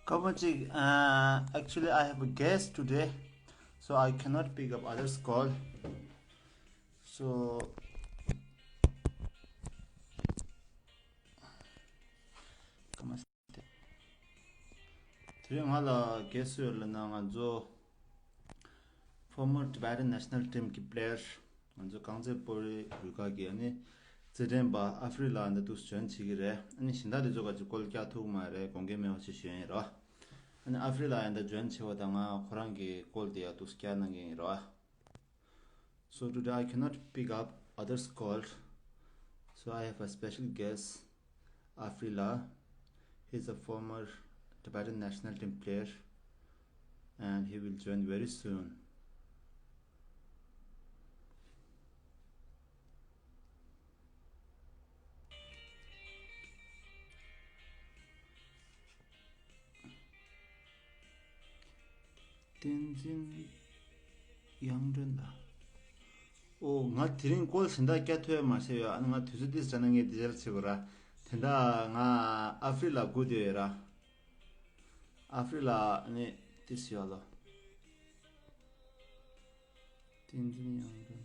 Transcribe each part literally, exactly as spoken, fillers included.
སྐར་མ་གཅིག uh, actually, I have a guest today, so I cannot pick up others' call. So, སྐར་མ་གཅིག་དེ་རིང་ང་ལ་guest་ཡོད་ལབ་ན་ང་ཚོ་former Tibetan national team་གི་player ང་ཚོ་རྐང་རྩེད་སྤོ་རིག་རུ་ཁག་གི་ཨ་ནི་རྩེད་འགྲན་པ་ཨ་ཧྥི་རི་ལ་འདི་འདུག་join་བྱེད་ཀྱི་རེད། ཨ་ནི་གཞན་དག་དེ་ཚོ་ག་ཅིག་goal་རྒྱག་ཐུབ་མ་རེད། དགོངས་འགལ་མེད་པ་ཅིག་ཞུ་ཡིན་རོ། ཨ་ནི་ཨ་ཧྥི་རི་ལ་ཡང་ད་join་བྱས་པ་དང་ང་ཁོ་རང་གི་goal་དེ་ཡང་འདུག་རྒྱག་གནང་གི་ཡིན་རོ། So today I cannot pick up others' call. So I have a special guest, Afrila. He's a former Tibetan national team player, and he will join very soon. བསྟན་འཛིན་དབྱངས་སྒྲོན་ལགས། ཨོ་ང་དེ་རིང་goal་གཞན་དག་རྒྱག་ཐུབ་ཡ་མ་ཤེས་ཡོད། ཨ་ནི་ང་དུས་ཚོད་ཏིས་དྲན་ན་ངས་འདི་ཅར་བྱེད་དགོས་ར། དེ་འདྲ་ང་ཨ་ཧྥི་རི་ལ་སྒུག་བསྡད་ཡོད་ར། ཨ་ཧྥི་རི་ལ་ཨ་ནི་ཏིས་ཡོད་ལོ། བསྟན་འཛིན་དབྱངས་སྒྲོན།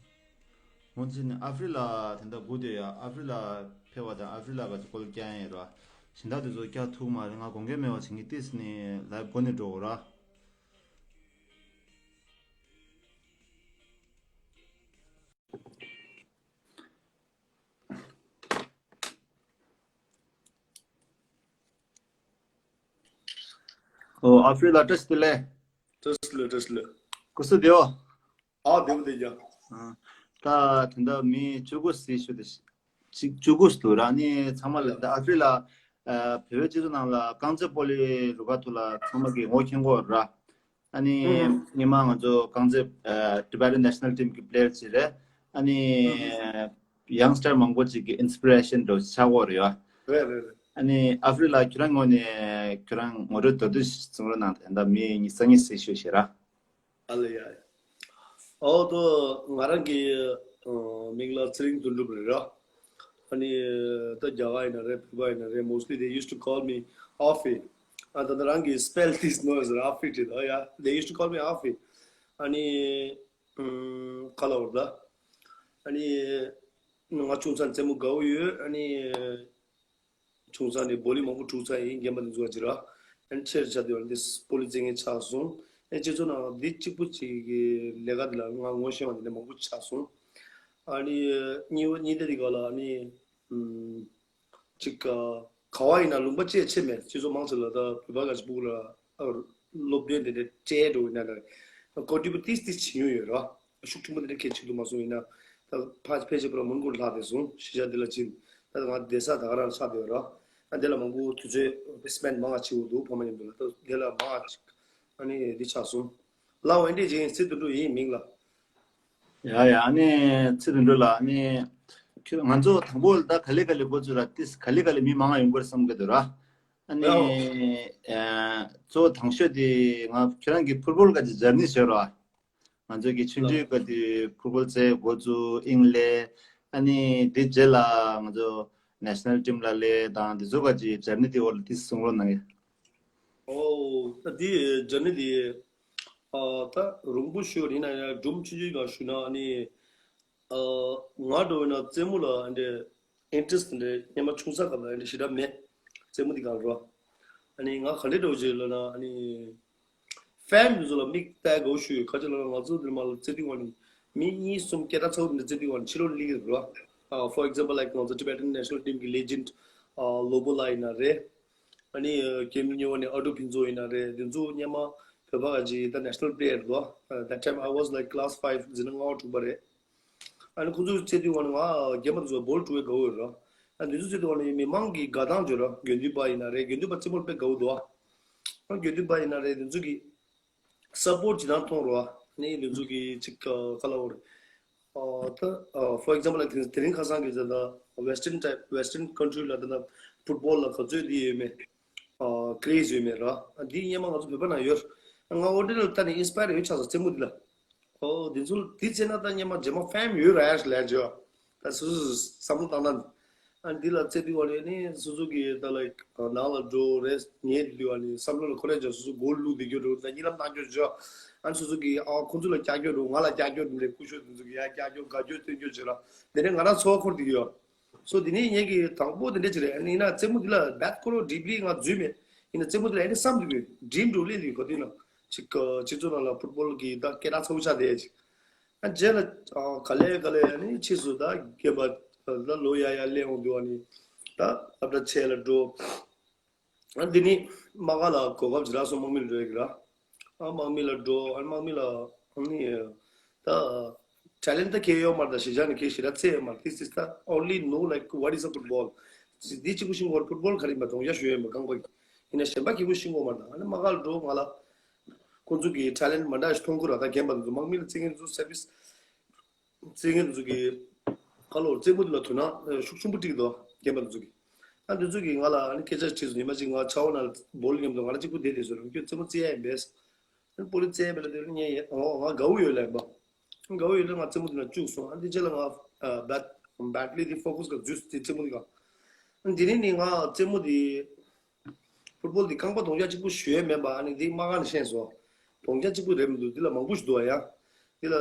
ངོ་མཚན་ནི་ཨ་ཧྥི་རི་ལ་དེ་འདྲ་སྒུག་བསྡད་ཡོད། ཨ་ཧྥི་རི་ལ་ཕེབས་པ་དང་ཨ་ཧྥི་རི་ལ་ག་ཅིག་goal་རྒྱག་ཡིན་ར། གཞན་དག་དེ་ཚོ་རྒྱག་ཐུབ་མ་རེད། ང་དགོངས་འགལ་མེད་པ་བྱེད་ངས་ཏིས་ནི་live་འགོ་ནས་འགྲོ་དགོས་ར། ཨོ་ཨ་ཧྥི་རི་ལ་བཀྲ་ཤིས་བདེ་ལེགས། བཀྲ་ཤིས་བདེ་ལེགས། བཀྲ་ཤིས་བདེ་ལེགས། སྐུ་གཟུགས་བདེ་པོ། ཨ་བདེ་པོ་བདེ་རྒྱུ། ཨ། ད་དེ་འདྲ་མི་བཅུ་དགུ་ཟིན་ཤོད་དེ། ཅིག་བཅུ་དགུ་ཟིན་འདུག་ར། ནི་ཚང་མ་ལ་ད་ཨ་ཧྥི་རི་ལ་ཨ་བོད་པའི་སྤྱི་ཚོགས་ནང་ལ་རྐང་རྩེད་སྤོ་ལོའི་རུ་ཁག་ཐོག་ལ་ཚང་མ་གིས་ངོ་མཁྱེན་གྱི་ཡོད་ར། ཨ་ནི་ཨུ་ཧུམ། སྔོན་མ་ང་ཚོ་རྐང་རྩེད་ཨ་Tibetan national team་གི་player་ཅིག་རེད། ཨ་ནི་ཨུ་ཧུམ། youngster་མང་པོ་ཅིག་གི་inspiration་འདྲ་ཆགས་ཀྱི་ཡོད་རེད་ཡ། རེད་རེད་རེད། ཨ་ནི་ཨ་ཧྥི་རི་ལ་ཁྱོད་རང་ངོས་ནས་ཁྱོད་རང་ངོ་སྤྲོད་མདོར་བསྡུས་ཤིག་གསུང་རོགས་གནང་། ད་ལྟ་མི་ཉི་ཤུ་རྩ་གཉིས་ཟིན་ཤོད་ཤེས་ར། ཨ་ལེ་ཡ་ཡ། ཨོ་ཏོ་ང་རང་གི་ཨ་མིང་ལ་ཚེ་རིང་དོན་གྲུབ་རེད་ར། ཨ་ནི་ད་རྒྱ་གར་ཡིན་ན་རེད། བོད་པ་ཡིན་ན་རེད། Mostly they used to call me Afi. ཨ་ད་ད་རང་གི་spell this no is Afi་ཅེས་ད་ཡ། They used to call me Afi. ཨ་ནི་ཨམ་ག་ལབ་དགོས་རེད་ད། ཨ་ནི་ང་ཆུང་ས་ནས་རྩེད་མོ་དགའ་པོ་ཡོད། ཨ་ནི་ཆུང་ས་ནས་བོ་ལི་མང་པོ་འཁྲུག་ཚར་ཡིན། རྒན་པ་དེ་ཚོ་ག་ཅིག་ར། ཨ་ནི་ཆེར་ཆགས་དུས་ཨ་ནི་དེ་སྤོ་ལོ་རྩེད་མཁན་ཆགས་སོང་། ཨ་ནི་སྤྱི་ཚོགས་ནང་འདི་གཅིག་པུ་གཅིག་གི་ལས་ཀ་འདི་ལ་ང་ངོ་ཤེས་པ་འདི་འདྲ་མང་པོ་ཆགས་སོང་། ཨ་ནི་གཉིས་པ་གཉིས་ད་འདི་ག་ལ་ཨ་ནི་ཨམ་ཅིག་ག་ག་བ་ཡིན་ན་ལུང་པ་བཅས་ཆེ་མེད། སྤྱི་ཚོགས་མང་ཆེ་ལ་ད་བོད་པ་ག་ཅིག་ཕྲུ་གུ་ལ་ཨ་སློབ་སྟོན་དེ་འདྲ་སྤྲད་འགྲོ་ཡིན་ན་ད་ཀོ་ཏི་པ་ཏིས་ཏིས་བྱིན་ཡོད་ཡོད་ར། ཤུགས་ཆེན་པོ་དེ་འདྲ་གལ་ཆེ་དུ་མ་སོང་། ཡིན་ན་ད་ཕ་ཕལ་ཆེར་པོ་ལ་མོན་གྷོ་ལྷག་བསྡད་སོང་། གཞིས་ཆགས་འདི་ལ་ཕྱིན། ད་ང་བསྡད་ས་ད་ག་རང་ཆགས་བསྡད་ཡོད་ར། ཨ་དེ་ལ་མང་པོ་དུས་ཚོད་spend་མང་བ་བྱེད་དགོས་འདུག་ཕ་མ་མཉམ་དུ་ལ། ད་དེ་ལ་མང་བ་ཅིག་ཨ་ནི་འདི་ཆགས་སོང་། ལགས་འོན་ཏེ་ཇེན་སི་དོན་གྲུབ་ཡིན་མིང་ལ། ཡ་ཡ། ཨ་ནི་ཚེ་རིང་དོན་གྲུབ་ལགས། ཨ་ནི་ཁྱོད་ང་ཚོ་དང་པོ་ད་ག་ལེ་ག་ལེ་འགོ་བཙུགས་ར། ཏིས་ག་ལེ་ག་ལེ་མི་མང་ང་ཡོང་གི་རེད་བསམ་གི་འདུག་ར། ཨ་ནི་ཡའོ། ཨ་གཙོ་བོ་དང་ཤོས་དེ་ང་ཁྱོད་རང་གི་ཕུཊ་བོལ་ག་ཅིག་ཇར་ནི་ཞུ་རོགས། ང་ཚོ་གི་ཆུང་དུས་སྐབས་དེ་ཕུཊ་བོལ་རྩེད་འགོ་བཙུགས་དབྱིངས་ལས། ཨ་ནི་དེ་རྗེས་ལ་ང་ཚོ་national team་ལ་སླེབས་དང་དེ་ཚོ་ག་ཅིག་ཇར་ནི་དེ་བོ་ལ་ཏིས་གསུང་རོགས་གནང་གི། ཨོ་ད་དེ་ཇར་ནི་དེ་ཨ་ད་རིང་པོ་ཞིག་ཡིན་ན་ཡང་སྒྲུང་ཆུང་ཆུང་སྒང་ཞུས་ན་ཨ་ནི། ཨ་ང་འདྲ་བོ་ཡིན་ན་རྩེད་མོ་ལ་ཨ་འདྲ་interest་འདྲ་སྔོན་མ་ཆུང་ས་སྐབས་ལ་ཨ་འདྲ་ཞེ་དྲག་མེད། རྩེད་མོ་འདི་སྒང་རོ། ཨ་ནི་ང་ག་འདྲ་འདྲ་བོ་ཅིག་ལབ་ན་ཨ་ནི་ཕན་འདི་ཚོ་ལ་མིག་ལྟ་དགའ་བོ་ཞུ་ཡོད། ག་ཅི་ལབ་ན་ང་ཚོ་འདིར་མ་ལ་རྩེད་དུས་སྒང་ནི་མི་གཉིས་གསུམ་སྐད་གྲགས་ཚ་བོ་འདི་རྩེད་དུས་སྒང་ནི་ཕྱི་ལོགས་ནས་སླེབས་ཀྱི་རེད་རོ། ཨ་for example like ང་ཚོ་Tibetan national team་གི་legend་ཨ་ལོ་བོ་ལགས་ཡིན་ན་རེད། ཨ་ནི་ཨ་རྒན་མོ་གཉིས་པ་ནི་ཨ་ཀྲུག་ཕུན་ཚོགས་ཡིན་ན་རེད། འདི་ཚོ་སྔོན་མ་བོད་པ་ག་ཅིག་ད་national player་རེད་པ། That time I was like class five་ཟེར་ན་ལྔ་པ་དྲུག་པ་རེད། ཨ་ནི་ཁོང་ཚོ་རྩེད་དུས་སྒང་ནི་ང་རྒན་པ་དེ་ཚོ་བོལ་འཁྲུ་བའི་དགའ་བོ་ཡོད་ར། ཨ་འདི་ཚོ་རྩེད་དུས་སྒང་ནི་མི་མང་གི་དགའ་སྟངས་བརྗོད་ར། དགེ་འདུན་པ་ཡིན་ན་རེད། དགེ་འདུན་པ་རྩེད་མོར་དཔེ་དགའ་བོ་འདུག་ཨ། ཨ་དགེ་འདུན་པ་ཡིན་ན་རེད། འདི་ཚོ་གི་support་ཇི་ལྟར་མཐོང་རོ། ཨ་ནི་འདི་ཚོ་གི་ཅིག་ག་ལབ་དགོས་རེད། ཨ་ད་ཨ་for example like དེ་རིང་ཁ་སང་གི་ད་ལྟ་western type western country་ལ་ད་ལྟ་ཕུཊ་བོལ་ལ་ག་ཚོད་འདི་ཡོད་མེད། ཨ་craze་ཡོད་མེད་ར། ཨ་འདི་སྔོན་མ་ང་ཚོ་བོད་པ་ནང་ཡོད། ང་ཨོ་སྟྲེ་ལི་ཡ་ལ་ལྟ་ནས་inspire་ཡོད་ཆགས་སོང་རྩེད་མོ་འདི་ལ། ཨོ་འདི་ཚོ་འདི་རྩེད་ན་ད་སྔོན་མ་རྗེས་མ་fame་ཡོད་ར་ཡ་ལབ་བརྗོད། ད་སོ་སོ་བསམ་བློ་བཏང་ན། ཨ་འདི་ལ་རྩེ་འདི་བ་ནི་ནི་སོ་སོ་གི་ད་ལ་ནང་ལ་འགྲོ་རེས་ཉེ་འདི་བ་ནི་བསམ་བློ་ལ་ཁོ་རེ་ཅག་སོ་སོ་སྒོ་ལུག་འདི་རྒྱུ་འགྲོ་ད་གཉིད་ལམ་བཏང་རྒྱུ་འཇོག་ཨ་སོ་སོ་གི་ཨ་ཁོང་ཚོ་ལ་རྒྱག་རྒྱུ་འགྲོ་ང་ལ་རྒྱག་རྒྱུ་འདི་འདྲའི་སྐུ་ཞབས་འདི་ཚོ་གི་ཡ་རྒྱག་རྒྱུ་དགའ་རྒྱུ་སྟོན་རྒྱུ་བྱེད་ར་འདི་ནས་ང་རང་འཚོ་བ་འཁོར་འདི་ཡོད། སོ་འདི་ནས་ངེད་ཀྱི་དང་པོ་འདི་འདྲ་ཅིག་རེད་ཨ་ནི་ཡིན་ན་རྩེད་མོ་འདི་ལ་བད་ཁོ་རོ་ཌིབ་ལི་ང་འཛུལ་མེད་ཡིན་ན་རྩེད་མོ་འདི་ལ་ཨ་ནི་བསམ་འདུག་གི་ཌི་རིམ་འགྲོ་ལེན་འདི་གོ་དུས་ན་ཅིག་སྤྱི་ཚོགས་ནང་ལ་ཕུཊ་བོལ་གི་ད་སྐད་གྲགས་ཚ་བོ་ཆགས་བསྡད་ཅིག་ཨ་རྗེས་ལ་ཨ་ག་ལེ་ག་ལེ་ཨ་ནི་ཕྱིས་སུ་ད་རྒན་པ་ད་ལོ་ཡ་ཡ་སླེབས་འོང་དུས་ཨ་ནི་ད་སློབ་གྲྭ་ཆེ་ལ་འགྲོ། ཨ་འདི་ནི་དམག་སྒར་ལ་གོ་སྐབས་ཅིག་རག་སོང་དམག་མི་ལ་འགྲོ་ཡ་གི་ར། ཨ་དམག་མི་ལ་འགྲོ་ཨ་དམག་མི་ལ་ཨ་ནི་ད་ཊེ་ལེན་ཊ་ད་ཁྱེད་ཡོད་མ་རེད་ད་གཞིས་ཆགས་ནས་ཁྱེད་ཞེ་དྲག་རྩེ་ཡོད་མ་རེད། This is the only know like what is a football. འདི་གཅིག་པུ་ཤེས་ཀྱི་ཡོད་རེད། ཕུཊ་བོལ་ག་རེ་ཡིན་པ་རྡོག་རྒྱག་ཞུ་ཡ་ཡིན་པ་རྐང་པ་ཡིན་ན་གཞན་པ་གཅིག་པུ་ཤེས་ཀྱི་ཡོད་མ་རེད་ད། ཨ་ནི་དམག་སྒར་ལ་འགྲོ་ང་ལ། ཁོང་ཚོ་གི་ཊེ་ལེན་ཊ་མ་འདྲ་ཞིག་མཐོང་གི་ར། ད་རྒན་པ་ཚོ་དམག་མི་ལ་རྩེད་མཁན་ཚོ་སར་བི་སི་རྩེད་མཁན་ཚོ་གི་ཁ་ལོ་རྩེད་མོ་འདི་ལ་དོ་སྣང་ཤུགས་ཆེན་པོ་སྤྲད་ཀྱི་འདུག་རྒན་པ་ཚོ་གི་ཨ་འདི་ཚོ་གི་ང་ལ་ཨ་ནི་སྐད་ཆ་དྲིས་སོང་། ཉི་མ་གཅིག་ང་ཆབ་འོག་ནང་སྦོ་ལིང་མཉམ་དུ་ང་རང་གཅིག་པུ་བསྡད་བསྡད་སོང་། ཁྱོད་རྩེད་མོ་རྩེ་ཡ་ཡིན་པས། ཨ་ནི་སྤོ་ལོ་རྩེ་ཡ་མེད་ལ་དེ་ལ་ངས་ཡ་ཨོ་ང་དགའ་བོ་ཡོད་ལབ་པ། དགའ་བོ་ཡོད་ལ་ང་རྩེད་མོ་འདི་ལ་བཅུག་སོང་། ཨ་འདི་རྗེས་ལ་ང་བད་བད་ལི་འདི་ཕོ་ཀ་སི་ག་འཛུལ་སོང་དེ་རྩེད་མོ་འདི་ག་ཨ་འདི་ནས་ནི་ང་རྩེད་མོ་འདི། ཕུཊ་བོལ་འདི་རྐང་པ་རྡོག་རྒྱག་གཅིག་པུ་ཞུ་ཡས་མེད་པ་ཨ་ནི་འདི་དམག་སྒར་ནས་ཤེས་སོང་། རྡོག་རྒྱག་གཅིག་པུ་རེད་མི་འདུག་འདི་ལ་མང་པོ་ཞིག་འདུག་ཨ་ཡ། འདི་ལ་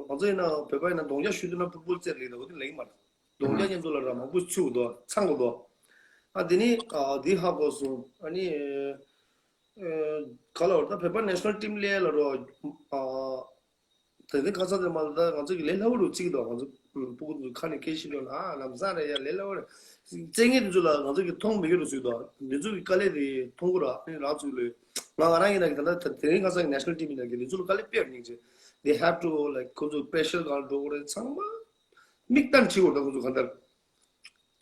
ང་ཚོ་ཡིན་ན་བོད་པ་ཡིན་ན་རྡོག་རྒྱག་ཞུ་འདུག་ན་ཕུཊ་བོལ་རྩེ་ལེགས་འདུག་འོ་འདི་ལེགས་མ་རེད། རྡོག་རྒྱག་མཉམ་དུ་ལ་ར་མང་པོ་ཞིག་ཚུགས་འདུག་ཚང་དགོས་འདུག་ཨ་འདི་ནི་ཨ་འདི་ཧ་གོ་སོང་ཨ་ནི། ཨ་ག་ལ་བར་ད་བོད་པ་ནེ་ཤ་ནལ་ཊིམ་སླེབས་ལ་རོ། ཨ་དེ་རིང་ཁ་སང་དེ་མ་ད་ང་ཚོ་གི་ལས་སླ་བོ་རུ་བརྩི་གི་འདུག་ང་ཚོ་ཕྲུ་གུ་ཚོ་ཁ་ནས་སྐད་ཤེས་ལོ་ན་ཨ་ལམ་སང་རེད་ཡ་ལས་སླ་བོ་རེད། རྩེད་མཁན་དེ་ཚོ་ལ་ང་ཚོ་གི་མཐོང་མི་ཡོད་རུ་བཟོས་འདུག་འདི་ཚོ་གི་དཀའ་ལས་དེ་མཐོང་གི་ར་ཨ་ནི་རང་ཚོ་ལས་ང་ང་རང་ཡིན་ན་གི་ད་ལྟ་དེ་རིང་ཁ་སང་གི་ནེ་ཤ་ནལ་ཊིམ་ཡིན་ན་གི་འདི་ཚོ་ལ་དཀའ་ལས་དཔེ་ར་སྙིང་རྗེ། They have to like ཁོ་ཚོ་པེ་ཤལ་གང་འགྲོ་གི་རེད་ཚང་མ་མིག་ལྟ་ནས་བྱེད་དགོས་རེད། ད་ཁོ་ཚོ་གང་ལྟར།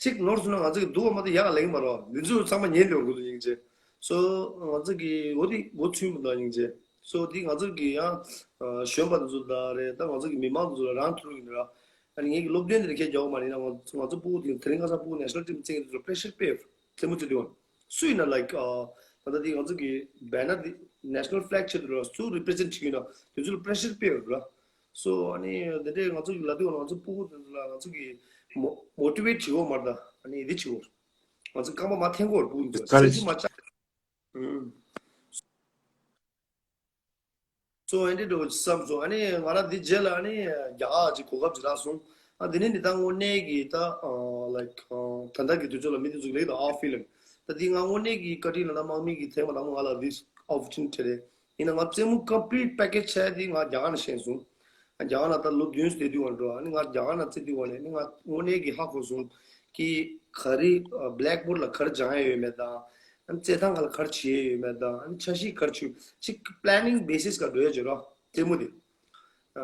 གཅིག་ནོར་སོང་ན་ང་ཚོ་གི་སྡུག་པ་མ་གཏོགས་ཡག་ག་ལེགས་མ་རེད། འདི་ཚོ་ཚང་མ་ཉན་འགྲོ་དགོས་འདུག་སྙིང་རྗེ། སོ་ང་ཚོ་གི་འོ་དེ་འགོ་ཚུགས་མི་འདུག་སྙིང་རྗེ། སོ་དེ་ང་ཚོ་གི་ཡང་གཞོན་པ་འདི་ཚོ་དང་རེད་ད་ང་ཚོ་གི་མི་མང་འདི་ཚོ་ལ་རང་ཐུག་གི་འདུག་ར། ཨ་ནི་ངེད་ཀྱི་སློབ་སྟོན་འདི་ལ་ཁྱེད་རྒྱག་གི་མ་རེད་ན་ང་ཚོ་ང་ཚོ་ཕྲུ་གུ་དེ་དེ་རིང་ཁ་སང་ཕྲུ་གུ་ནེ་ཤ་ནལ་ཊིམ་རྩེད་མཁན་དེ་ཚོ་པེ་ཤར་སྤྲད་ཡོད་རྩེད་མོ་རྩེ་དུས་སུ་ཡིན་ན་ལའིག་ད་ལྟ་དེ་ང་ཚོ་གི་བེ་ནར་དེ་ནེ་ཤ་ནལ་ཕི་ལེག་ཆེད་དུ་ར་སུ་རི་པི་རི་ཛེན་ཊི་བྱེད་ཀྱི་ཡོད་ན་དེ་ཚོ་ལ་པེ་ཤར་སྤྲད་ཡོད་ར། སོ་ཨ་ནི་དེ་འདྲའི་ང་ཚོ་གི་ལ་དེ་བ་ང་ཚོ་ཕྲུ་གུ་དེ་ཚོ་ལ་ང་ཚོ་གི་མོ་མོ་ཊི་ཝེ་ཊི་བྱེད་དགོས་མ་རེད་ད། ཨ་ནི་འདི་བྱེད་དགོས། ང་ཚོ་རྐང་པ་མ་འཐེན་དགོས་རེད་ཕྲུ་གུ་འདི་ཚོ་སེམས་ཤུགས་མ་ཆག་ཨུམ། སོ་ཨེ་འདྲ་འགྲོ་བསམ་སོང་། ཨ་ནི་ང་རང་འདི་རྗེས་ལ་ཨ་ནི་རྒྱ་གར་ཅིག་གོ་སྐབས་ཅིག་རག་སོང་། ཨ་འདི་ནི་འདི་ད་དངོས་གནས་ཀྱི་ད་ལའིག་ད་ལྟ་གི་དུས་ཚོད་ལ་མི་འདི་ཚོ་ལེགས་དང་ཨ་ཕི་ལིང་ད་འདི་ང་དངོས་གནས་ཀྱི་བཀའ་དྲིན་ལ་ད་དམག་མི་གི་ཐེངས་མ་དང་པོ་ང་ལ་འདི་ཨོ་པོར་ཅུ་ནི་ཊི་རེད། ཡིན་ན་ང་རྩེད་མོ་ཀམ་པི་ལིཊ་པེ་ཀེ་ཇི་ཆགས་དེ་ང་རྒྱ་གར་ནས་ཤེས་སོང་། ང་རྒྱ་གར་ན་ད་ལོ་བདུན་བསྡད་དུས་བར་འགྲོ་ཨ་ནི་ང་རྒྱ་གར་ན་རྩེད་དུས་བར་ནས་ནི་ང་དངོས་གནས་ཀྱི་ཧ་གོ་སོང་། ཀྱི་ག་རེ་ཨ་བྷི་ལེག་བྷོར་ལ་ག་རེ་སྦྱང་ཡ་ཡོད་མེད་དང་། ཨ་ནི་རྩེད་ཐང་ཁ་ལ་ག་རེ་བྱེད་ཡ་ཡོད་མེད་དང་ཨ་ནི་འཆར་གཞི་ག་རེ་བྱུང་ཅིག་པི་ལེ་ནིང་བེ་སིས་ཀ་འགྲོ་ཡ་བྱེད་རོགས་རྩེད་མོ་དེ། ཨ་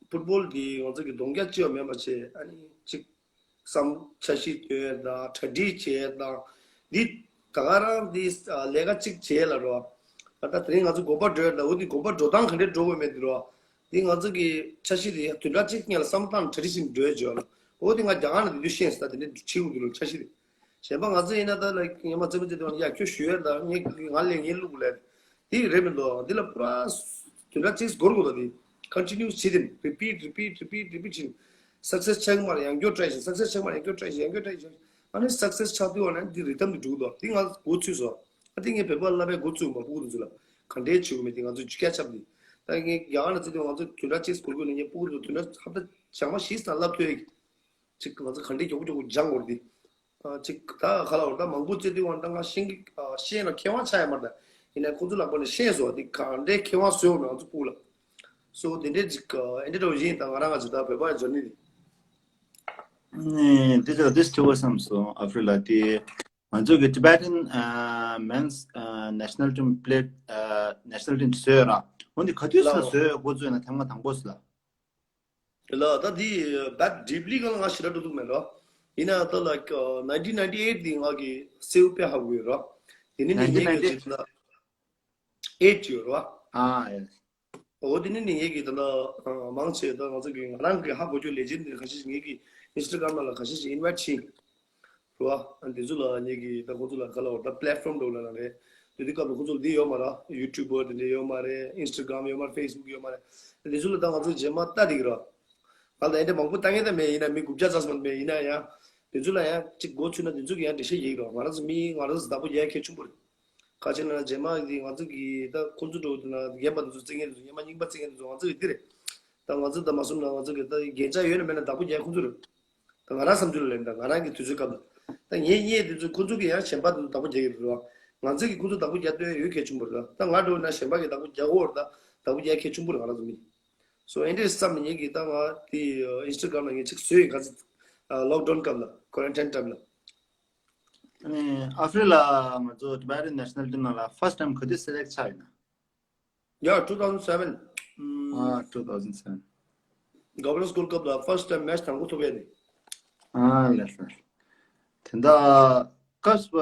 ཕུཊ་བོལ་དེ་ང་ཚོ་གི་རྡོག་རྒྱག་ཅི་ཡང་མེད་པ་བྱས་ཨ་ནི་ཅིག་བསམ་འཆར་གཞི་བཏོན་ཡ་དང་གྲ་སྒྲིག་བྱེད་ཡ་དང་། འདི་ད་ག་རང་འདི་ཨ་ལས་ཀ་གཅིག་བྱེད་ལ་རོ། ད་ལྟ་དེ་རིང་ང་ཚོ་དགོན་པ་འགྲོ་ཡ་ད་འོ་འདི་དགོན་པ་འགྲོ་སྟངས་ག་འདྲས་འགྲོ་དགོས་མེད་འདི་རོ། འདི་ང་ཚོ་གི་འཆར་གཞི་དེ་ཡང་བདུན་ཕྲག་གཅིག་སྔོན་ལ་བསམ་བློ་བཏང་གྲ་སྒྲིག་བྱེད་འགྲོ་ཡ་བྱོས་ལ། འོ་འདི་ང་རྒྱ་གར་ནང་དེ་དུས་ཤེས་ས་དེ་འདྲས་བྱེད་དགོས་འདུག་ལ་འཆར་གཞི་དེ། གཞན་པ་ང་ཚོ་ཡིན་ན་ད་ལ་ངས་མ་རྩེད་མོ་རྩེ་དུས་ཡ་ཁྱོད་ཞུ་ཡ་ད་ངས་ང་ལས་ངས་བླུག་ལས། དེ་རེད་མི་འདུག་འདི་ལ་པུ་ར་བདུན་ཕྲག་གཅིག་འགོར་དགོས་ད་དེ། Continuous བྱེད་དེ་repeat repeat repeat repeat བྱེད། སག་སེ་སི་ཆགས་མ་རེད་ཡང་བསྐྱར་ཊི་རའི་བྱེད། སག་སེ་སི་ཆགས་མ་རེད་ཡང་བསྐྱར་ཊི་རའི་བྱེད་ཡང་བསྐྱར་ཊི་རའི་བྱེད། ཨ་ནི་སག་སེ་སི་ཆགས་དུས་བ་ནས་འདི་རི་ཐམ་འདི་འགྲུག་འདུག་འདི་ང་འགོ་ཚུགས་སོ། ཨ་འདི་ངས་བོད་པ་བསླབ་པའི་འགོ་བཙུགས་མ་ཕྲུ་གུ་དེ་ཚོ་ལ་ག་འདྲས་བྱེད་དགོས་མེད་དེ་ང་ཚོ་ཇུ་ཀ་ཆབ་དེ། ད་ངས་རྒྱ་གར་ནང་བརྩེ་དུས་ང་ཚོ་བདུན་ཕྲག་གཅིག་འགོར་དགོས་ནས་ངས་ཕྲུ་གུ་དེ་ཚོ་བདུན་ཕྲག་ཧབ་ཏ་བྱང་མ་ཤིས་ཙང་བསླབ་ཐུབ་ཡ་གི་ཅིག་ང་ཚོ་ག་འདྲས་མགྱོགས་པོ་མགྱོགས་པོ་སྦྱང་དགོས་རེད་དེ། ཨ་ཅིག་ད་ག་ལ་བར་ད་མང་པོ་བརྩེ་དུས་བ་ད་ང་ཤེས་ཀྱི་ཨ་ཤེས་ན་མཁས་དབང་ཆགས་ཡ་མ་རེད་ད། ཡིན་ན་ཁོ་ཚོ་ལག་པ་ནས་ཤེས་སོང་དེ་ག་འདྲས་མཁས་དབང་བཟོས་ཡོང་ན་ང་ཚོ་ཕྲུ་གུ་ལ། སོ་དེ་འདྲས་ཅིག་ཨ་འདྲས་འདྲ་བོ་ཡིན་ད་ང་རང་ང་ཚོ་ད་བོད་པ་ཡ་འཇོན་ནི་རེད། ནས་འདི་ཚོ་འདི་སྤྲོ་བོ་བསམ་སོང་ཨ་ཕི་རི་ལ་དེ། ང་ཚོ་གི་Tibetan uh, men's uh, national team play uh, national team བཟོས་ར། འོན་ཏེ་ག་དུས་ལ་སོ་བཟོས་འགོ་བཙུགས་ན་ཐེངས་མ་དང་པོ་སུ་ལ། ལ་ད་འདི་བད་ཌིབ་ལི་གང་ལ་ང་ཞེ་དྲག་འགྲོ་ཐུབ་མེད་ར། ཡིན་ན་ད་like uh, nineteen ninety eight འདི་ང་གི་སེའུ་དཔེ་ཧ་གོ་ཡོད་ར། དེ་ནི་ནི་ངེད་ཀྱི་ཅིག་ལ་eight ཡོད་ར། ཨ་ཨེ། འོ་དེ་ནི་ནི་ངེད་ཀྱི་ད་ལ་མང་ཆེ་ད་ང་ཚོ་གི་ང་རང་གི་ཧ་གོ་རྒྱུ་ལེ་ཇེན་ཌི་ཁ་ཤས་ཤིག་ངེད་ཀྱི་Instagram ནང་ལ་ཁ་ཤས་ཤིག་ཨིན་ཝའིཊ་བྱིན། རེད་བ། ཨ་འདི་ཚོ་ལ་ངེད་ཀྱི་ད་ཁོང་ཚོ་ལ་ག་ལ་བ་ད་པི་ལེ་ཊི་ཕོམ་འགྲོ་ལ་ན་རེད། དེ་དུས་སྐབས་ལ་ཁོང་ཚོ་ལ་འདི་ཡོད་མ་རེད། ཡུ་ཊུབ་པར་དེ་འདྲ་ཡོད་མ་རེད། ཨིན་སི་ཊ་གྷ་རམ་ཡོད་མ་རེད། ཕེ་སི་བུག་ཡོད་མ་རེད། འདི་ཚོ་ལ་ད་ང་ཚོ་རྗེས་མ་ལྟ་དེ་གི་ར། ང་ལ་ཨེ་འདྲ་མང་པོ་ལྟ་མཁན་ད་མེད་ཡིན་ན་མི་དགུ་བརྒྱ་ཙམ་མ་མེད་ཡིན་ན་ཡང་། དེ་ཚོ་ལ་ཡང་གཅིག་མགོ་ཚོས་ན་དེ་ཚོ་གི་ཡང་འགྲེལ་བཤད་རྒྱག་གི་རེད། ང་རང་ཚོ་མི་ང་རང་ཚོ་བདག་པོ་རྒྱག་གལ་ཆེན་པོ་རེད། ཁ་ཆེ་ན་རྗེས་མ་གི་ང་ཚོ་གི་ད་ཁོང་ཚོ་འགྲོ་དུས་ན་རྒན་པ་དེ་ཚོ་བཙན་ངན་དེ་ཚོ་སྔོན་མ་རྙིང་པ་བཙན་ངན་དེ་ཚོ་ང་ཚོ་གི་འདི་རེད། ད་ང་ཚོ་ད་མ་སོང་ན་ང་ཚོ་གི་ད་རྒྱན་ཆ་ཡོད་ན་མེད་ན་བདག་པོ་རྒྱག་ཁོང་ཚོ་རེད། ད་ང་རང་བསམ་ཚུལ་ལ་ལན་ད་ང་རང་གི་དུས་ཚོད་སྐབས་ལ། ད་ངས་བརྙས་དེ་ཚོ་ཁོང་ཚོ་གི་ཡང་གཞན་པ་དེ་ཚོ་བདག་པོ་རྒྱག་གི་རེད་བ། ང་ཚོ་གི་ཁོང་ཚོ་བདག་པོ་རྒྱག་འདོད་ཡོད་གལ་ཆེན་པོ་རེད་ད། ད་ང་འགྲོ་ན་གཞན་པ་གི་བདག་པོ་རྒྱག་གོ་རེད་ད། བདག་པོ་རྒྱག་གལ་ཆེན་པོ་རེད་ང་རང་ཚོ་མི། སོ་ཨེ་འདྲས་བསམ་ནས་ངས་གི་ད་ང་དེ་ཨིན་སི་ཊ་གྷ་རམ་ལ་ངས་ཅིག་བཟོས་ཡིན། ག་ཚོད་ལོག་ཌའུན་སྐབས་ལ་ཀོ་རན་ཊིན་ཊའིམ་ལ། ཨ་ནི་ཨ་ཧྥེ་རི་ལ་ང་ཚོ་ཊི་བེ་ཊན་ནེ་ཤ་ནལ་ཊིམ་ནང་ལ་ཕར་སི་ཊི་ཊའིམ་ག་དུས་སི་ལེག་ཊི་ཆགས་ཡིན་ན། Yeah, two thousand seven. ཨ། two thousand seven. Governors Gold Cup ལ་first time match དང་པོ་ཐོབ་ཡས་ནི། ཨ་ལས་སོ། དེ་འདྲ་སྐབས་སུ་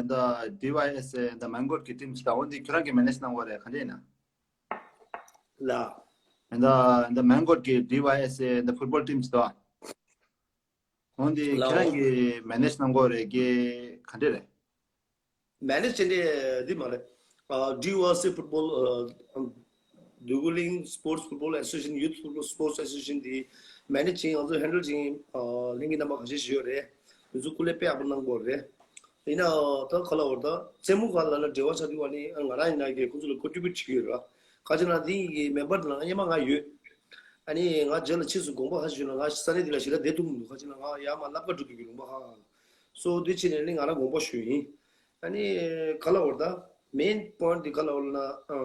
འདི་ཌི་ཝའི་ཨེས་ཨེ་འདི་མན་གོ་ཊི་གི་ཊིམ་ཞིག་དང་འོ་འདི་ཁྱོད་རང་གིས་མེ་ནེཇ་གནང་བ་རེད་ག་འདྲ་ཡིན་ན། ལ། འདི་འདི་མན་གོ་ཊི་གི་ཌི་ཝའི་ཨེས་ཨེ་འདི་ཕུཊ་བོལ་ཊིམ་ཞིག་དང་། འོ་འདི་ལའོ། ཁྱེད་རང་གིས་མེ་ནེཇ་གནང་གི་ཡོད་རེད་ཀྱི་ག་འདྲ་རེད། མེ་ནེཇ་བྱས་ནས་འདི་མ་རེད། ཨ། ཌི་ཝའི་ཨེས་ཨེ་ཕུཊ་བོལ། ཨ། ཌུ་གུ་ལིང་སི་པོར་ཊི་ཕུཊ་བོལ་ཨེ་སོ་ཡེ་ཤན། ཡུ་ཐི་ཕུཊ་བོལ་སི་པོར་ཊི་ཨེ་སོ་ཡེ་ཤན་འདི་མེ་ནེཇ་བྱས། ང་ཚོ་ཧེན་ཌལ་བྱས། ཨ། ལྷན་རྒྱས་རྣམ་པ་ཁ་ཤས་ཤིག་ཡོད་རེད། དེ་ཚོ་སྐུ་ལས་དཔེ་ཡག་པོ་གནང་གི་ཡོད་རེད། ཡིན་ནའང་ད་ག་ལབ་དགོས་རེད། ད་རྩེད་མོ་སྒང་ལ་ལ་འབྲེལ་བ་ཆགས་དུས་ཨ་ནི་ང་རང་ཡིན་ན་ཀྱི་ཁོང་ཚོ་ལ་ཀོན་ཊི་བིའུ་ཊི་བྱེད་ཀྱི་ཡོད་རེད། ཁ་ཆེ་ན་འདི་ཡི་མེམ་བར་ནང་སྔོན་མ་ང་ཡོད། ཨ་ནི་ང་རྗེས་ལ་ཕྱིས་སུ་དགོངས་པ་ཁ་ཤས་ཞུས་ན་ང་ས་གནས་འདི་ལ་ཞིག་ལ་བསྡད་ཐུབ་མི་འདུག་ཁ་ཆེ་ན་ང་ཡར་མར་སློབ་གྲྭ་འགྲོ་དུས་ཀྱི་ལུང་པ་ཧ་ཧ། སོ་འདི་བྱས་ནས་ནི་ང་རང་དགོངས་པ་ཞུས་ཡིན། ཨ་ནི་ག་ལབ་དགོས་རེད། ད་མེན་པོ་ཡིན་ཊི་འདི་ག་ལབ་དགོས་ལབ་ན། ཨ།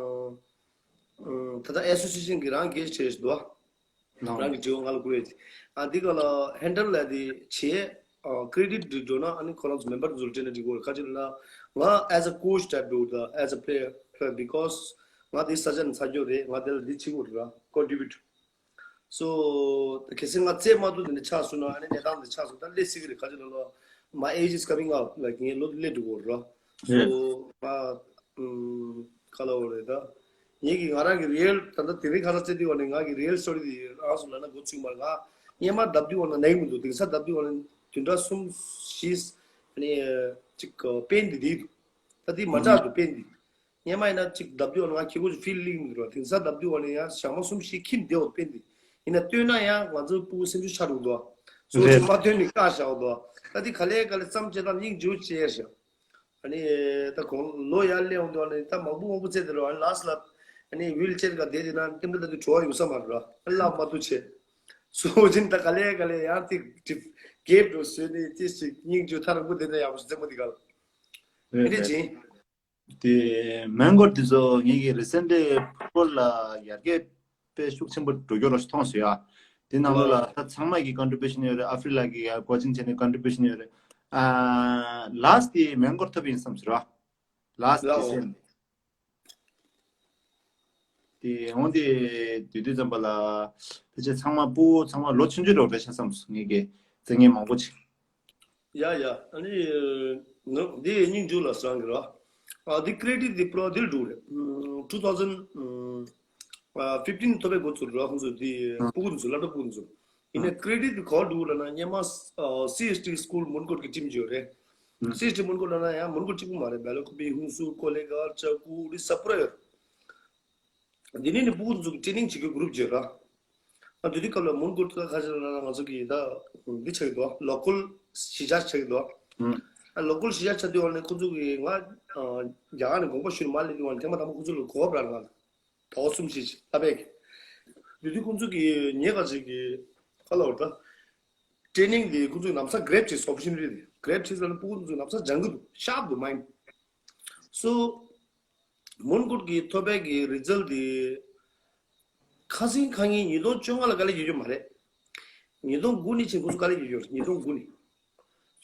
ཨ། ད་ལྟ་ཨེ་སོ་སི་ཨེ་ཤན་གྱི་རང་སྒེར་བྱས་ཤིག་འདུག་ཨ། ནོ། རང་གི་དྲི་བ་ང་ལ་བསྐུར་ཡས་དེ། ཨ། འདི་ག་ལ་ཧེན་ཌལ་ལ་དེ་བྱས། ཨ། ཀེ་རེ་ཌིཊ་འདི་འགྲོ་ན་ཨ་ནི་ཁོ་རང་ཚོ་མེམ་བར་ཚོ་ལ་སྤྲད་ན་འགྲིག་གི་རེད། ཁ་ཆེ་ན་ང་as a coach type འགྲོ་ད། As a player, because ང་དེ་ས་ཆ་ནས་ཚར་རྒྱུ་རེད། ང་དེ་ལ་འདི་བྱེད་དགོས་རེད་ར། ཀོན་ཊི་བིའུ་ཊི། སོ་གལ་སྲིད་ང་རྩེད་མ་ཐུབ་དེ་འདྲ་ཆགས་སོང་ན་ཨ་ནི་གནས་སྟངས་འདི་ཆགས་སོང་ད་སླེབས་སྲིད་ཀྱི་རེད། ཁ་ཆེ་ན་ལོ། My age is coming up. Like ངའི་ལོ་སླེབས་འགྲོ་གི་རེད་ར། སོ་ང་ཨམ། ག་ལབ་དགོས་རེད་ད། ངེད་ཀྱི་ང་རང་གི་རི་ཡལ་ད་ལྟ་དེ་རིང་ཁ་སང་བརྩད་དུས་བ་ནི་ང་གི་རི་ཡལ་སི་ཊོ་རི་དེ་རང་སུ་ལབ་ན་འགོ་ཚུགས་མ་རེད། ང་སྔོན་མ་བརྡབ་དུས་བ་ན་ནའི་མི་འདུག་དེང་སང་བརྡབ་དུས་བ་ན་བདུན་ཕྲག་གསུམ་བཞི་ནས་ཅིག་པེན་འདི་འདི་འདུག་ད་དེ་མ་འདྲ་འདུག་པེན་འདི། སྔོན་མ་ཡིན་ན་ཅིག་བརྡབ་དུས་བ་ན་ང་ཁྱེད་ཀོ་ཅིག་ཕི་ལིང་མི་འདུག་དེང་སང་བརྡབ་དུས་བ་ན་ཡང་ཞག་མ་གསུམ་བཞི་ཁྱིམ་བདེ་བ་པེན་འདི། ཡིན་ན་སྟོན་ན་ཡང་ང་ཚོ་སྤུ་གུ་སེམས་ཤུགས་ཆག་འགྲོ་འདུག་སོ་ཅིག་མ་སྟོན་ནས་བཀག་བཞག་འདུག་ད་དེ་ག་ལེ་ག་ལེ་བརྩམས་བྱས་དང་སྙིང་རྗེ་བྱས་ཤག་ཨ་ནི་ད་གོང་ལོ་ཡར་སླེབས་འོང་དུས་ཨ་ནི་ད་མང་པོ་མང་པོ་བཙལ་དེ་རུ་ཨ་ནི་ལ་སི་ལ་ཨ་ནི་ཝིལ་ཅེར་ག་བསྡད་དེ་ན་ཀེམ་པ་ད་དུ་བྲོ་བ་ཡོང་ས་མ་རེད་ར། ཨ་ལ་མ་ཐུག་ཆེ། སོ་ཅིན་ད་ག་ལེ་ག་ལེ་ཡང་ཏིག་ཏིག་གེབ་འགྲོ་བཟོས་ནས་ཏིག་ཅིག་སྙིང་རྗེ་ཐ་རང་པོ་དེ་འདྲ་ཡག་པོ་ཞིག་རྩེད་མོ་འདི་ག་ལ་ཨེ་འདྲ་ཅིན། དེ་མན་གོ་ཊི་དེ་ཚོ་ངེད་ཀྱི་རི་སེན་ཊི་ལི་ཕུཊ་བོལ་ལ་ཡར་རྒྱས་དཔེ་ཤུགས་ཆེན་པོ་འགྲོ་རྒྱུ་རོ་ཞིག་མཐོང་སོང་ཡ། དེ་ནང་ལོགས་ལ་ད་ཚང་མ་གི་ཀོན་ཊི་བིའུ་ཤན་ཡོད་རེད། ཨ་ཧྥེ་རི་ལ་གི་ཡ་གོ་ཆིང་བྱས་ནས་ཀོན་ཊི་བིའུ་ཤན་ཡོད་རེད། ཨ། ལ་སི་ཊི་དེ་མན་གོ་ཊི་ཐོབ་ཡིན་བསམ་ཟེར་བ། ལ་སི་ཊི་དེ་སེམས་དེ་འོང་དེ་དུས་དུས་ཙམ་པ་ལ་ཕལ་ཆེར་ཚང་མ་སྤུ་གུ་ཚང་མ་ལོ་ཆུང་ཆུང་འགྲོ་རེད་ཤག་བསམ་སོང་ངེད་ཀྱི་བཙན་ངན་མང་པོ་ཅིག་ཡ་ཡ། ཨ་ནི་ནོ། འདི་སྙིང་རྗེ་ལ་སང་གི་ར། ཨ། འདི་ཀེ་རེ་ཌིཊ་འདི་པུ་ར་འདིར་འགྲོ་རེད། ཨ། two thousand fifteen ཐོབ་པའི་འགོ་ཚུགས་ར། ཁོང་ཚོ་འདི་སྤུ་གུ་འདི་ཚོ་སློབ་གྲྭ་སྤུ་གུ་འདི་ཚོ། ཡིན་ནའི་ཀེ་རེ་ཌིཊ་འདི་ག་པར་འགྲོ་ལབ་ན་སྔོན་མ་སི་ཨེས་ཊི་སི་ཀུལ་མོན་གྷོ་གི་ཊིམ་ཅིག་ཡོད་རེད། སི་ཨེས་ཊི་སི་མོན་གྷོ་ལབ་ན་ཡང་མོན་གྷོ་གཅིག་པུ་མ་རེད། སྦེལ་ཀོབ་ཧུན་སུར་ཀོ་ལེ་གྷལ་ལྕགས་ཀུ་འདི་ས་པུ་ར་ཡོད་རེད། འདི་ནས་ནི་སྤུ་གུ་ཚོ་གི་ཊེ་ནིང་བྱེད་རྒྱུའི་གུ་རུབ་བྱེད་ར། ཨ། དེ་དུས་སྐབས་ལ་མོན་གྷོ་ཁ་ཆེ་ན་ང་ཚོ་གི་ད་འདི་ཆགས་ཀྱི་འདུག་ལོ་ཀལ་གཞིས་ཆགས་ཆགས་ཀྱི་འདུག་ཨ། ལོ་ཀལ་གཞིས་ཆགས་ཆགས་དུས་བ་ནས་ཁོ་ཚོ་གི་ང་རྒྱ་གར་ནས་དགོངས་པ་ཞུས་ནས་མར་སླེབས་དུས་བ་ནས་ཐེངས་མ་དང་པོ་ཁོ་ཚོ་ལ་གོ་སྐབས་རག་ང་ལ་ཟླ་བ་གསུམ་བཞི་ཅིག་ལྟ་བས་ཀྱི། དེ་དུས་ཁོ་ཚོ་གི་ཉེ་ག་ཅིག་གི་ཁ་ལ་བར་ད་ཊེ་ནིང་འདི་ཁོ་ཚོ་གི་ནམ་ས་གྷ་རེབ་ཅིག་སོབ་ཤིན་རི་དེ་གྷ་རེབ་ཅིག་ཟེར་ན་སྤུ་གུ་ཚོ་གི་ནམ་ས་སྦྱང་གི་འདུག་ཤརབ་འདུག་མའིན་ཌི། སོ། མོན་གྷོ་གི་ཐོབ་པའི་གི་རི་ཛལ་ཊི་དེ་ཁ་སང་ཁ་ཉིན་ཉིས་སྟོང་བཅོ་ལྔ་ལ་དཀའ་ལས་རྒྱག་རྒྱུ་མ་རེད། ཉིས་སྟོང་དགུ་ནས་ཕྱིན་ཁོ་ཚོ་དཀའ་ལས་རྒྱག་རྒྱུ་རེད། ཉིས་སྟོང་དགུ་ནས།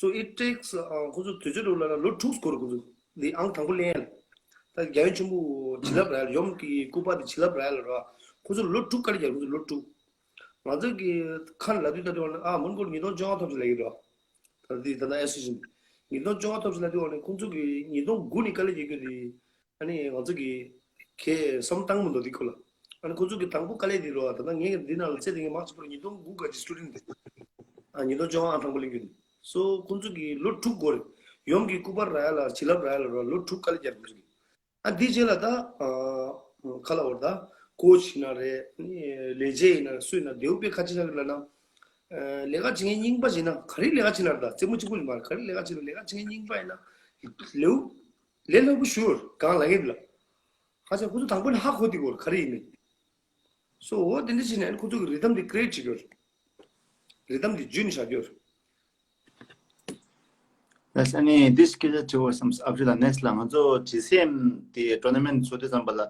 So it takes, ཨ། ཁོ་ཚོ་དུས་ཚོད་འགྲོ་ལབ་ན་ལོ་དྲུག་འགོར། ཁོ་ཚོ་འདི་ཨང་དང་པོ་ལེན་ཡ་ལ། ད་རྒྱལ་ཡུམ་ཆེན་པོ་བྱིན་རླབས་རག་ཡ་ལ། ཡུམ་གྱི་སྐུ་པར་དེ་བྱིན་རླབས་རག་ཡ་ལ་ར། ཁོ་ཚོ་ལོ་དྲུག་དཀའ་ལས་རྒྱག་ཁོ་ཚོ་ལོ་དྲུག་ང་ཚོ་གི་ཁ་ནས་ལབ་དུས་ལྟ་དུས་ཨ་མོན་གྷོ་ཉིས་སྟོང་བཅོ་ལྔ་ཐོབ་ཅིག་ལབ་ཀྱི་འདུག་ད་འདི་ད་ལྟ་ཨེ་སི་ཅི་ནས་ཉིས་སྟོང་བཅོ་ལྔ་ཐོབ་ཅིག་ལབ་དུས་ཨ་ནི་ཁོང་ཚོ་གི་ཉིས་སྟོང་དགུ་ནས་དཀའ་ལས་རྒྱག་རྒྱུ་དེ་ཨ་ནི་ང་ཚོ་གི་གས་བསམ་བཏང་མི་འདུག་འདི་སྐོར་ལ། ཨ་ནི་ཁོང་ཚོ་གི་དང་པོ་དཀའ་ལས་དེ་རོ། ད་ལྟ་ངས་འདི་ནང་ལ་རྩེད་དེ་ངས་མང་ཆེ་བོར་ཉིས་སྟོང་དགུ་ག་གི་སི་ཊུ་ཌེན་ཊི་དེ། ཨ། ཉིས་སྟོང་བཅོ་ལྔ་ཨང་དང་པོ་ལེན་རྒྱུ་དེ། སོ་ཁོང་ཚོ་གི་ལོ་དྲུག་འགོར། ཡུམ་གྱི་སྐུ་པར་རག་ཡ་ལ་བྱིན་རླབས་རག་ཡ་ལ་རོ་ལོ་དྲུག་དཀའ་ལས་རྒྱག་ཁོང་ཚོ་གི། ཨ། འདི་རྗེས་ལ་ད་ཨ་ཁ་ལ་བར་ད་ཀོ་ཆི་ཡིན་ན་རེད། ལས་བྱེད་ཡིན་ན་སུ་ཡིན་ན་དེའུ་དཔེ་ཁ་ཆེ་ཆགས་ལ་ན། ལས་ཀ་བྱེད་མཁན་རྙིང་པ་ཡིན་ན་ག་རེ་ལས་ཀ་བྱེད་ན་རེད། ད་རྩེད་མོ་གཅིག་པུ་ཡིན་པ་རེད། ག་རེ་ལས་ཀ་བྱེད་ན་ལས་ཀ་བྱེད་མཁན་རྙིང་པ་ཡིན་ན་ལེའུ་ལས་སླ་པོ་ཞུ་གང་ལ་ངེས་ལ། ཁ་ཆེ་ཁོ་ཚོ་དང་པོ་ནས་ཧ་གོ་དེ་གོ་ག་རེ་ཡིན་མིན། སོ་འོ་དེ་འདྲ་བྱས་ནས་ཁོ་ཚོ་གི་རི་དམ་དེ་ཀི་རེ་ཊི་བྱེད་རྒྱུ་རེད། རི་དམ་དེ་རྒྱུན་བཞག་རྒྱུ་རེད། ལགས་སོ། ཨ་ནི་འདི་སྐད་ཆ་དྲི་བ་བསམ་ཨ་ཕི་ལ་ནེག་སི་ལ་ང་ཚོ་ཇི་སི་ཨེམ་དེ་ཊོར་ན་མེན་ཊི་བཟོ་དུས་ཙམ་པ་ལ་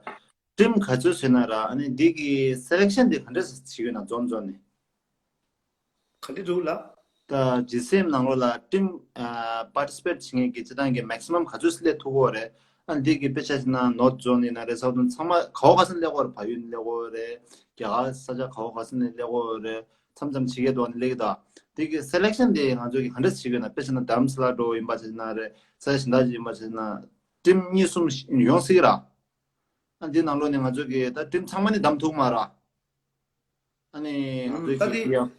ཊིམ་ག་ཚོད་བཟོས་ན་ར། ཨ་ནི་འདི་གི་སེ་ལེག་ཤན་དེ་ག་འདྲ་བྱེད་ཀྱི་ཡོད་ན་ཛོན་ཛོན་ནས། ག་འདྲ་འདུག་ལ། ད་ཇི་སི་ཨེམ་ནང་ལོགས་ལ་ཊིམ་པར་ཊི་སི་པེཊ་བྱེད་མཁན་གྱི་སྤྱི་བཏང་གི་མེག་སི་མམ་ག་ཚོད་སླེབས་ཐུབ་ཀྱི་ཡོད་རེད། ཨ་ནི་འདི་གི་དཔེ་ཆ་བཞག་ན་ནོར་ཐི་ཛོན་ཡིན་ན་རེད། སའུ་ཐི་ཛོན་ཚང་མ་ག་བ་ག་ས་ནས་སླེབས་ཀྱི་ཡོད་རེད། བལ་ཡུལ་ནས་སླེབས་ཀྱི་ཡོད་རེད། རྒྱ་གར་ས་ཆ་ག་བ་ག་ས་ནས་སླེབས་ཀྱི་ཡོད་རེད། མཚམས་མཚམས་ཕྱི་རྒྱལ་དུ་ནས་སླེབས་ཀྱི་འདུག་དེ་གི་སེ་ལེག་ཤན་དེ་ང་ཚོ་གི་ག་འདྲ་བྱེད་ཀྱི་ཡོད་ན། དཔེ་བྱས་ན་དྷ་རམ་ས་ལ་འགྲོ་ཡིན་པ་བྱས་ན་རེད། ས་ཆ་གཞན་དག་ཅིག་ཡིན་པ་བྱས་ན་ཊིམ་གཉིས་གསུམ་ཡོང་སྲིད་ཀྱི་ར། ཨ་འདི་ནང་ལོགས་ནས་ང་ཚོ་གི་ད་ཊིམ་ཚང་མ་ནི་བདམས་ཐུབ་མ་ར། ཨ་ནི་ང་ཨུམ། ཚོ་ད་གི་འདི་ཡང་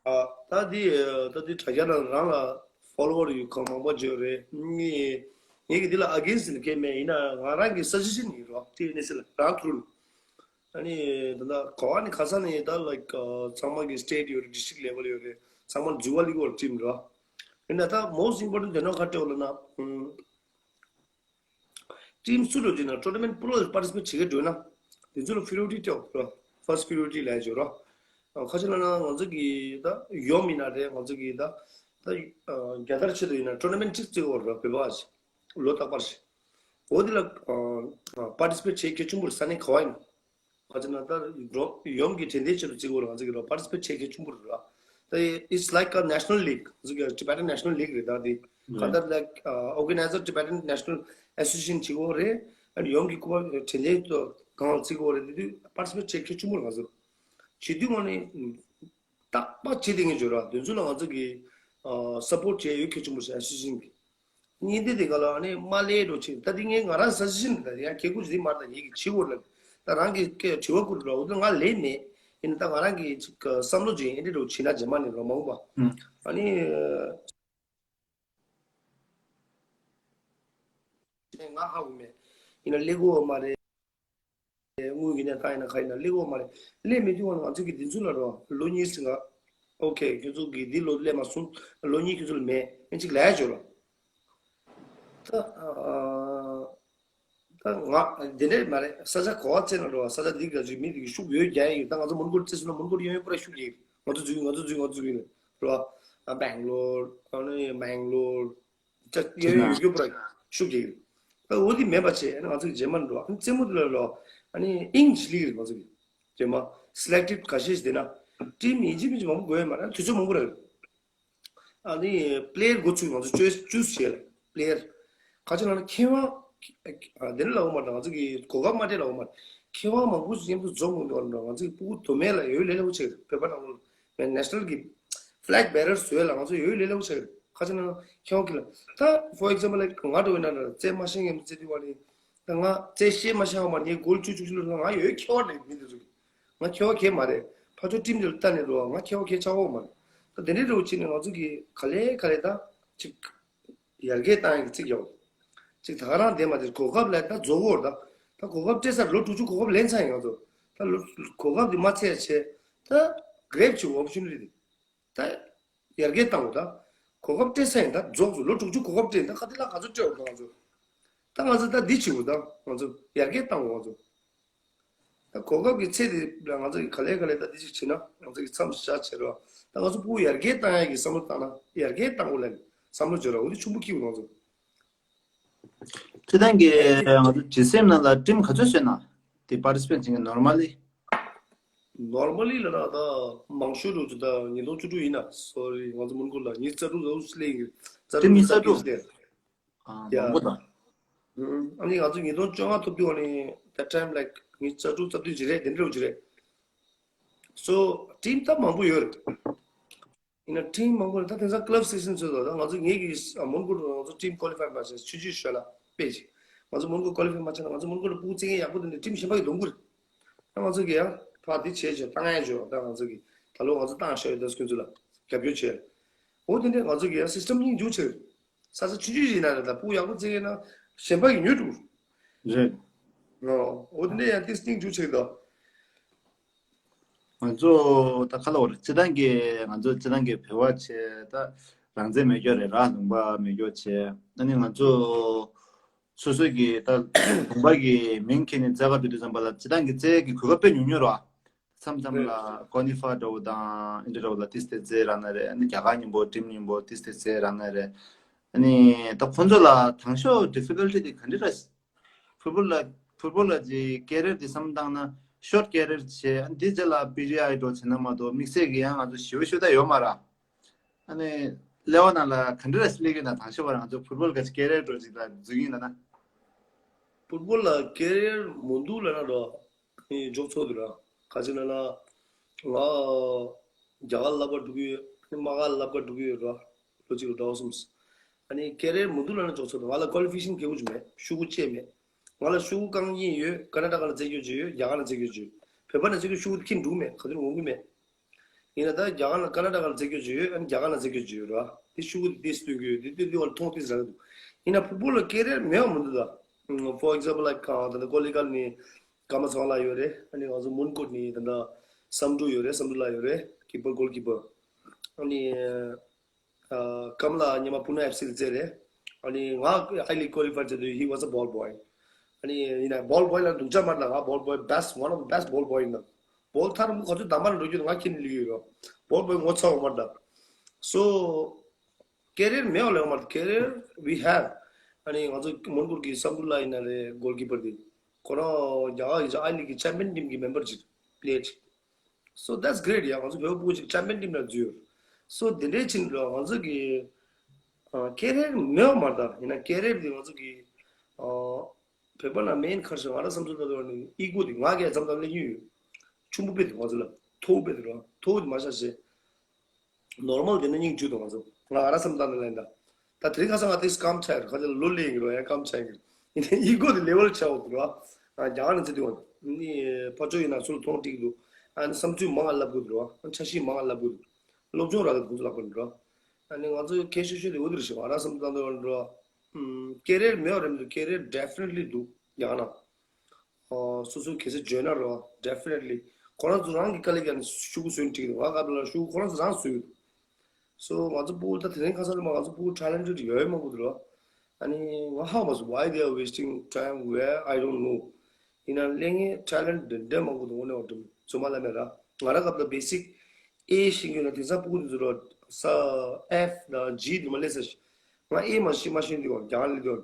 ཨ་ད་འདི་ད་འདི་དྲ་རྒྱ་ནང་རང་ལ་ཕོ་ལོ་ཝར་ཡོད་ཁང་མང་པོ་ཡོད་རེད། ངས་ངས་གི་འདི་ལ་ཨ་གེན་སི་ནི་གལ་མེད། ཡིན་ན་ང་རང་གི་སཱ་ཇེ་ཤན་ཡིན་རོགས། ཊི་ཨེན་ཨེས་ལ་རང་ཐུར། ཨ་ནི་ད་ད་གོ་བ་ནི་ཁ་སང་ནས་ད་ལའིཀ་ཚང་མ་གི་སི་ཊེཊ་ཡོད་རེད། ཌི་སི་ཊིག་ལེ་ཝལ་ཡོད་རེད། ཚང་མ་འཛུལ་བ་ལི་གོ་ཊིམ་རོགས། ཡིན་ན་ད་མོ་སི་ཊི་ཨིམ་པོར་ཊེན་ཊི་དེ་ནོ་ག་སྤྲད་ལ་ན། ཊིམ་སུ་འགྲོ་རྒྱུ་ན་ཊོར་ན་མེན་ཊི་པུ་རོ་པར་ཊི་སི་པེཊ་བྱེད་མཁན་འགྲོ་ན། དེ་ཚོ་ལ་པི་རི་ཡོ་རི་ཊི་སྤྲད་རོགས། ཕར་སི་ཊི་པི་རི་ཡོ་རི་ཊི་ལབ་ཡོད་རོགས། ཁ་ཆེ་ལ་ན་ང་ཚོ་གི་ད་ཡོམ་ཡིན་ན་རེད། ང་ཚོ་གི་ད་ད་རྒྱལ་དར་ཆེད་དུ་ཡིན་ན་ཊོར་ན་མེན་ཊི་གཅིག་བརྩི་གི་ཡོད་རོགས། བོད་པ་ཞིག་ལོ་རྟག་པར་ཞིག་འོ་དེ་ལ་པར་ཊི་སི་པེཊ་བྱེད་གལ་ཆེན་པོ་རེད། ས་གནས་ག་བ་ཡིན་ན། ཁ་ཆེ་ན་ད་རོ་ཡོམ་གྱི་དྲན་རྟེན་ཆེད་དུ་བརྩི་གི་ཡོད་རེད། ང་ཚོ་གི་རོགས་པར་ཊི་སི་པེཊ་བྱེད་མཁན་ཆེན་པོ་རེད་ར། ད་it's like a national league. ང་ཚོ་གི་Tibetan national league རེད། ད་དེ་ག་ད་like organizer Tibetan National Association བྱེད་ཀྱི་ཡོད་རེད། ཨ་ནི་ཡོམ་གྱི་སྐུ་པར་དྲན་རྟེན་དུ་གང་བརྩི་གི་ཡོད་རེད། དེ་དུས་པར་ཊི་སི་པེཊ་བྱེད་མཁན་ཆེན་པོ་རེད། ང་ཚོ་བྱེད་དུས་ངོ་ནས་རྟག་པར་བྱེད་བསྡད་མཁན་ཡོད་ར། དེ་ཚོ་ལ་ང་ཚོ་གི་སཔོར་ཊི་བྱེད་ཡོད་གལ་ཆེན་པོ་རེད། ཨེ་སོ་སི་ཨེ་ཤན་གི། གཉིས་ལྡན་དེ་ག་ལ་ཨ་ནི་མ་ལས་འགྲོ་ཆེ། ད་དེ་ངས་ང་རང་ས་ཞིན་ད་ཡང་ཁེ་ཁུ་ཞིག་མ་ད་ཡིག་གི་ཆི་བོར་ལ་ད་རང་གི་སྐད་དྲི་བ་ཁུར་རོགས། ད་ང་ལས་མེད། ཡིན་ད་ང་རང་གི་ཅིག་བསམ་བློ་ཅིག་ཨེ་འདྲ་འགྲོ་ཆེ་ན་རྗེས་མ་ནས་རོ་མ་འོང་པ། ཨ་ནི་ང་ཧ་གོ་མེད། ཡིན་ན་ལས་གོ་མ་རེད། དངུལ་གྱི་གནས་སྟངས་ཡིན་ན་ག་ཡིན་ན་སླེབས་ཡོད་མ་རེད། སླེབས་མེད་དུས་ང་ཚོ་གི་འདི་ཚོ་ལ་རོ་ལོ་གཉིས་ཟིན་ག་ཨོ་ཁེ་ཁྱོད་ཚོ་གི་འདི་ལོ་སླེབས་མ་སོང་། ལོ་གཉིས་ཁྱོད་ཚོ་ལ་མེད་ཨེ་ཅིག་ལས་བྱོས་རོ། ད་ད་ང་འདི་འདྲས་མ་རེད། ས་ཆ་གོ་བ་བཙལ་ན་རོ། ས་ཆ་འདི་ག་ཚོད་མི་འདི་གི་ཤུགས་ཡོད་རྒྱ་ཡིན། ད་ང་ཚོ་མོན་གྷོ་བཙལ་སོང་ན་མོན་གྷོ་ཡོད་ཡོད་པོ་ར་ཤུགས་ཡིན། ང་ཚོ་འཛུལ་ང་ཚོ་འཛུལ་ང་ཚོ་འཛུལ་ཡིན་རོ། ཨ་སྦེང་ལོར་ཨ་ནི་མེང་ལོར། ཅག་ཡོད་ཡོད་ཡོད་པ་ཤུགས་ཀྱིས། ད་འོ་དེ་མེད་པ་བྱས་ཨ་ནི་ང་ཚོ་གི་རྗེས་མ་འགྲོ་ཨ་ནི་རྩེད་མོ་དེ་ལ་ལོ་ཨ་ནི་ཨིང་ཇི་ལིག་རེད། ང་ཚོ་གི་རྗེས་མ་སི་ལེག་ཊེཌ་ཁ་ཤས་ཤིག་བསྡད་ན་ཊིམ་ཡིན་གཅིག་མིན་གཅིག་མང་པོ་དགོས་ཡོད་མ་རེད། དུས་ཚོད་མང་པོ་རེད། ཨ་ནི་པི་ལེ་ཡར་འགོ་ཚུགས་ང་ཚོ་ཅུས་ཅུས་བྱས་ལ་པི་ལེ་ཡར་ཁ་ཆེ་ལ་ན་མཁས་དབང་དེ་ནི་ལ་འོ་མ་རེད། ང་ཚོ་གི་གོ་སྐབས་མ་སྤྲད་ལ་འོ་མ་རེད། མཁས་དབང་མང་པོ་ཞིག་མཉམ་དུ་འཛོམས་ཡོང་དུས་ང་ཚོ་གི་ཕྲུ་གུ་མདོ་སྨད་ལ་ཡོད་ལས་སླ་པོ་ཆགས་རེད། བོད་པ་ནང་ལོགས་ལ་ནེ་ཤ་ནལ་གི་ཕི་ལེག་བེ་རར་བཟོས་ལ་ང་ཚོ་ཡོད་ལས་སླ་པོ་ཆགས་རེད། ཁ་ཆེ་ན་མཁས་དབང་གི་ལ་ད་for example like ང་འགྲོ་བའི་ནང་ལ་རྩེད་མ་ཤེས་མཁན་རྩེད་དུས་བ་ནི་ད་ང་རྩེད་ཤེས་མ་ཤེས་བ་མ་ངའི་གོལ་བཅུ་བཅུ་ལོ་ང་ཡོད་མཁས་དབང་རེད། མི་འདི་ཚོ་གི་ང་མཁས་དབང་གས་མ་རེད། ཕ་ཚོ་ཊིམ་འདི་ལ་ལྟ་ནས་འགྲོ་བ་ང་མཁས་དབང་གས་ཆགས་འོག་མ་རེད། ད་དེ་འདྲའི་འགྲོ་བྱས་ནས་ང་ཚོ་གི་ག་ལེ་ག་ལེ་ད་ཅིག་ཡར་རྒྱས་བཏང་ཡག་གི་རྩིག་ཡོད། ཅིག་ད་ག་རང་བསྡད་མ་དེར་གོ་སྐབས་ལ་ད་རྫོགས་འོར་ད། ད་གོ་སྐབས་སྤྲད་ཚར་ལོ་དྲུག་ཅུ་གོ་སྐབས་ལེན་ཚར་ཡིན་ང་ཚོ། ད་ལོ་གོ་སྐབས་དེ་མ་ཚད་བྱས་ད་གྲེབ་བྱེད་ཨོ་པོར་ཅུ་ནི་ཊི་དེ་ད་ཡར་རྒྱས་བཏང་འོ་ད། གོ་སྐབས་སྤྲད་ཚར་ཡིན་ད་རྫོགས་སོང་། ལོ་དྲུག་ཅུ་གོ་སྐབས་སྤྲད་ཡིན་ད་ག་དེ་ལ་ག་ཚོད་སྤྲད་འོ་ད་ང་ཚོ། ད་ང་ཚོ་ད་འདི་བྱེད་འོ་ད་ང་ཚོ་ཡར་རྒྱས་བཏང་འོ་ང་ཚོ། ད་གོ་སྐབས་ཀྱི་ཚད་དེ་ལ་ང་ཚོ་གི་ག་ལེ་ག་ལེ་ད་འདི་ཞིག་བྱེད་ན་ང་ཚོ་གི་མཚམས་བཞག་བྱེད་རོགས། ད་ང་ཚོ་ཕྲུ་གུ་ཡར་རྒྱས་བཏང་ཡག་གི་བསམ་བློ་བཏང་ན་ཡར་རྒྱས་བཏང་དགོས་ལབ་ནས་བསམ་བློ་བརྗོད་རོགས། འོ་དེ་ཆུང་པོ་སྐྱིད་པོ་ང་ཚོ། ཁྱེད་རང་གི་ང་ཚོ་ཇི་སི་ཨེམ་ནང་ལ་ཊིམ་ག་ཚོད་བཟོས་ན་དེ་པར་ཊི་སི་པེཊ་བྱེད་མཁན་ནོར་མལ་ལི། ནོར་མལ་ལི་ལ་ན་ད་མང་ཤོས་རུ་ད་ཉིས་སྟོང་བཅུ་དྲུག་ཡིན་ན་སོ་རི་ང་ཚོ་མོན་གྷོ་ལ་ཉིས་རྩ་དྲུག་ལ་སླེབས་ཡིན། རྩ་ཊིམ་ཉིས་རྩ་དྲུག་སླེབས། ཨ་ཡ། མང་པོ་དང་། ཨ་ནི་ང་ཚོ་ཉིས་སྟོང་བཅོ་ལྔ་ཐོབ་དུས་ཨ་ནི་that time like ཉིས་རྩ་དྲུག་རྩ་བདུན་ཅིག་རེད། དེ་འདྲ་ཅིག་རེད། So ཊིམ་ད་མང་པོ་ཡོད་རེད། ཡིན་ན་ཊིམ་མང་པོ་རེད། ད་དེང་སང་ཀ་ལབ་སི་ཀེ་ཤན་ཚོད་དང་ད་ང་ཚོ་ངེད་ཀྱི་མོན་གྷོ་ང་ཚོ་ཊིམ་ཀོ་ལི་ཕའི་མ་བྱས་ཆུང་ཆུང་ཤོད་ན་དཔེ་ཅིག་ང་ཚོ་མོན་གྷོ་ཀོ་ལི་ཕའི་མ་བྱས་ན་ང་ཚོ་མོན་གྷོ་ལ་ཕྲུ་གུ་རྩེད་མཁན་ཡག་པོ་དེ་འདྲ་ཊིམ་གཞན་པ་ཡི་སྡོང་གུ་རེད། ད་ང་ཚོ་གི་ཡང་ཕར་འདི་བྱས་བྱས་བཏང་ཡག་བྱས་ད་ང་ཚོ་གི་ད་ལོ་ང་ཚོ་བཏང་ཤོག་ཡོད་ད་སྐུ་ཚོ་ལ་རྒྱབ་སྐྱོར་བྱས། འོ་དེ་འདྲས་ང་ཚོ་གི་ཡང་སི་སི་ཊམ་སྙིང་རྗེ་ཆེ། ས་ཆ་ཆུང་ཆུང་ཞིག་ན་རེད། ད་ཕྲུ་གུ་ཡག་པོ་བཙལ་ན་གཞན་པ་གི་ཉོས་འགྲོ། རེད། ཨོ། འོ་དེ་འདྲས་ཡང་ཏིས་སྙིང་རྗེ་ཆེ་ད། ང་ཚོ་ད་ཁ་ལོ་བར་སྤྱི་བཏང་གི་ང་ཚོ་སྤྱི་བཏང་གི་བོད་པ་བྱས་ད་རང་བཙན་མེད་སྐྱོ་རེད་ར། ལུང་པ་མེད་སྐྱོ་བྱས་ཨ་ནི་ང་ཚོ་སོ་སོའི་གི་ད་ལུང་པ་གི་མིང་ཁྱེར་ནས་རྩ་ཁ་བསྡུ་དུས་ཙམ་པ་ལ་སྤྱི་བཏང་གི་རྩལ་གྱི་གོ་སྐབས་དཔེ་ཉུང་ཉུང་ར། མཚམས་མཚམས་ལ་ཀོ་ནི་ཧྥ་འདྲ་བོ་དང་ཨིན་ཏྲ་འདྲ་བོ་ལ་ཏིས་ཏེ་རྩེད་རག་ན་རེད། ཨ་ནི་རྒྱ་གར་མཉམ་པོ་ཊིམ་མཉམ་པོ་ཏིས་ཏེ་རྩེད་རག་ན་རེད། ཨ་ནི་ད་ཁོང་ཚོ་ལ་དང་ཤོས་ཌི་ཕི་ཁལ་ཊི་དེ་ག་འདྲ་རེད། ཕུཊ་བོལ་ལ་ཕུཊ་བོལ་ལ་ཅིག་ཀེ་རི་ཡར་དེ་བསམ་བཏང་ན་ཤོར་ཊི་ཀེ་རི་ཡར་བྱས། ཨ་ནི་དེ་རྗེས་ལ་པི་ཇི་ཨའི་འགྲོ་བྱས་ན་མ་གཏོགས་དམིགས་བསལ་གྱི་ཡང་ང་ཚོ་ཞེ་པོ་ཤོད་ད་ཡོད་མ་རེད། ཨ་ནི་ཀླད་པ་ནང་ལ་ག་འདྲ་རེད་སླེབས་ཀྱི་ན་དང་ཤོས་པ་ར་ང་ཚོ་ཕུཊ་བོལ་ག་ཅིག་ཀེ་རི་ཡར་འགྲོ་ཅིག་ལ་འཛུལ་གྱི་ཡིན་ལ་ན། ཕུཊ་བོལ་ལ་ཀེ་རི་ཡར་མི་འདུག་ལབ་ན་ར། ཨེ་འཇོག་ཆོག་འདུག་ར། ག་ཅི་ལབ་ན། ང་རྒྱ་གར་ལ་བསླབ་ག་འགྲོ་གི་ཡོད། དམག་སྒར་ལ་བསླབ་ག་འགྲོ་གི་ཡོད་ར། ལོ་གཅིག་ལ་ཟླ་བ་གསུམ། ཨ་ནི་ཀེ་རི་ཡར་མི་འདུག་ལབ་ན་འཇོག་ཆོག་འདུག་ང་ལ་ཀོ་ལི་ཕི་ཀེ་ཤན་སྐྱེ་བོ་ཅིག་མེད། ཤོག་གུ་བཅས་མེད། ང་ལ་ཤོག་གུ་རྐང་གཉིས་ཡོད། ཀ་ན་ཊ་ཀ་ལ་རྩེད་སྐྱོར་བྱེད་ཡོད། རྒྱ་གར་ལ་རྩེད་སྐྱོར་བྱེད་ཡོད། བོད་པ་ནང་རྩེད་སྐྱོར་ཤོག་གུ་ཁྱེར་འགྲོ་གི་མེད། ག་དུས་འོང་གི་མེད། ཡིན་ན་ད་རྒྱ་གར་ལ་ཀ་ན་ཊ་ཀ་ལ་རྩེད་སྐྱོར་བྱེད་ཡོད། ཨ་ནི་རྒྱ་གར་ལ་རྩེད་སྐྱོར་བྱེད་ཡོད་ར། དེ་ཤོག་གུ་དེ་ཏིས་སྟོན་གྱི་ཡོད། དེ་དེ་དེ་བར་མཐོང་ཏིས་རག་གི་འདུག་ཡིན་ན་ཕུཊ་བོལ་ལ་ཀེ་རི་ཡར་མེད་པ་མི་འདུག་ད། ཨམ། for example like ད་ལྟ་ཀོ་ལི་གྷལ་ནས་ཀ་མ་ཚང་ལགས་ཡོད་རེད། ཨ་ནི་ང་ཚོ་མོན་གྷོ་ནས་ད་ལྟ་བསམ་འགྲུབ་ཡོད་རེད། བསམ་འགྲུབ་ལགས་ཡོད་རེད། ཀི་པར་གོལ་ཀི་པར། ཨ་ནི་ཨ་ཀམ་ལགས་སྔོན་མ་པུ་ནེ་ཨེཕ་སི་ལ་རྩེད་རེད། ཨ་ནི་ང་ཨའི་ལིག་ཀོ་ལི་ཕའི་བྱེད་དུས་he was a ball boy། ཨ་ནི་ཡིན་ན་བོལ་བོའི་ལ་སྡུག་ཅག་མ་རེད་ལ། ང་བོལ་བོའི་best, one of the best ball boy ཡིན་ན། བོལ་ཐར་མོ་ག་ཚོད་དམ་པ་ལ་འགྲོ་རྒྱུ་ང་ཁྱེར་ནས་ལུས་ཡོད་རོ། བོལ་བོའི་ངོ་ཚ་བ་མ་རེད་ད། So ཀེ་རི་ཡར་མེད་པ་ལས་མ་རེད། ཀེ་རི་ཡར་we have. ཨ་ནི་ང་ཚོ་མོན་གྷོ་གི་བསམ་འགྲུབ་ལགས་ཡིན་ན་རེད། གོལ་ཀི་པར་དེ་ཁོ་རང་རྒྱ་གར་གི་ཨའི་ལིག་གི་ཆེམ་པི་ཡན་ཊིམ་གི་མེམ་བར་ཅིག་པི་ལེ་ཡར་ཅིག So that's great ཡ། ང་ཚོ་བོད་པ་ཕྲུ་གུ་ཅིག་ཆེམ་པི་ཡན་ཊིམ་ལ་འཛུལ་ཡོད། So དེ་འདྲའི་ཕྱིན་ལ་ང་ཚོ་གི་ཨ་ཀེ་རི་ཡར་མེད་པ་མ་རེད་ད། ཡིན་ན་ཀེ་རི་ཡར་དེ་ང་ཚོ་གི་ཨ་བོད་པ་ནང་མེན་ཁར་ཤོ་ང་རང་བསམ་ཚུལ་ལྟར་དུ་ནི་ཨི་གོ་དེ་ང་གས་མཚམས་མཚམས་ལེན་གྱི་ཡོད། ཆུང་པོ་དཔེ་དེ་ང་ཚོ་ལ་མཐོ་པོ་དཔེ་དེ་རོ། མཐོ་པོ་དེ་མ་བཞག་བྱས། ནོར་མལ་དེ་ནི་སྙིང་རྗེ་འདུག་ང་ཚོ་ང་ཨ་ར་བསམ་སྟངས་ནས་ལེན་ད། ད་དེ་རིང་ཁ་སང་ང་དེ་སྐམ་ཆག་ཡོད་རེད། ཁ་ཆ་ལོ་ལེགས་ཡིན་རོ་ཡང་སྐམ་ཆག་ཡིན་རེད། ཡིན་ནའི་ཨི་གོ་དེ་ལེ་ཝལ་ཆག་འོག་ཏུ་རོ། ང་རྒྱ་གར་ནས་ཚེ་དུས་བ་ནི་ཕ་ཆོས་ཡིན་ན་ཚུར་མཐོང་ཀྲིག་འདུག་ཨ་ནི་བསམ་ཚུལ་མང་ང་ལབ་དགོས་འདུག་རོ། ཨ་ནི་འཆར་གཞི་མང་ང་ལབ་དགོས་འདུག་སློབ་སྦྱོང་རག་གི་འདུག་ཚོ་ལབ་པ་འདུག་རོ། ཨ་ནི་ང་ཚོ་ཁྱད་ཆོས་ཤོས་དེ་འོ་དེ་རེད་ཤག་ང་ཨ་ར་བསམ་སྟངས་དེ་བ་འདུག་རོ། ཀེ་རི་ཡར་མེད་པ་རེད་མི་འདུག་ཀེ་རི་ཡར་ཌེ་ཕི་ནེ་ཊི་ལི་འདུག་རྒྱ་གར་ནང་། སོ་སོ་གལ་སྲིད་འཇོན་ན་རོ། ཌེ་ཕི་ནེ་ཊི་ལི་ཁོ་རང་ཚོ་རང་གི་དཀའ་ལས་ཀྱང་ཤུ་གུ་བཟོས་ནས་འགྲིག་འདུག་ང་སྐབས་ལ་ཤུ་གུ་ཁོ་རང་ཚོ་རང་བཟོས་ཡོད། So ང་ཚོ་ཕྲུ་གུ་ད་དེ་རིང་ཁ་སང་ལ་མ་ང་ཚོ་ཕྲུ་གུ་ཊེ་ལེན་ཊེཌ་ཡོད་ཡོད་མང་པོ་འདུག་རོ། ཨ་ནི་ང་how was why they are wasting time where I don't know. ཡིན་ན་གླེང་ངེས་ཊེ་ལེན་ཊི་འདི་འདྲ་མང་པོ་འདུག་འོ་ནས་འོ་འགྲིམ་ཚོ་མ་ལ་མེད་ར། ང་རང་སྐབས་ལ་basic A ཤེས་ཀྱི་ཡོད་ན་དེང་སང་ཕྲུ་གུ་འདི་ཚོ་རོ་ས་F དང་G འདི་མ་སླེབས་ས་ཞིག་ང་A མ་ཤེས་མ་ཤེས་འདི་བ་རྒྱང་ལི་འདི་བ།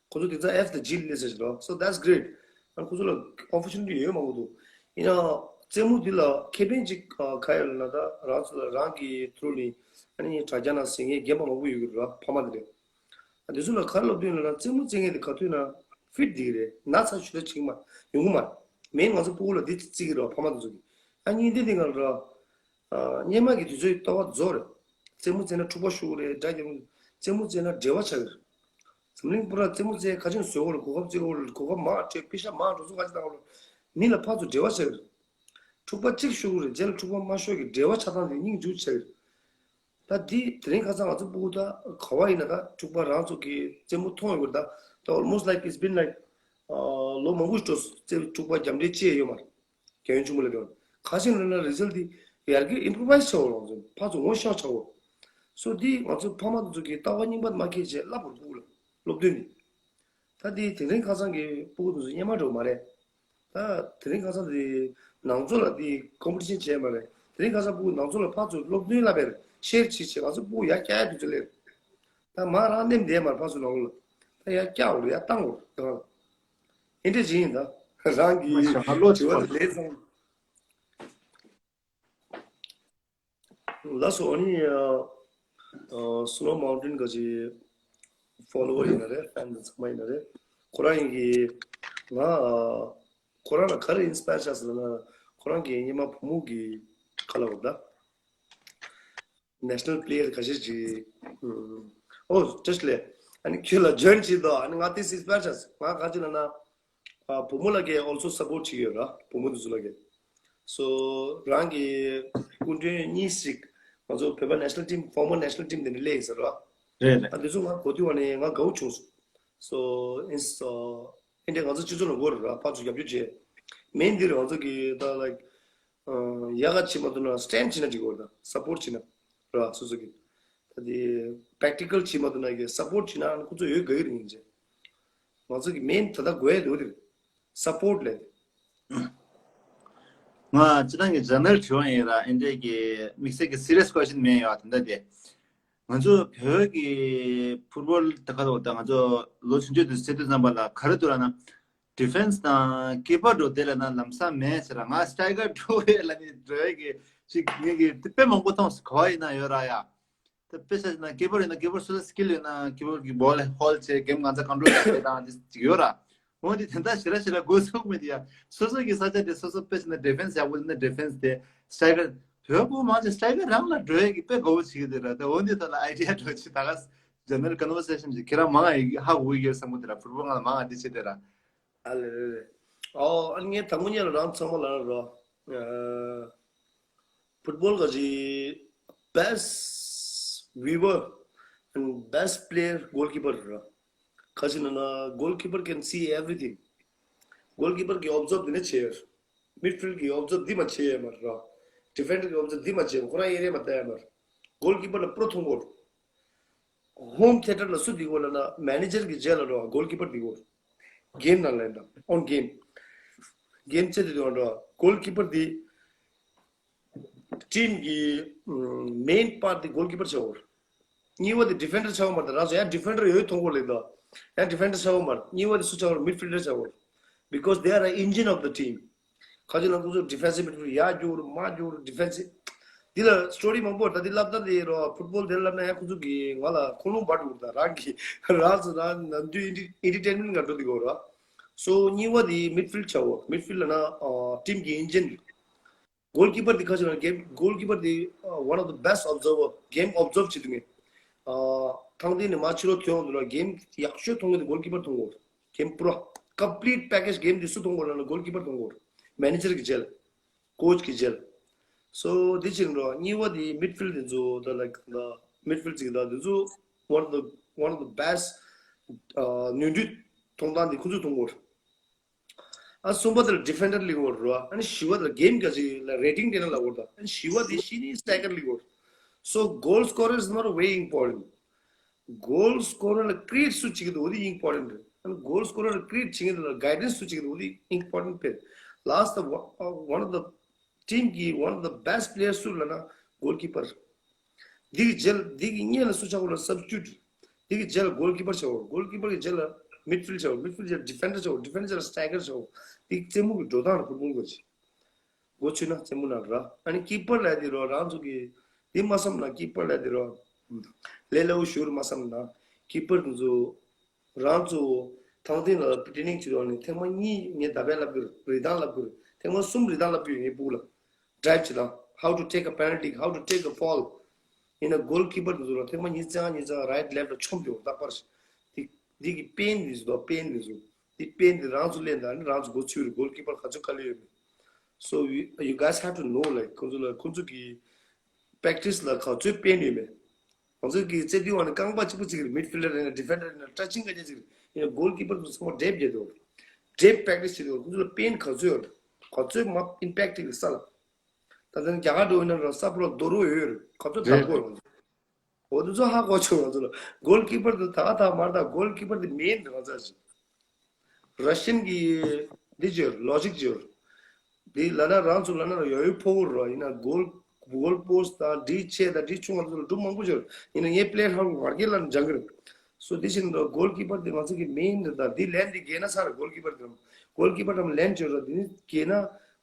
ཁོ་ཚོ་དེ་ཚོ་F དང་G ལ་སླེབས་ཟེར་ཞིག་འདུག So that's great. ཨ་ཁོ་ཚོ་ལ་ཨོ་པོར་ཅུ་ནི་ཊི་ཡོད་མང་པོ་འདུག་ཡིན་ནའང་རྩེད་མོ་འདི་ལ་ཁེ་ཕན་ཅིག་ག་ཡོད་ལབ་ན། ད་རང་ཚོ་ལ་རང་གི་ཐུ་ལུ་ནི་ཨ་ནི་དྲ་རྒྱ་ནང་གཟིགས་མཁན་རྒན་པ་མང་པོ་ཡོད་ཀྱི་རེད་བ། ཕ་མ་དེ་འདྲ། ཨ་དེ་ཚོ་ལ་ག་རེ་སློབ་སྟོན་ལབ་ན། རྩེད་མོ་རྩེད་མཁན་དེ་ག་དུས་ན་ཕིཊ་བསྡད་ཀྱི་རེད། ན་ཚ་ཞུ་ད་བྱེད་ཀྱི་མ་ཡོང་གི་མ་རེད། མེན་ང་ཚོ་ཕྲུ་གུ་ལ་འདི་བརྩི་གི་རེད་བ། ཕ་མ་དེ་ཚོ་གི་ཨ་གཉིས་ལྡན་དེ་ག་རེད། སྔོན་མ་གི་དུས་ཚོད་ལྟ་བ་རྫོགས་རེད། རྩེད་མོ་རྩེས་ན་འཁྲུག་པ་ཤོར་གི་རེད། དགྲ་རྒྱབ་རྩེད་མོ་རྩེས་ན་འབྲེལ་བ་ཆགས་ཀྱི་རེད། འཛམ་གླིང་པུ་ར་རྩེད་མོ་རྩེ་ག་ཅིག་བཟོས་འོ་ལ་གོ་སྐབས་བརྩི་འོ་ལ་གོ་སྐབས་མང་སྤྲད། པེ་ཤ་མང་འགྲོ་སོང་ག་ཅིག་བཏང་འོ་ལ་མི་ལ་ཕར་ཚུར་འབྲེལ་བ་ཆགས་ཀྱི་རེད། འཁྲུག་པ་གཅིག་ཤོར་གི་རེད། རྗེས་ལ་འཁྲུག་པ་མ་ཤོར་གི་འབྲེལ་བ་ཆགས་སྟངས་དེ་སྙིང་རྗེ་ཆགས་ཀྱི་རེད། ད་འདི་དེ་རིང་ཁ་སང་ང་ཚོ་ཕྲུ་གུ་ད་ག་བ་ཡིན་ན་ད་འཁྲུག་པ་རང་ཚོ་གི་རྩེད་མོ་མཐོང་ཡོད་གི་རེད། ད་ད་almost like it's been like ལོ་མང་པོ་ཞིག་འགྲོ་སོང་། རྩེད་འཁྲུག་པ་རྒྱབ་འདྲེ་ཅི་ཡང་ཡོད་མ་རེད། རྒྱལ་ཡོངས་ཆེན་མོ་ལ་ཡོད། ག་ཅིག་ལབ་ན་རི་ཛལ་ཊི་དེ་ཡར་རྒྱས་ཨིམ་པོ་རོ་བའི་ཛི་བྱ་འོ་ལོང་ཚོ་ཕར་ཚུར་ངོ་ཤེས་བྱ་འོ། སོ་འདི་ང་ཚོ་ཕ་མ་དེ་ཚོ་གིས་ལྟ་བ་རྙིང་པ་མ་འཁྱེར་བྱས་བསླབ་དགོས་རེད་ཕྲུ་གུ་ལ་སློབ་སྟོན་དེ། ད་དེ་དེ་རིང་ཁ་སང་གི་ཕྲུ་གུ་དེ་ཚོ་སྔོན་མ་འདྲ་བོ་མ་རེད། ད་དེ་རིང་ཁ་སང་དེ་ནང་ཚོགས་ལ་དེ་ཀོམ་པི་ཊི་ཤན་བྱས་མ་རེད། དེ་རིང་ཁ་སང་ཕྲུ་གུ་ནང་ཚོགས་ལ་ཕར་ཚུར་སློབ་སྟོན་བསླབ་པ་རེད། ཤེར་བྱེད་བྱས་ང་ཚོ་ཕྲུ་གུ་ཡར་བཀྱག་ཡ་དུས་ཚོད་སླེབས། ད་མ་རང་ནེམ་བསྡད་མར་ཕར་ཚུར་ནང་ལོགས་ལ་ད་ཡར་བཀྱག་འོ་རེད། ཡར་བཏང་འོ་རེད་ད། ཨེ་འདྲ་ཅིག་ཡིན་ད། རང་གི་མ་ཞག་ལོ་དྲི་བ་ཆེ་བ་དེ་ལས་ཙང་། ལགས་སོ། ཨ་ནི་སི་ནོ་མའུན་ཊེན་ག་ཅི་ཕོ་ལོ་ཝར་ཡིན་ན་རེད། ཕེན་དེ་ཚང་མ་ཡིན་ན་རེད། ཁོ་རང་ཡིན་གི་ང་ཁོ་རང་ལ་ག་རེ་ཨིན་སི་པ་ཡར་བྱས་ཟེར་ན། ཁོ་རང་གི་སྔོན་མ་བུ་མོ་གི་ཁ་ལ་བར་ད། ནེ་ཤ་ནལ་པི་ལེ་ཡར་ཁ་ཤས་ཅིག་ཨོ་ཅེས་ལེ། ཨ་ནི་ཁྱོད་ལ་ཇོ་ཡིན་བྱེད་དོ། ཨ་ནི་ང་དེ་སི་སི་པར་ཆགས། ང་ག་ཅི་ལབ་ན། ཨ་བུ་མོ་ལ་གས་ཨོལ་སོ་སབ་པོར་ཊི་བྱེད་ཀྱི་ཡོད་ར། བུ་མོ་དེ་ཚོ་ལ་གས། སོ་རང་གི་སྐུ་མགྲོན་གཉིས་ཤིག་ང་ཚོ་བོད་པ་ནེ་ཤ་ནལ་ཊིམ་ཕོར་མར་ནེ་ཤ་ནལ་ཊིམ་དེ་འདྲ་སླེབས་ཡིན་ཟེར་ར། རེད་རེད། ཨ་དེ་ཚོ་ང་གོ་དུས་བ་ནས་ང་དགའ་བོ་བྱུང་སོང་། སོ་ཨིན་སོ་ཨིན་འདྲ་ང་ཚོ་སྤྱི་ཚོགས་ལ་གོ་ར་ར་ཕར་ཚུར་རྒྱབ་སྐྱོར་བྱས། མེན་འདིར་ང་ཚོ་གི་ད་ལའིཀ་ཡག་ག་བྱེད་མ་ཐུབ་ན་སི་ཊེན་ཌི་བྱེད་ན་འགྲིག་གི་རེད། ད་སཔོར་ཊི་བྱེད་ན་ར་སོ་སོ་གི་ད་དེ་པེག་ཊི་ཀལ་བྱེད་མ་ཐུབ་ན་གི་སཔོར་ཊི་བྱེད་ན་ཁོ་ཚོ་ཡོད་དགའ་གི་རེད། ཡིན་ཅེ་ང་ཚོ་གི་མེན་ད་ལྟ་དགོས་ཡ་དེ་འོ་དེ་རེད། སཔོར་ཊི་ལས། ང་སྤྱི་བཏང་གི་ཇེ་ནེ་རལ་དྲི་བ་ཡིན་ར། ཨེ་འདྲས་ཀྱི་དམིགས་བསལ་གྱི་སི་རི་ཡས་ཀོ་ཤན་མེད་ཡོད་ད་ལྟ་དེ། ང་ཚོ་བོད་ཀྱི་ཕུཊ་བོལ་ད་ག་ལོ་ད་ང་ཚོ་ལོ་ཆུང་ཆུང་དུས་བྱེད་དུས་ཙམ་པ་ལ་ག་རེ་འདུག་ལབ་ན། ཌི་ཕེན་སི་དང་ཀི་པར་འགྲོ་དེ་ལ་ན་ལམ་སང་མེད་ཟེར་ར། ང་སི་ཊའི་ཀར་འགྲོ་བའི་ལ་ནི་འགྲོ་ཡ་གི་ཅིག་ངེད་ཀྱི་དཔེ་མང་པོ་མཐོང་སོང་། ག་བ་ཡིན་ན་ཡོད་ར་ཡ། ད་དཔེ་ཆ་ན་ཀི་པར་ཡིན་ན་ཀི་པར་སུ་ལ་སི་ཀིལ་ཡོད་ན་ཀི་པར་གྱི་བོལ་ཧོལ་ཌི་བྱེད། གེམ་གང་ཚ་ཀོན་ཊོལ་བྱེད་དང་དེ་ཅིག་ཡོད་ར། འོན་ཏེ་དེ་འདྲ་ཞེ་དྲག་ཞེ་དྲག་དགོས་ཚུགས་མེད་དེ་ཡ། སོ་སོ་གི་ས་ཆ་དེ་སོ་སོ་དཔེ་ཆ་ན་ཌི་ཕེན་སི་ཡག་པོ་ཡིན་ན་ཌི་ཕེན་སི་དེ་སི་ཊའི་ཀར་བོད་པོ་མང་ཆེ་སི་ཊའི་ཀར་རང་ལ་འགྲོ་ཡ་གི་དཔེ་དགའ་བོ་བྱེད་ཀྱི་དེ་ར། ད་འོན་ཏེ་ད་ལ་ཨའི་ཌི་ཡ་འགྲོ་ཆེ་ད་ག་ཇེ་ནེ་རལ་ཀོན་ཝར་སེ་ཤན་ཅིག་ཁྱེད་རང་མང་ང་ཧ་གོ་གི་ཡོད་བསམ་གི་དེ་ར། ཕུཊ་བོལ་ང་ལ་མང་ང་དེ་བྱེད་དེ་ར། ཨ་ལེ་ལེ་ལེ། ཨོ་ཨ་ངས་དང་པོ་ཉིད་ལ་རང་ཚང་མ་ལ་རོ། ཕུཊ་བོལ་ག་ཅི་best viewer and best player goalkeeper ར། ག་ཅི་ན་ན་goalkeeper can see everything. Goalkeeper གི་ཨོབ་ཛོབ་འདི་ནས་བྱེད་ཡོད། མིཌ་ཕིལ་གི་ཨོབ་ཛོབ་འདི་མ་བྱེད་ཡོད་མ་ར། ཌི་ཕེན་ཌར་གི་ཨོབ་ཛོབ་འདི་མ་བྱེད་ཡོད། ཁོ་རང་ཨེ་རི་ཡ་མ་ལྟ་ཡོད་མ་ར། གོལ་ཀི་པར་ལ་པྲོ་མཐོང་གོ། ཧོམ་ཐེ་ཊར་ལ་སུ་འདི་གོ་ལ་ན་མེ་ནེ་ཇར་གི་རྗེས་ལ་འགྲོ་གོལ་ཀི་པར་འདི་གོ། གེམ་ནང་ལ་ཡིན་ད་ཨོན་གེམ། གེམ་ཚེ་འདི་འགྲོ་གོལ་ཀི་པར་འདི། ཊིམ་གི་མེན་པར་ཊི་གོལ་ཀི་པར་ཆགས་འོར། གཉིས་པ་དེ་ཌི་ཕེན་ཌར་ཆགས་འོར་མ་རེད། རང་ཚོ་ཡང་ཌི་ཕེན་ཌར་ཡོད་མཐོང་གོ་ལེ་དོ། ཡང་ཌི་ཕེན་ཌར་ཆགས་འོར་མ་རེད། གཉིས་པ་དེ་སུ་ཆགས་འོར། མིཌ་ཕིལ་ཌར་ཆགས་འོར། Because they are the engine of the team. ཁ་ཅིག་ལ་ཁོ་ཚོ་ཌི་ཕེན་སིབ་མིཌ་ཕིལ་ཡར་རྒྱུག་རུ་མར་རྒྱུག་རུ་ཌི་ཕེན་སིབ། འདི་ལ་སི་ཊོ་རི་མང་པོ་ད་འདི་ལབ་ད་འདི་རོ་ཕུཊ་བོལ་འདི་ལབ་ན་ཡང་ཁོ་ཚོ་གི་ང་ལ་ཁོང་ལུང་འབར་འགྲོ་གི་རེད་ད། རང་གི་རང་ཚོ་རང་ནམ་རྒྱུན་ཨེན་ཊར་ཨེན་ཊར་ཊེན་མེན་ཊི་ང་འགྲོ་འདི་གོ་ར། སོ་གཉིས་པ་དེ་མིཌ་ཕིལ་ཆགས་འོར། མིཌ་ཕིལ་ལབ་ན་ཊིམ་གི་ཨིན་ཇིན། གོལ་ཀི་པར་འདི་ཁ་ཤས་ལ་གེམ་གོལ་ཀི་པར་འདི་one of the best observer གེམ་ཨོབ་ཛོབ་བྱེད་དུ་ངེས། ཐང་སྟེང་ནས་མ་ཕྱི་རོ་ཐོན་འོང་དུ་ལ་གེམ་ཡག་ཤོས་མཐོང་གི་འདི་གོལ་ཀི་པར་མཐོང་གོ། གེམ་པུ་ར་ཀམ་པི་ལིཊ་པེ་ཀེཇ་གེམ་འདི་སུ་མཐོང་གོ་ལ་ན་གོལ་ཀི་པར་མཐོང་གོ། མེ་ནེ་ཇར་གི་རྗེས་ལ་ཀོ་ཆི་གི་རྗེས་ལ། སོ་འདི་ཕྱིན་འགྲོ་གཉིས་པ་འདི་མིཌ་ཕིལ་འདི་ཚོ་ད་ལ་མིཌ་ཕིལ་ཅིག་ད་འདི་ཚོ་one of the one of the best ནུས་འདུས་མཐོང་སྟངས་འདི་ཁོ་ཚོས་མཐོང་གོ། ཨ་གསུམ་པ་དེ་ལ་ཌི་ཕེན་ཌར་ལིག་ཝར་རོ། ཨ་ནི་བཞི་པ་དེ་ལ་གེམ་ག་ཅིག་ལ་རེ་ཊིང་དེ་ན་ལ་ཝར་དང་། ཨ་ནི་བཞི་པ་དེ་བཞི་ནི་སི་ཊའི་ཀར་ལིག་ཝར། So goal scorer is not very important. གོལ་སི་ཀོ་རར་ལ་ཀི་རི་ཨེཊ་སུ་བྱེད་ཀྱི་འདུག་འོ་དེ་ཨིམ་པོར་ཊེན་ཊི་རེད། ཨ་ནི་གོལ་སི་ཀོ་རར་ལ་ཀི་རི་ཨེཊ་བྱེད་ཀྱི་འདུག་ལ་གའི་ཌེན་སི་སུ་བྱེད་ཀྱི་འདུག་འོ་དེ་ཨིམ་པོར་ཊེན་ཊི་རེད། Last the one of the team གི་one of the best player སུ་ལ་ན་གོལ་ཀི་པར། འདི་གི་རྗེས་འདི་གི་སྔོན་ལ་སུ་ཆགས་གོ་ལ་སབ་སི་ཊི་ཊུཊ། འདི་གི་རྗེས་ལ་གོལ་ཀི་པར་ཆགས་གོ། གོལ་ཀི་པར་གི་རྗེས་ལ་མིཌ་ཕིལ་ཆགས་གོ། མིཌ་ཕིལ་རྗེས་ལ་ཌི་ཕེན་ཌར་ཆགས་གོ། ཌི་ཕེན་ཌར་རྗེས་ལ་སི་ཊའི་ཀར་ཆགས་གོ། འདི་རྩེད་མོ་གི་འགྲོ་སྟངས་རེད་ཕུཊ་བོལ་གོ་ཅི། གོ་ཆུ་ན་རྩེད་མོ་ན་ར། ཨ་ནི་ཀི་པར་ལ་དེ་རོ་རང་ཚོ་གི་འདི་མ་བསམ་ན་ཀི་པར་ལ་དེ་རོ་ལས་སླ་བོ་ཞུ་རུ་མ་བསམ་ན་ཀི་པར་དེ་ཚོ་རང་ཚོ་ཐང་སྟེང་ལ་ཊེ་ནིང་བྱེད་རོགས་ནི་ཐེངས་མ་གཉིས་ངས་ད་བས་ལབ་གི་རེད། རི་ཐང་ལབ་གི་རེད། ཐེངས་མ་གསུམ་རི་ཐང་ལབ་གི་ཡོད་ངའི་སྤུ་ལ། ཌ་རའི་བི་བྱེད་དང་། How to take a penalty, how to take a foul. ཡིན་ན་གོལ་ཀི་པར་དེ་ཚོ་ལ་ཐེངས་མ་གཉིས་ཚང་གཉིས་ཚང་རའིཊ་ལེཕཊ་ལ་མཆོང་དེ་འོ་རྟག་པར་ཤི། དེ་དེ་གི་པེན་དེ་ཚོ་དང་པེན་དེ་ཚོ་དེ་པེན་དེ་རང་ཚོ་ལེན་དང་ནི་རང་ཚོ་གོ་ཚུད་རེད། གོལ་ཀི་པར་ག་ཚོད་དཀའ་ལས་ཡོད་མེད། So you, you guys have to know, like, ཁོང་ཚོ་ལ་ཁོང་ཚོ་གི་པེག་ཊི་སི་ལ་ག་ཚོད་པེན་ཡོད་མེད། ང་ཚོ་གི་རྩེད་དུས་བ་ནི་རྐང་པ་གཅིག་པུ་གཅིག་རེད། མིཌ་ཕིལ་ཌར་ཡིན་ན་ཌི་ཕེན་ཌར་ཡིན་ན་ཊ་ཆིང་ག་ཅིག་གཅིག་རེད། ཡིན་ན་གོལ་ཀི་པར་ཚོ་ཚང་མ་ཌེབ་རྒྱག་འདུག་ཌེབ་པེག་ཊི་སི་བྱེད་འདུག་ཁོང་ཚོ་ལ་པེན་ག་ཚོད་ཡོད་རེད། ག་ཚོད་མ་ཨིམ་པེག་ཊི་ཡོད་རེད་ས་ལ། ད་ལྟ་རྒྱ་གར་འགྲོ་ཡིན་ན་ར་ས་ཕོ་ལ་རྡོ་རོ་ཡོད་རེད། ག་ཚོད་དམ་པོ་རེད། འོ་དེ་ཚོ་ཧ་གོ་ཆོག་ང་ཚོ་ལ་གོལ་ཀི་པར་དེ་ད་ད་མར་ད་གོལ་ཀི་པར་དེ་མེན་རང་ཚ་ཞིག་ར་ཤན་གྱི་འདི་བརྗོད་ལོ་ཇིག་བརྗོད། འདི་ལ་ན་རང་ཚོ་ལ་ན་ཡོ་ཡོ་ཕོ་བོར་རོ་ཡིན་ན་གོལ་གོལ་པོ་སི་དང་འདི་ཆེ་དང་འདི་ཆུང་ང་ཚོ་ལ་སྒྲུབ་མང་པོ་བརྗོད། ཡིན་ན་ངའི་པི་ལེ་ཡར་ཧ་གོ་ང་རྒྱལ་ལ་འཇང་གི་རེད། སོ་འདི་བཞིན་དུ་གོལ་ཀི་པར་འདི་ང་ཚོ་གི་མེན་རེད། ད་འདི་ལན་འདི་རྒྱལ་ན་ས་ར་གོལ་ཀི་པར་འདི་རམ་གོལ་ཀི་པར་རམ་ལན་བརྗོད་ར་འདི་ནི་རྒྱལ་ན་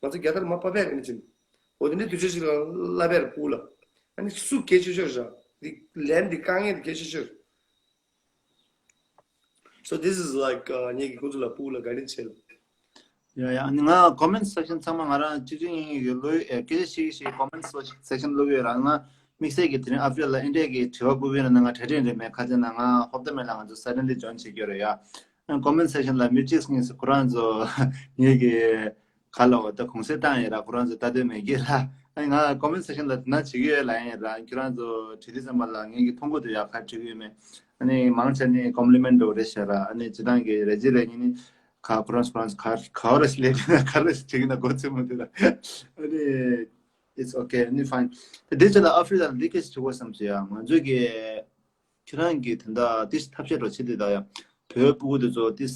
ང་ཚོ་རྒྱལ་དར་མ་པ་པས་རེད་ནི་ཅིན། འོ་འདི་ནི་དུས་ཚོད་ཅིག་ལ་བསླབ་པའི་སྤུ་ལ། ཨ་ནི་སུ་གལ་ཆེ་ཤོས་རེད། འདི་ལན་འདི་དཀའ་ངལ་འདི་གལ་ཆེ་ཤོས། So this is like ངེད་ཀྱི་ཁོང་ཚོ་ལ་སྤུ་ལ་ག་རེ་བྱེད་ལ། ཡ་ཡ། ཨ་ནི་ང་ཀོ་མེན་ཊི་སེག་ཤན་ཚང་མ་ང་རང་གཅིག་གཅིག་གཉིས་གཉིས་ཀྱི་ལོས་ཨེ་སྐད་ཆ་ཤིག་ཤིག་ཀོ་མེན་ཊི་སེག་ཤན་ལོག་ཡོད་ར། ང་དམིགས་བསལ་གྱི་དེ་རིང་ཨ་ཕི་ཡ་ལ་ཨེ་འདྲས་ཀྱི་དྲི་བ་བཀོད་པའི་ནང་ང་གྲ་སྒྲིག་རེད་མེད་ཁ་ཅན་ན་ང་ཧོབ་ཏེ་མེད་ལ་ང་ཚོ་སེ་ཊར་ཌེ་ཇོ་ཡིན་བྱེད་ཀྱི་ཡོད་རེད་ཡ། ཀོ་མེན་ཊི་སེག་ཤན་ལ་མི་གཅིག་གཉིས་སུ་ཁོ་རང་ཚོ་ངེད་ཀྱི་ཁ་ལ་འོ་ད་གུང་སེང་བཏང་ཡིན་ར། ཁོ་རང་ཚོ་ལྟ་འདོད་མེད་ཀྱི་ར། ཨ་ནི་ང་ཀོ་མེན་ཊི་སེག་ཤན་ལ་དེ་ན་བྱེད་ཀྱི་ཡོད་ལ་ཡིན་ར། ཁྱོད་རང་ཚོ་བྲིས་དུས་ཙམ་པ་ལ་ངེད་ཀྱི་མཐོང་གི་འདུག་ཡ། ཁ་བྲིས་ཀྱི་ཡོད་མེད། ཨ་ནི་མང་ཆེ་ནི་ཀོམ་པི་ལི་མེན་ཊི་འདྲ་བོ་རེད་ཤག་ར། ཨ་ནི་སྤྱིར་བཏང་གི་རེ་ཅི་རེ་ཉིན་ནི་ ཁ་ཁོ་རང་ཁོ་རང་ག་ག་བར་སླེབས་ཡིན་ན་ག་རེ་བྱེད་ཀྱི་ན་འགོ་ཚུགས་མི་འདུག་ལ། ཨ་ནི། It's okay. ཨ་ནི་fine. དེ་ཚོ་ལ་ཨ་ཧྥི་རི་ཀ་ལ་ལི་ཀེ་ཅི་ཐུག་པ་བསམ་ཚེ་ཡ་ང་ཚོ་གི་ཁྱེད་རང་གི་དེ་འདྲ་ཏིས་ཐབས་ཤེས་འགྲོ་བྱེད་དེ་ད་ཡ་བོད་ཕྲུ་གུ་དེ་ཚོ་ཏིས་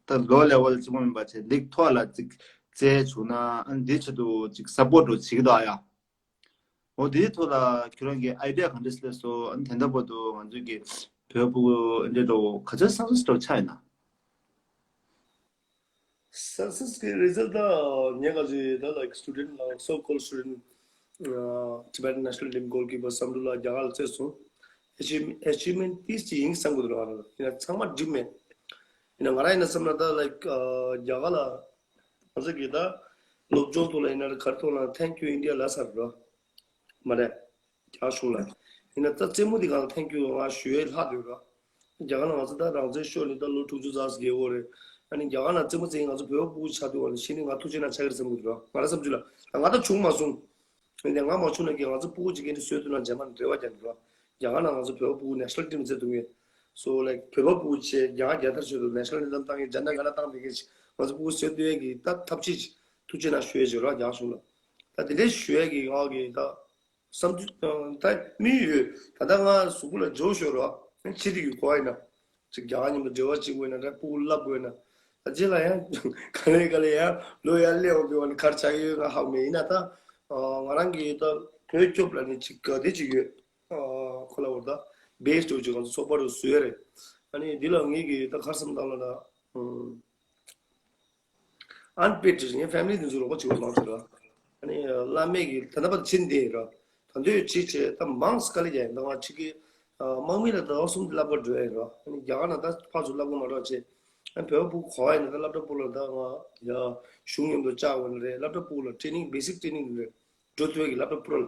ད་ལོ་ལེ་ཝལ་གཅིག་པོ་མིན་པ་བྱས་ལིག་ཐོག་ལ་ཅིག་རྩེད་བྱུང་ན་ཨ་ནི་འདི་ཆེད་དུ་ཅིག་སཔོར་འགྲོ་བྱེད་ཀྱི་འདུག་ཡ། འོ་དེའི་ཐོག་ལ་ཁྱོད་རང་གི་ཨའི་ཌི་ཡ་ག་འདྲ་སླེབས་སོང་། ཨ་ནི་དེ་འདྲ་བར་དུ་ང་ཚོའི་གི་བོད་ཕྲུ་གུ་འདི་འདྲ་བོ་ག་ཚོད་སག་སེ་སི་འདྲ་བོ་ཆགས་ཡིན་ན། སག་སེ་སི་གི་རི་ཛལ་ཊི་ད་ངས་ག་ཚོད་ད་like student ལ་so called student Tibetan national team goalkeeper བསམ་འགྲུབ་ལགས་རྒྱ་གར་ལ་བཙལ་སོང་། achievement achievement ཏིས་ཅིག་ཡིན་བསམ་གི་འདུག་ར། ང་རང་ཡིན་ན་ཚང་མ་འགྲིག་མེད། ཡིན་ན་ང་རང་ཡིན་ན་བསམ་ན་ད་like རྒྱ་གར་ལ། ང་ཚོ་གི་ད་སློབ་སྦྱོང་ཐོག་ལ་ཡིན་ན་ག་རེ་ཐོག་ལ་Thank you India ལབ་ཚར་རོ། མ་རེད། རྒྱ་གཞུང་ལ། ཡིན་ན་ད་རྩེད་མོ་དེ་གང་ལ་Thank you ང་ཞུ་ཡས་ལྷག་འདུག་རོ། རྒྱ་གར་ལ་ང་ཚོ་ད་རང་བཙན་ཤོར་ནས་ད་ལོ་དྲུག་ཅུ་རྩ་བརྒྱད་འགོར་རེད། ཨ་ནི་རྒྱ་གར་ལ་རྩེད་མོ་རྩེ་ཡིན་ང་ཚོ་བོད་པ་སྤུ་གུ་ཆགས་འདུག་བ་ནི་ཤི་ནི་ང་ཐུགས་རྗེ་གནང་ཆགས་ཀྱི་རེད་བསམ་གི་འདུག་རོ། ང་རང་བསམ་ཚུལ་ལ་ང་ད་བྱུང་མ་སོང་། ཡིན་ནའི་ང་མ་བྱུང་ན་གི་ང་ཚོ་སྤུ་གུ་གཅིག་གིས་འདི་བཟོས་ཐུབ་ན་རྗེས་མ་ནས་འབྲེལ་བ་རྒྱག་འདུག་རོ། རྒྱ་གར་ལ་ང་ཚོ་བོད་པ་སྤུ་གུ་national team རྩེ་ཐུབ་མཁན། So like བོད་པ་སྤུ་གུ་བྱས་རྒྱ་གར་རྒྱལ་དར་ཤོར་དུས་national anthem བཏང་མཁན་ཇན་ན་ག་ན་བཏང་བསྡད་མཁན་ཞིག་ང་ཚོ་སྤུ་གུ་བཟོས་ཐུབ་ཡས་ཀྱི་ད་ཐབས་ཤེས་ཐུགས་རྗེ་གནང་ཞུ་ཡས་བྱེད་རོགས་རྒྱ་གཞུང་ལ། ད་དེ་འདྲའི་ཞུ་ཡས་ཀྱི་ང་གི་ད་བསམ་ཚུལ་ད་དམིགས་ཡོད། ད་ལྟ་ང་གཟུགས་པོ་ལ་འཇོག་ཤོར་རོགས་ཕྱི་དེ་གི་གོ་བ་ཡིན་ན་ཅིག་རྒྱ་གར་མཉམ་དུ་འབྲེལ་བ་བྱེད་དགོས་ན་འདྲ་སྤུ་གུ་བསླབ་དགོས་ན། ད་རྗེས་ལ་ཡང་ག་ལེ་ག་ལེ་ཡང་ལོ་ཡར་སླེབས་འོང་དུས་ང་ནི་ག་རེ་ཆགས་ཡོད་ང་ཧ་གོ་མེད། ཡིན་ན་ད་ང་རང་གི་ད་བོད་སྐྱོབ་ལ་ནི་ཅིག་དགའ་བདེ་ཅིག་ཡོད། ཁོ་ལ་འོར་ད་བེ་སི་འགྲོ་ཅིག་ང་ཚོ་ཚོགས་པ་རུ་བཟོས་རེད། ཨ་ནི་འདི་ལ་ངེད་ཀྱི་ད་ག་རེ་བསམ་བཏང་ལ་ད་ཨན་པེ་ཌི་ངའི་ཕེ་མི་ལི་དེ་ཚོ་རོགས་པ་བྱེད་དགོས་མང་ཆེ་ར། ཨ་ནི་བླ་མེད་ཀྱི་ད་ལྟ་བར་ཕྱིན་བསྡད་ར། ད་འདོད་ཅི་བྱེད་ད་མང་སི་ག་ལ་ཡ་ཡིན་ད་ང་ཅིག་གི་དམག་མི་ལ་ཟླ་བ་གསུམ་བསླབ་པར་འགྲོ་ཡ་ཡིན་ར། ཨ་ནི་རྒྱ་གར་ན་ད་ཕར་ཚུར་བསླབ་དགོས་མ་ར་བྱེད། ཨ་ནི་བོད་པ་སྤུ་གུ་ག་བ་ཡིན་ན་ད་སློབ་གྲྭ་སྤུ་ལ་ད་ང་ཡ་གཞུང་མཉམ་དུ་བཅར་དགོས་ནི་རེད། སློབ་གྲྭ་སྤུ་ལ་ཊེ་ནིང་བེ་སིག་ཊེ་ནིང་རེད། འགྲོ་ཐུབ་ཡས་ཀྱི་སློབ་གྲྭ་སྤུ་ར་ལ་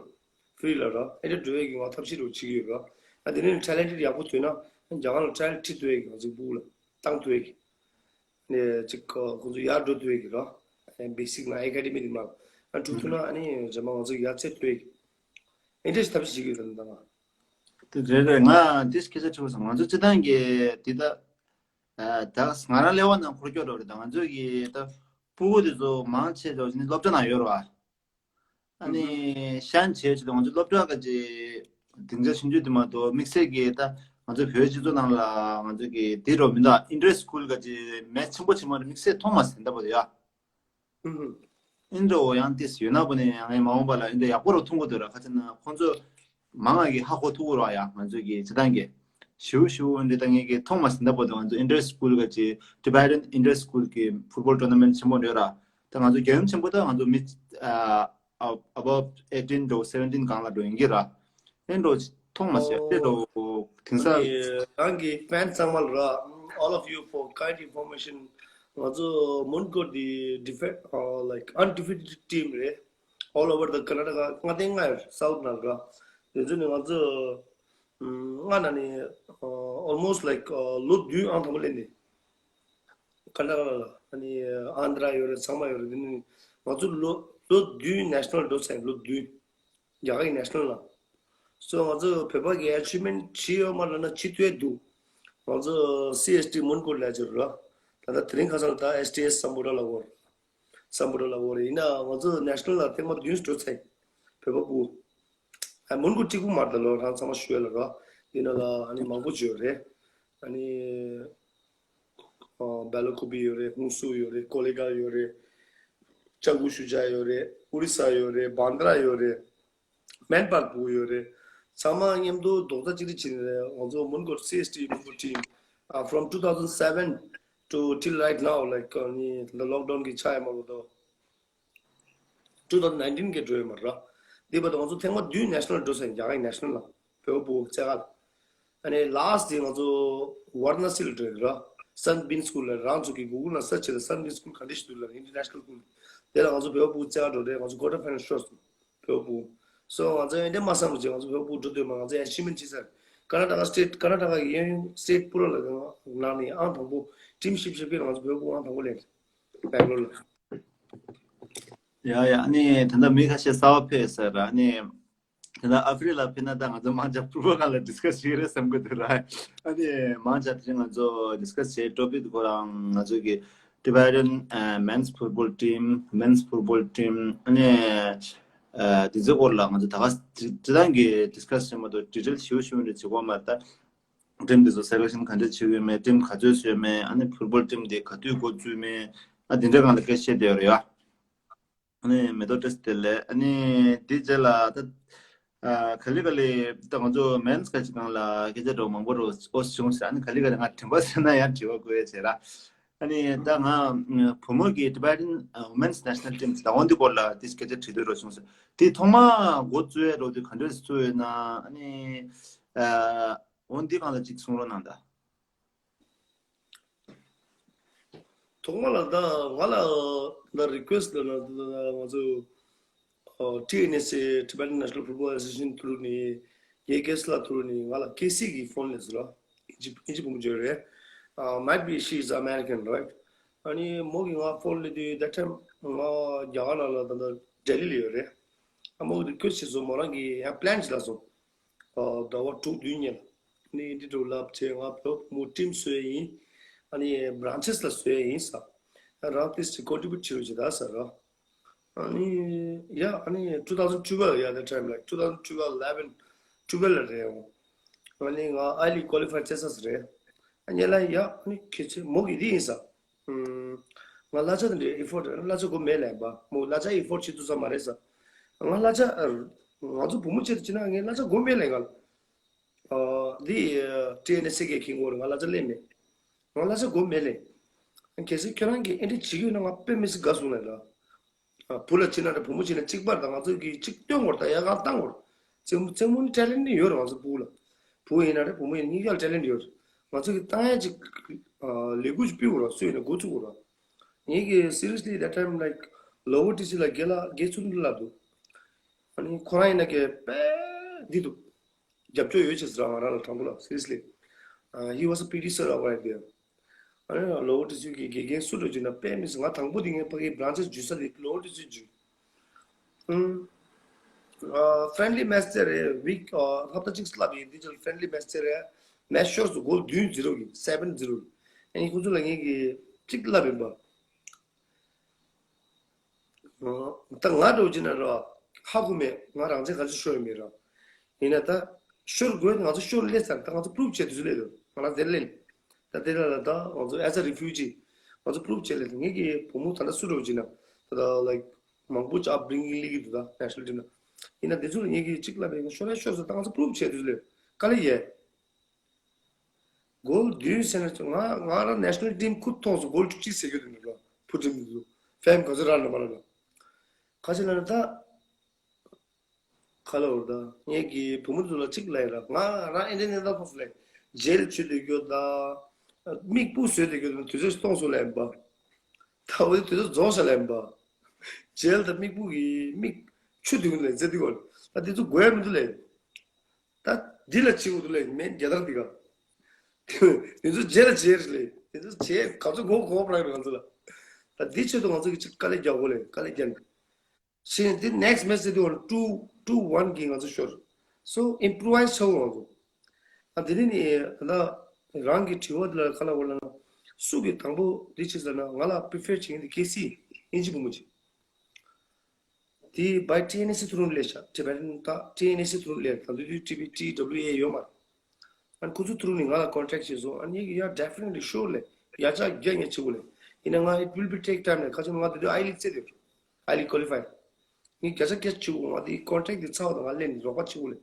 ཧྥི་རི་ལ་ར། ཨེ་འདྲ་འགྲོ་ཡས་ཀྱི་ང་ཐབས་ཤེས་རུ་བྱེད་ཀྱི་ཡོད་ར། ཨ་དེ་ནས་ཊེ་ལེན་ཊེཌ་ཡག་པོ་ཐོན་ན་རྒྱ་གར་ལ་ཊེ་ལེན་ཊེཌ་ཁྲིད་ཐུབ་ཡས་ཀྱི་ང་ཚོའི་སྤུ་གུ་ལ་བཏང་ཐུབ་ཡས་ཀྱི་ནས་ཅིག་ཁོ་ཚོ་ཡར་འགྲོ་ཐུབ་ཡས་ཀྱི་ར། བེ་སིག་ན་ཨེ་ཀ་ཌེ་མི་དེ་མ་ཨ་འགྲོ་ཐུབ་ན་ཨ་ནི་རྗེས་མ་ང་ཚོ་ཡར་ཚད་ཐུབ་ཡས་ཀྱི་ཨེ་འདྲ་ཞིག་ཐབས་ཤེས་བྱེད་ཀྱི་ཡོད་ར་ད་ང་། དེ་རེད་རེད། ང་དེ་སྐད་ཆ་དྲི་བ་སོང་། ང་ཚོ་སྤྱི་བཏང་གི་དེ་ད་ད་ང་རང་ལས་བ་ནང་འཁོར་སྐྱོད་རོགས་རེད། ད་ང་ཚོ་གི་ད་སྤུ་གུ་དེ་ཚོ་མང་ཆེ་ཚོ་ནི་སློབ་གྲྭ་ནང་ཡོད་ར། ཨ་ནི་ཤན་བྱས་ཆེད་དུ་ང་ཚོ་སློབ་གྲྭ་ག་ཅིག་སྡིངས་ཆ་ཆུང་ཆུང་དེ་མ་གཏོགས་དམིགས་བསལ་གྱི་ད་ང་ཚོ་བོད་སྤྱི་ཚོགས་ནང་ལ་ང་ཚོ་གི་དེ་རོ་མི་འདུག་ཨིན་ཊར་སི་ཀུལ་ག་ཅིག་མེད་ཆེན་པོ་ཆེན་པོ་དམིགས་བསལ་མཐོང་མ་ཟིན་ད་པོ་དེ་ཡ། ཨིན་འདྲ་བོ་ཡང་ཏིས་ཡོད་ན་པོ་ནས་ཡང་ངའི་མ་འོངས་པ་ལ་ཨིན་འདྲ་ཡག་པོ་རུ་མཐོང་གི་འདུག་ར། ཁ་ཅིག་ན་ཁོང་ཚོ་མང་ང་གི་ཧ་གོ་ཐུབ་ཀྱི་ར། ཡ་ང་ཚོ་གི་སྤྱི་བཏང་གི་ཞིའུ་ཞིའུ་ཨིན་འདྲ་ད་ངས་གི་མཐོང་མ་ཟིན་ད་པོ་དེ་ང་ཚོ་ཨིན་ཊར་སི་ཀུལ་ག་ཅིག་ཊི་བེ་ཊན་ཨིན་ཊར་སི་ཀུལ་གི་ཕུཊ་བོལ་ཊོར་ན་མེན་ཊི་ཆེན་པོ་འདྲ་ཡོད་ར། ད་ང་ཚོ་རྒྱལ་ཡུམ་ཆེན་པོ་ད་ང་ཚོ་མི་ཨ་ཨ་ཨ་བབ་ཨེ་ཊིན་འགྲོ་སེ་བེན་ཊིན་སྒང་ལ་འགྲོ་ཡིན་གྱི་ར། ཨེ་འགྲོ་མཐོང་མ་སོང་། ཨེ་འགྲོ་དེང་སང་། རང་གི་ཕེན་ཚང་མ་ལ་ར། All of you for kind information. ང་ཚོ་མོན་གྷོ་དེ་ཌི་ཕེ་ཨ་like undefeated team རེད། All over the Karnataka. ལྔ་སྟེང་ལྔ་ཡོད་སའུཐ་ནང་ར། དེ་ཚོ་ནི་ང་ཚོ་ཨམ་ལྔ་ནང་ནས་ཨ་almost like ཨ་ལོ་བདུན་ཨང་དང་པོ་སླེབས་ནས། ཀར་ནཱ་ཊ་ཀ་ལ་ཨ་ནི་ཨན་དྷ་ར་ཡོད་རེད། ཚང་མ་ཡོད་རེད། དེ་ནི་ང་ཚོ་ལོ་ལོ་བདུན་ནེ་ཤ་ནལ་འགྲོ་ཚར་ཡིན། ལོ་བདུན་རྒྱ་གར་གྱི་ནེ་ཤ་ནལ་ལ། སོ་ང་ཚོ་བོད་པ་གི་ཨེ་ཆིབ་མེན་ཊི་བྱེད་ཡོད་མ་ལབ་ན་བྱེད་ཐུབ་ཡས་འདུག་ང་ཚོ་སི་ཨེས་ཊི་མོན་གྷོ་ལ་ཡོད་རེད། ད་ལྟ་དེ་རིང་ཁ་སང་ལ་ད་ཨེས་ཊི་ཨེས་སམ་བྷོ་ཊ་ལ་འོར། སམ་བྷོ་ཊ་ལ་འོར་རེད། ཡིན་ན་ང་ཚོ་ནེ་ཤ་ནལ་ལ་ཐེངས་མ་བདུན་འགྲོ་ཚར་ཡིན། བོད་པ་སྤུ་གུ། ཨ་མོན་གྷོ་ཊི་ཀུ་མར་ད་ལོ་རང་ཚང་མ་ཞུ་ཡ་ལ་རོ། འདི་ན་ལ་ཨ་ནི་མང་པོ་ཅིག་ཡོད་རེད། ཨ་ནི་ཨ་བེ་ལ་ཀུ་པི་ཡོད་རེད། ཧུན་སུར་ཡོད་རེད། ཀོ་ལི་གྷལ་ཡོད་རེད། ཅ་ཀུ་ཤུ་ཇ་ཡོད་རེད། ཨོ་རི་ས་ཡོད་རེད། བྷན་དྷ་ར་ཡོད་རེད། མན་པར་སྤུ་གུ་ཡོད་རེད། ཚང་མ་མཉམ་དུ་རྡོག་རྩ་གཅིག་སྒྲིལ་བྱས་ནས་རེད། ང་ཚོ་མོན་གྷོ་སི་ཨེས་ཊི་མོན་གྷོ་ཊིམ་ཨ་from two thousand seven to till right now, like ཨ་ནི་ད་ལོག་ཌའུན་གི་ཆ་ཡ་མ་གོ་དོ། two thousand nineteen གི་འགྲོ་ཡོད་མ་རེད། འདི་བར་དུ་ང་ཚོ་ཐེངས་མ་བདུན་ནེ་ཤ་ནལ་འགྲོ་ཟིན། རྒྱ་གར་གྱི་ནེ་ཤ་ནལ་ལ་བོད་པ་སྤུ་གུ་རྩེད་གར། ཨ་ནི་ལཱ་སི་ཊི་དེ་ང་ཚོ་ཝཱ་ར་ཎ་སི་ལ་འགྲོ་ཡོད་རེད། སན་བིན་སི་ཀུལ་ལ་རང་ཚོ་གི་གུ་གལ་ནང་སར་ཆི་བྱས་ན་སན་བིན་སི་ཀུལ་ག་འདྲ་ཞིག་འདུག་ལབ་ན་ཨིན་ཊར་ནེ་ཤ་ནལ་སི་ཀུལ། དེ་ལ་ང་ཚོ་བོད་པ་སྤུ་གུ་རྩེད་གར་འགྲོ་རེད། ང་ཚོ་ཀོ་ཊར་ཕའི་ནལ་ཤོར་སོང་། བོད་པ་སྤུ་གུ། སོ་ང་ཚོ་ཨེ་འདྲ་མ་བསམ་བྱས་ང་ཚོ་བོད་པ་སྤུ་གུ་འགྲོ་འདོད་མ། ང་ཚོ་ཨེ་ཆིབ་མེན་ཊི་བྱས་ཚར། ཀར་ནཱ་ཊ་ཀ་སི་ཊེཊ་ཀར་ནཱ་ཊ་ཀ་གི་གཡས་གཡོན་སི་ཊེཊ་སྤུ་ར་ལ་ནང་ནས་ཨང་དང་པོ་ཊིམ་ཤིབ་ཤིབ་ཀྱི་ང་ཚོ་བོད་པ་སྤུ་གུ་ཨང་དང་པོ་ལེན་རེད། སྦེང་ལོར་ལ། ཡ་ཡ། ཨ་ནི་ད་ལྟ་མི་ཁ་ཤས་གསར་པ་ཕེབས་ཟེར་ར། ཨ་ནི་ དེ་ལ་ཨ་ཧྥེ་རི་ལ་ཕེབས་ན་ད་ང་ཚོ་མང་ཆེ་ཕུཊ་སྦོལ་སྒང་ལ་ཌིས་ཀ་སི་བྱེད་ཀྱི་རེད་བསམ་གྱི་འདུག་ར། ཨ་ནི་མང་ཆེ་དེ་རིང་ང་ཚོ་ཌིས་ཀ་སི་བྱེད། ཊོ་པིག་ཁོ་རང་ང་ཚོ་གི་Tibetan men's football team, men's football team, ཨ་ནི་དེ་ཚོའི་སྐོར་ལ་ང་ཚོ་ད་ག་སྤྱིར་བཏང་གི་ཌིས་ཀ་སི་བྱེད་མ་གཏོགས་ཌི་ཊེལ་ཞིབ་ཞིབ་འདྲ་བྱེད་དགོས་མ་རེད། ད་ཊིམ་དེ་ཚོ་སེ་ལེག་ཤན་ག་འདྲ་བྱེད་ཀྱི་ཡོད་མེད། ཊིམ་ག་ཚོད་བཟོས་མེད། ཨ་ནི་ཕུཊ་སྦོལ་ཊིམ་དེ་ག་དུས་འགོ་བཙུགས་མེད། ཨ་དེ་འདྲ་སྒང་ལ་སྐད་ཆ་བཤད་བསྡད་ཡོད་རེད་ཡ། ཨ་ནི་མེ་ཏོག་བཀྲ་ཤིས་བདེ་ལེགས། ཨ་ནི་དེ་རྗེས་ལ་ད་ཨ་ག་ལེ་ག་ལེ་ད་ང་ཚོ་མེན་སི་ག་ཅིག་སྒང་ལ་སྐད་ཆ་འདྲ་མང་པོ་རོ་ཨོ་བྱུང་ཟེར། ཨ་ནི་ག་ལེ་ག་ལེ་ང་དྲན་པ་ཟེར་ན་ཡང་དྲི་བ་བཀོད་ཡ་བྱེད་ར། ཨ་ནི་ད་ང་བུ་མོ་གི་Tibetan Women's National Team ད་འོ་འདི་སྐོར་ལ་དེ་སྐད་ཆ་དྲི་འདོད་རོ་བྱུང་ཟེར། དེ་ཐོག་མ་འགོ་བཙུགས་ཡ་རོ་དེ་ག་འདྲ་བཙུགས་ཡོད་ན། ཨ་ནི་ཨ་འོ་འདི་སྒང་ལ་ཅིག་གསུང་རོགས་གནང་ད། ཐོག་མ་ལ་ད་ང་ལ་ད་རི་ཀུ་ཨེ་སི་ལ་ང་ཚོ་ཊི་ཨེན་ཨེ་སི་ཨེ། Tibetan National Football Association ཐུག་ནས་ཡེ་ཀེ་སི་ལ་ཐུག་ནས་ང་ལ་ཀེ་སི་གི་ཕོན་སླེབས་སོང་ར། ཨིན་ཇི་ཨིན་ཇི་བུ་མོ་ཅིག་རེད། Might be she is American, right? ཨ་ནི་མོ་གིས་ང་ཕོན་སླེབས་དུས་that time ང་རྒྱ་གར་ནང་ལ་ད་ལྟ་ལྡི་ལི་ལ་ཡོད་རེད། ཨ་མོ་གིས་རི་ཀུ་ཨེ་སི་བྱས་སོང་། མོ་རང་གིས་ཡང་པི་ལན་ཅིག་ལབ་སོང་། ཟླ་བ་དྲུག་བདུན་ཉིན་ནས་འདི་འདྲ་ལབ་བྱས། ང་བོད་མོ་ཊིམ་བཟོས་ཡིན། ཨ་ནི་བྷི་རན་ཆེ་སི་ལ་བཟོས་ཡིན་ཟེར། རང་ཏོག་ཙམ་ཀོན་ཊི་བིའུ་ཊི་བྱེད་རོགས་བྱེད་ད་ཟེར་རོ། ཨ་ནི་ཡ་ཨ་ནི་two thousand twelve, yeah, that time, like, two thousand twelve, eleven, twelve ལ་རེད། ཨ་ནི་ང་ཨའི་ལིག་ཀོ་ལི་ཕའི་བྱས་ཚར་རེད། ཨ་ནི་ལ་ཡ་ཨ་ནི་ཁྱེད་ཚོས་མོ་གིས་འདི་ཡིན་ཟེར། ང་གླ་ཆ་དེ་འདྲའི་ཨེ་ཕོར་ཌི། གླ་ཆ་དགོས་མེད་ལབ་པ། མོ་གླ་ཆ་ཨེ་ཕོར་ཌི་བྱེད་ཐུབ་ས་མ་རེད་ཟེར། ང་གླ་ཆ་ང་ཚོ་བུ་མོ་ཆེད་དུ་བྱེད་ན་ངས་གླ་ཆ་དགོས་མེད་ལབ། ང་འདི་ཊི་ཨེན་ཨེ་སི་ཨེ་གིས་འཁྱེར་གྱི་ཡོད་རེད། ང་གླ་ཆ་ལེན་མེད། ང་གླ་ཆ་དགོས་མེད་ལབ། གལ་སྲིད་ཁྱོད་རང་གིས་ཨེ་འདྲ་བྱེད་ཀྱི་ཡོད་ན་ང་དཔེ་མི་སྲིད་དགའ་སོང་ལབ་ར། བུ་ལ་བྱེད་ན་འདྲ་བུ་མོ་བྱེད་ན་གཅིག་པར་དང་ང་ཚོ་གིས་གཅིག་སྟོན་དགོས་རེད། ད་ཡར་རྐང་བཏང་དགོས་རེད། རྩེད་མོ་རྩེད་མོ་ནི་ཊེ་ལེན་ཊི་ཡོད་རེད། ང་ཚོ་བུ་ལ་བུ་ཡིན་ན་རེད་བུ་མོ་ཡིན་ན་གཉིས་ཀ་ལ་ཊེ་ལེན་ཊི་ཡོད་རེད། ང་ཚོ་གིས་བཏང་ཡ་ཅིག་ལས་འགུལ་ཅིག་སྤེལ་དགོས་རེད། སུ་ཡིན་ན་འགོ་ཚུགས་དགོས་རེད། ངེད་ཀྱིས་seriously that time, like, ལོ་ཝར་ཊི་སི་ལ་དགེ་ལ་དགེ་ཚུལ་འདི་ལབ་འདུག་ཨ་ནི་ཁོ་རང་ཡིན་ན་དགེ་དཔེ་འདི་འདུག་རྒྱབ་སྐྱོར་ཡོད་ཅེས་ཟེར་ང་རང་ལ་དྲང་པོ་ལ་seriously. He was a P T sir of idea. ཨ་ནི་ལོ་ཝར་ཊི་སི་གི་དགེ་རྒན་སུ་འགྲོ་རྒྱུ་ན་དཔེ་མི་སྲིད། ང་དང་པོ་དེ་ངའི་ཕ་གིའི་བྷི་རན་ཆེ་སི་འཇུས་ས་དེ་ལོ་ཝར་ཊི་སི་འཇུས། ཨུམ། ཕྲེན་ལི་མེ་ཆི་རེད། ཝིག་ཨ་ཧབ་ཏ་གཅིག་བསླབ་ཡིན། འདི་ཚོ་ཕྲེན་ལི་མེ་ཆི་རེད། མེ་ཆི་ཤོར་སུ་གོལ་བདུན་ཛི་རོ་གི་seven zero གི། ཨ་ནི་ཁོ་ཚོ་ལ་ངེད་ཀྱིས་གཅིག་བསླབ་ཡིན་པ། ད་ང་འདྲ་བོ་བྱས་ན་ར་ཧ་གོ་མེད། ང་རང་བཙན་ག་ཚོད་ཤོར་ཡོད་མེད་ར། ཡིན་ན་ད་ཤོར་དགོས། ང་ཚོ་ཤོར་སླེབས་ཚར། ད་ང་ཚོ་པུ་རུབ་བྱས་དུས་སུ་སླེབས་འདུག་ང་རང་དེར་སླེབས། ད་དེ་ལ་ད་ང་ཚོ་as a refugee ང་ཚོ་པུ་རུབ་བྱས་སླེབས། ངེད་ཀྱི་བུ་མོ་ད་ལྟ་སུ་འདྲ་བོ་བྱས་ན་ད་ལྟ་like མང་པོ་ཅིག་ཨབ་རི་གིང་ལི་གི་འདུག་ད་ནེ་ཤ་ནལ་ཊིམ་ན། ཡིན་ན་དེ་ཚོ་ལ་ངེད་ཀྱིས་གཅིག་ལབ་པས། ཤོར་ཡ་ཤོར་སོང་། ད་ང་ཚོ་པུ་རུབ་བྱས་དུས་སུ་སླེབས། དཀའ་ལས་ཡས། གོལ་བདུན་ཟེར་ན་ང་ང་རང་ནེ་ཤ་ནལ་ཊིམ་ཁུ་མཐོང་སོང་། གོལ་བཅུ་གཅིག་ཟེར་གྱི་འདུག་ནི་ར། བུ་ཊིམ་འདི་ཚོ་ཕེམ་ག་ཚོད་རག་ན་མ་རག་ན། ཁ་ཆེ་ལ་ན་ད་ཁ་ལ་འོར་ད་ངེད་ཀྱི་བུ་མོ་ཚོ་ལ་གཅིག་ལབ་ཡ་ར། ང་རང་ཨེ་འདྲ་ནས་ད་ཕོག་སོང་ལས། ཇེལ་བྱེད་སྡོད་རྒྱུ་ད། མིག་སྤུ་བཟོས་སྡོད་རྒྱུ་ད་དུས་ཚོད་གཏོང་སོང་ལབ་ཡིན་པ། ད་འོ་དེ་དུས་ཚོད་རྫོགས་ཤག་ལབ་ཡིན་པ། ཇེལ་ད་མིག་སྤུ་གི་མིག་ཆུ་དུག་ནས་རྫས་དུག་གོ། ད་དེ་ཚོ་དགོས་ཡ་མི་འདུག་ལས། ད་འདི་ལ་བྱེད་དགོས་འདུག་ལས་མེད་རྒྱལ་དར་འདི་ག་དེ་ཚོ་རྗེས་ལ་བྱེད་རེད་ལས། དེ་ཚོ་བྱེད་ག་ཚོད་གོ་གོ་པ་རག་རེད་ང་ཚོ་ལ། ད་འདི་ཆེད་དུ་ང་ཚོ་གི་ཅིག་དཀའ་ལས་རྒྱག་དགོས་ལས། དཀའ་ལས་རྒྱག་ནས་ཕྱིན་འདི་next match དེ་འོ་two two one གི་ང་ཚོ་ཤོར། So improvise བྱ་དགོས་ང་ཚོ། ད་འདི་ནི་ནི་ད་རང་གི་དྲི་བ་འདི་ལ་ག་ལ་འོ་ལ་ན་སུ་གི་དང་པོ་འདི་བྱེད་ཟེར་ན་ང་ལ་prefer བྱེད་མཁན་འདི་ཀེ་སི་ཨིན་ཇི་བུ་མོ་ཅིག་དེ་བའི་ཊི་ཨེན་ཨེ་སི་ཐུ་རུ་ལས་ཤག་ཊི་བེ་ཊན་ད་ཊི་ཨེན་ཨེ་སི་ཐུ་རུ་ལས། ད་དུས་དུས་ཊི་བི་ཊི་ཌབ་ལིའུ་ཨེ་ཡོད་མ་རེད། ཨ་ནི་ཁོ་ཚོ་ཐུ་རུ་ནས་ང་ལ་ཀོན་ཊེག་བྱས་སོང་། ཨ་ནི་ཡ་definitely sure ལས་ཡ་ཆ་རྒྱ་ངས་བྱེད་དགོས་ལས། ཡིན་ན་ང་it will be take time ལས། ཁ་ཆེ་ང་དུས་དུས་ཨའི་ལིག་རྩེ་དེ་ཨའི་ལིག་ཀོ་ལི་ཕའི་ངས་བརྒྱ་ཆ་བརྒྱ་བྱེད་དགོས། ང་དེ་ཀོན་ཊེག་དེ་ཚར་བ་དང་ང་ལེན་རོགས་པ་བྱེད་དགོས་ལས།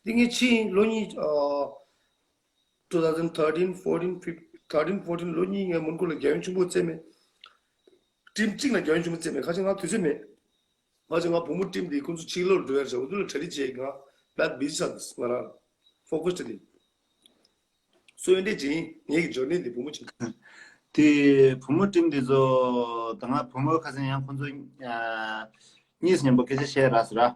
འདི་ངས་ཕྱིན་ལོ་གཉིས་ཨ། two thousand thirteen, fourteen, fifteen, thirteen, fourteen ལོ་གཉིས་ངས་མོན་གྷོ་ལ་རྒྱལ་ཡོངས་ཆེན་པོ་རྩེས་མེད། ཊིམ་གཅིག་ལ་རྒྱལ་ཡོངས་ཆེན་པོ་རྩེས་མེད། ཁ་ཆེ་ང་དུས་ཚོད་མེད། ཁ་ཆེ་ང་བུ་མོ་ཊིམ་དེ་ཁོང་ཚོ་ཕྱི་ལོགས་འགྲོ་ཡར་བྱ་འུ་ཚོ་ལ་གྲ་སྒྲིག་བྱེད། ང་ད་བི་ཟི་ཆགས་འདུག་ང་རང་ཕོ་ཁས་དེ་ལས་སོ་ཡོན་ཏན་ཅིང་ངེད་ཀྱི་འབྱོར་ནི་འདི་བུ་མོ་ཆེན་དེ་བུ་མོ་ཊིམ་དེ་ཚོ་ད་ང་བུ་མོ་ཁ་ཆེ་ཡང་ཁོང་ཚོ་གཉིས་མཉམ་པོ་སྐད་ཆ་བཤད་ར་ཟེར་ར།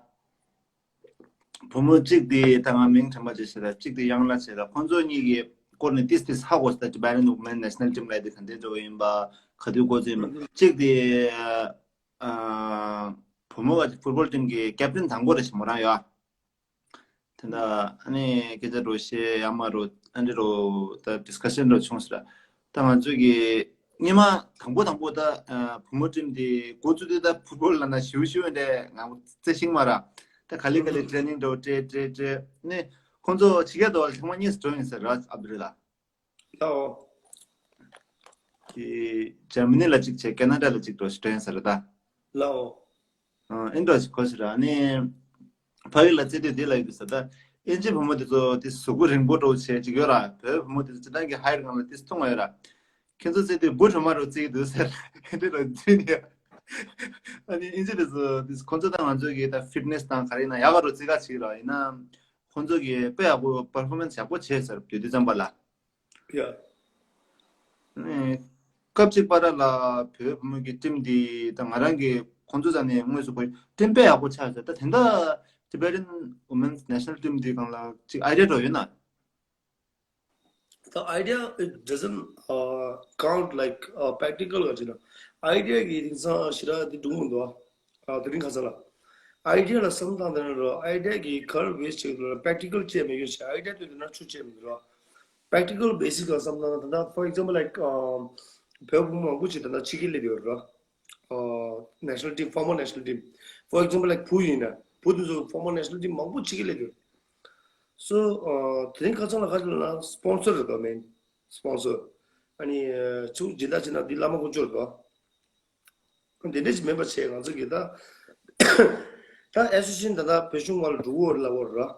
བུ་མོ་གཅིག་དེ་ད་ང་མིང་དྲན་པ་བརྗེད་ཤག་ད་གཅིག་དེ་གཡང་ལ་བྱས། ད་ཁོང་ཚོ་གཉིས་ཀྱི་སྐོར་ནས་ཏིས་ཏིས་ཧ་གོ་སོང་། ད་Tibetan Women National Team ལབ་དེ་ག་འདྲས་འགྲོ་གི་ཡིན་པ། ག་དུས་འགོ་བཙུགས་ཡིན་པ། གཅིག་དེ་ཨ་བུ་མོ་ག་ཕུཊ་སྦོལ་ཊིམ་གི་ཀེབ་ཊན་དང་པོ་རེད་ཤག་མོ་རང་ཡོད། དེ་འདྲ་ཨ་ནི་སྐད་ཆ་འདྲ་བཤད་ཡ་མ་རོ་ཨ་འདྲ་རོ་ད་ཌིསི་ཀ་ཤན་འདྲ་བྱུང་ཟེར། ད་ང་ཚོས་ཀྱི་སྔོན་མ་དང་པོ་དང་པོ་ད་བུ་མོ་ཊིམ་དེ་འགོ་བཙུགས་དུས་ད་ཕུཊ་བོལ་ལབ་ན་ཞེ་པོ་ཞེ་པོ་འདྲ་ང་རྩི་ཤེས་མ་རེད། ད་ག་ལེ་ག་ལེ་ཊེ་ནིང་འདྲ་བོ་སྤྲད་སྤྲད་སྤྲད་ནས་ཁོང་ཚོ་ཕྱི་རྒྱལ་དུ་ཐེངས་མ་གཉིས་སུ་འགྲོ་ཡིན་ཟེར་ར་ཨབ་དུ་རི་ལ། ལའོ། དེ་འཇར་མ་ནི་ལ་གཅིག་བྱས་ཁེ་ན་ཌ་ལ་གཅིག་འགྲོ་ཞིག་འགྲོ་ཡིན་ཟེར་ར་ད། ལའོ། ཨ་ཨིན་འགྲོ་ཞིག་གོ་ཞིག་ར་ནི། ཕ་གི་ལ་རྩེ་དུས་དེ་ལ་ཡོད་དུས་ས་ད། ཨིན་ཇི་བུ་མོ་དེ་ཚོ་དེ་གཟུགས་པོ་རིང་པོ་འདྲ་བོ་བྱས་ཅིག་ཡོད་ར། བོད་བུ་མོ་དེ་ཚོ་སྤྱིར་བཏང་གི་ཧའི་ཊི་སྒང་ལ་དེ་མཐོང་བ་ཡོད་ར། ཁྱེད་ཚོ་རྩེ་དུས་བུ་ཁྲོ་མ་རུ་རྩེ་གི་འདུག་ཟེར་ཨེ་འདྲ་ལ་འཛུལ་ནས། ཨ་ནི་ཨིན་ཇི་དེ་ཚོ་དེ་ཁོང་ཚོ་དང་ང་ཚོ་གི་ད་ཕིཊ་ནེ་སི་དང་ག་རེ་ཡིན་ན་ཡག་ག་རུ་རྩེ་ག་ཅིག་ར་ཡིན་ན། ཁོང་ཚོ་གི་དཔེ་ཡག་པོ་པར་ཕོར་མན་སི་ཡག་པོ་བྱས་ཟེར་དུས་དུས་ཙམ་པ་ལ། ཡ། ཨ་ནི། སྐབས་གཅིག་པ་ར་ལ་བོད་བུ་མོ་གི་ཊིམ་འདི་ད་ང་རང་གི་ཁོང་ཚོ་ས་ནས་དངོས་སུ་གོ་ཊིམ་དཔེ་ཡག་པོ་ཆགས་ཟེར་ད་དེ་འདྲ་Tibetan Women's National Team འདི་སྒང་ལ་ཅིག་ཨའི་ཌི་ཡ་འདྲ་བོ་ཡོད་ན། The idea, it doesn't, uh, count like, uh, practical ག་ཅིག་ན། ཨའི་ཌི་ཡ་གི་དེང་སང་ཞེ་དྲག་དེ་འགྲོ་མི་འདུག་ཨ། དེ་རིང་ཁ་སང་ལ། ཨའི་ཌི་ཡ་ལ་བསམ་སྟངས་དེ་ནི་རོ། ཨའི་ཌི་ཡ་གི་གར་ཝེ་སི་ཊི་བྱེད་ཀྱི་འདུག་ལ་པེག་ཊི་ཀལ་བྱས་མེད་ཡོད་ཤག་ཨའི་ཌི་ཡ་དེ་དེ་ན་ཆུ་བྱས་མི་འདུག་རོ། པེག་ཊི་ཀལ་བེ་སིག་ལ་བསམ་སྟངས་ད་ལྟ་for example like, um, བོད་བུ་མང་པོ་ཅིག་ད་ལྟ་ཕྱི་རྒྱལ་སླེབས་ཡོད་རོ། ཨ་national team, former national team, for example like བུ་ཡིན་ན་བུ་དེ་ཚོ་former national team མང་པོ་ཕྱི་རྒྱལ་སླེབས་ཡོད། སོ། ཨ་དེ་རིང་ཁ་སང་ལ་ག་ཅིག་ལབ་ན་སི་པོན་སར་རེད་དོ། མེན་སི་པོན་སར། ཨ་ནི་ཨ་ཆུ་སྦྱིན་བདག་བྱེད་ན་འདི་བླ་མ་དཀོན་མཆོག་རེད་དོ། འདི་འདྲ་ཞིག་མིན་པ་བྱས་ང་ཚོ་གི་ད། ད་ཨེ་སོ་སི་ཨེ་ཤན་ད་ལྟ་བོད་གཞུང་ངོས་ལ་འགྲོ་གི་ཡོད་རེད་ལབ་ཡོད་རེད།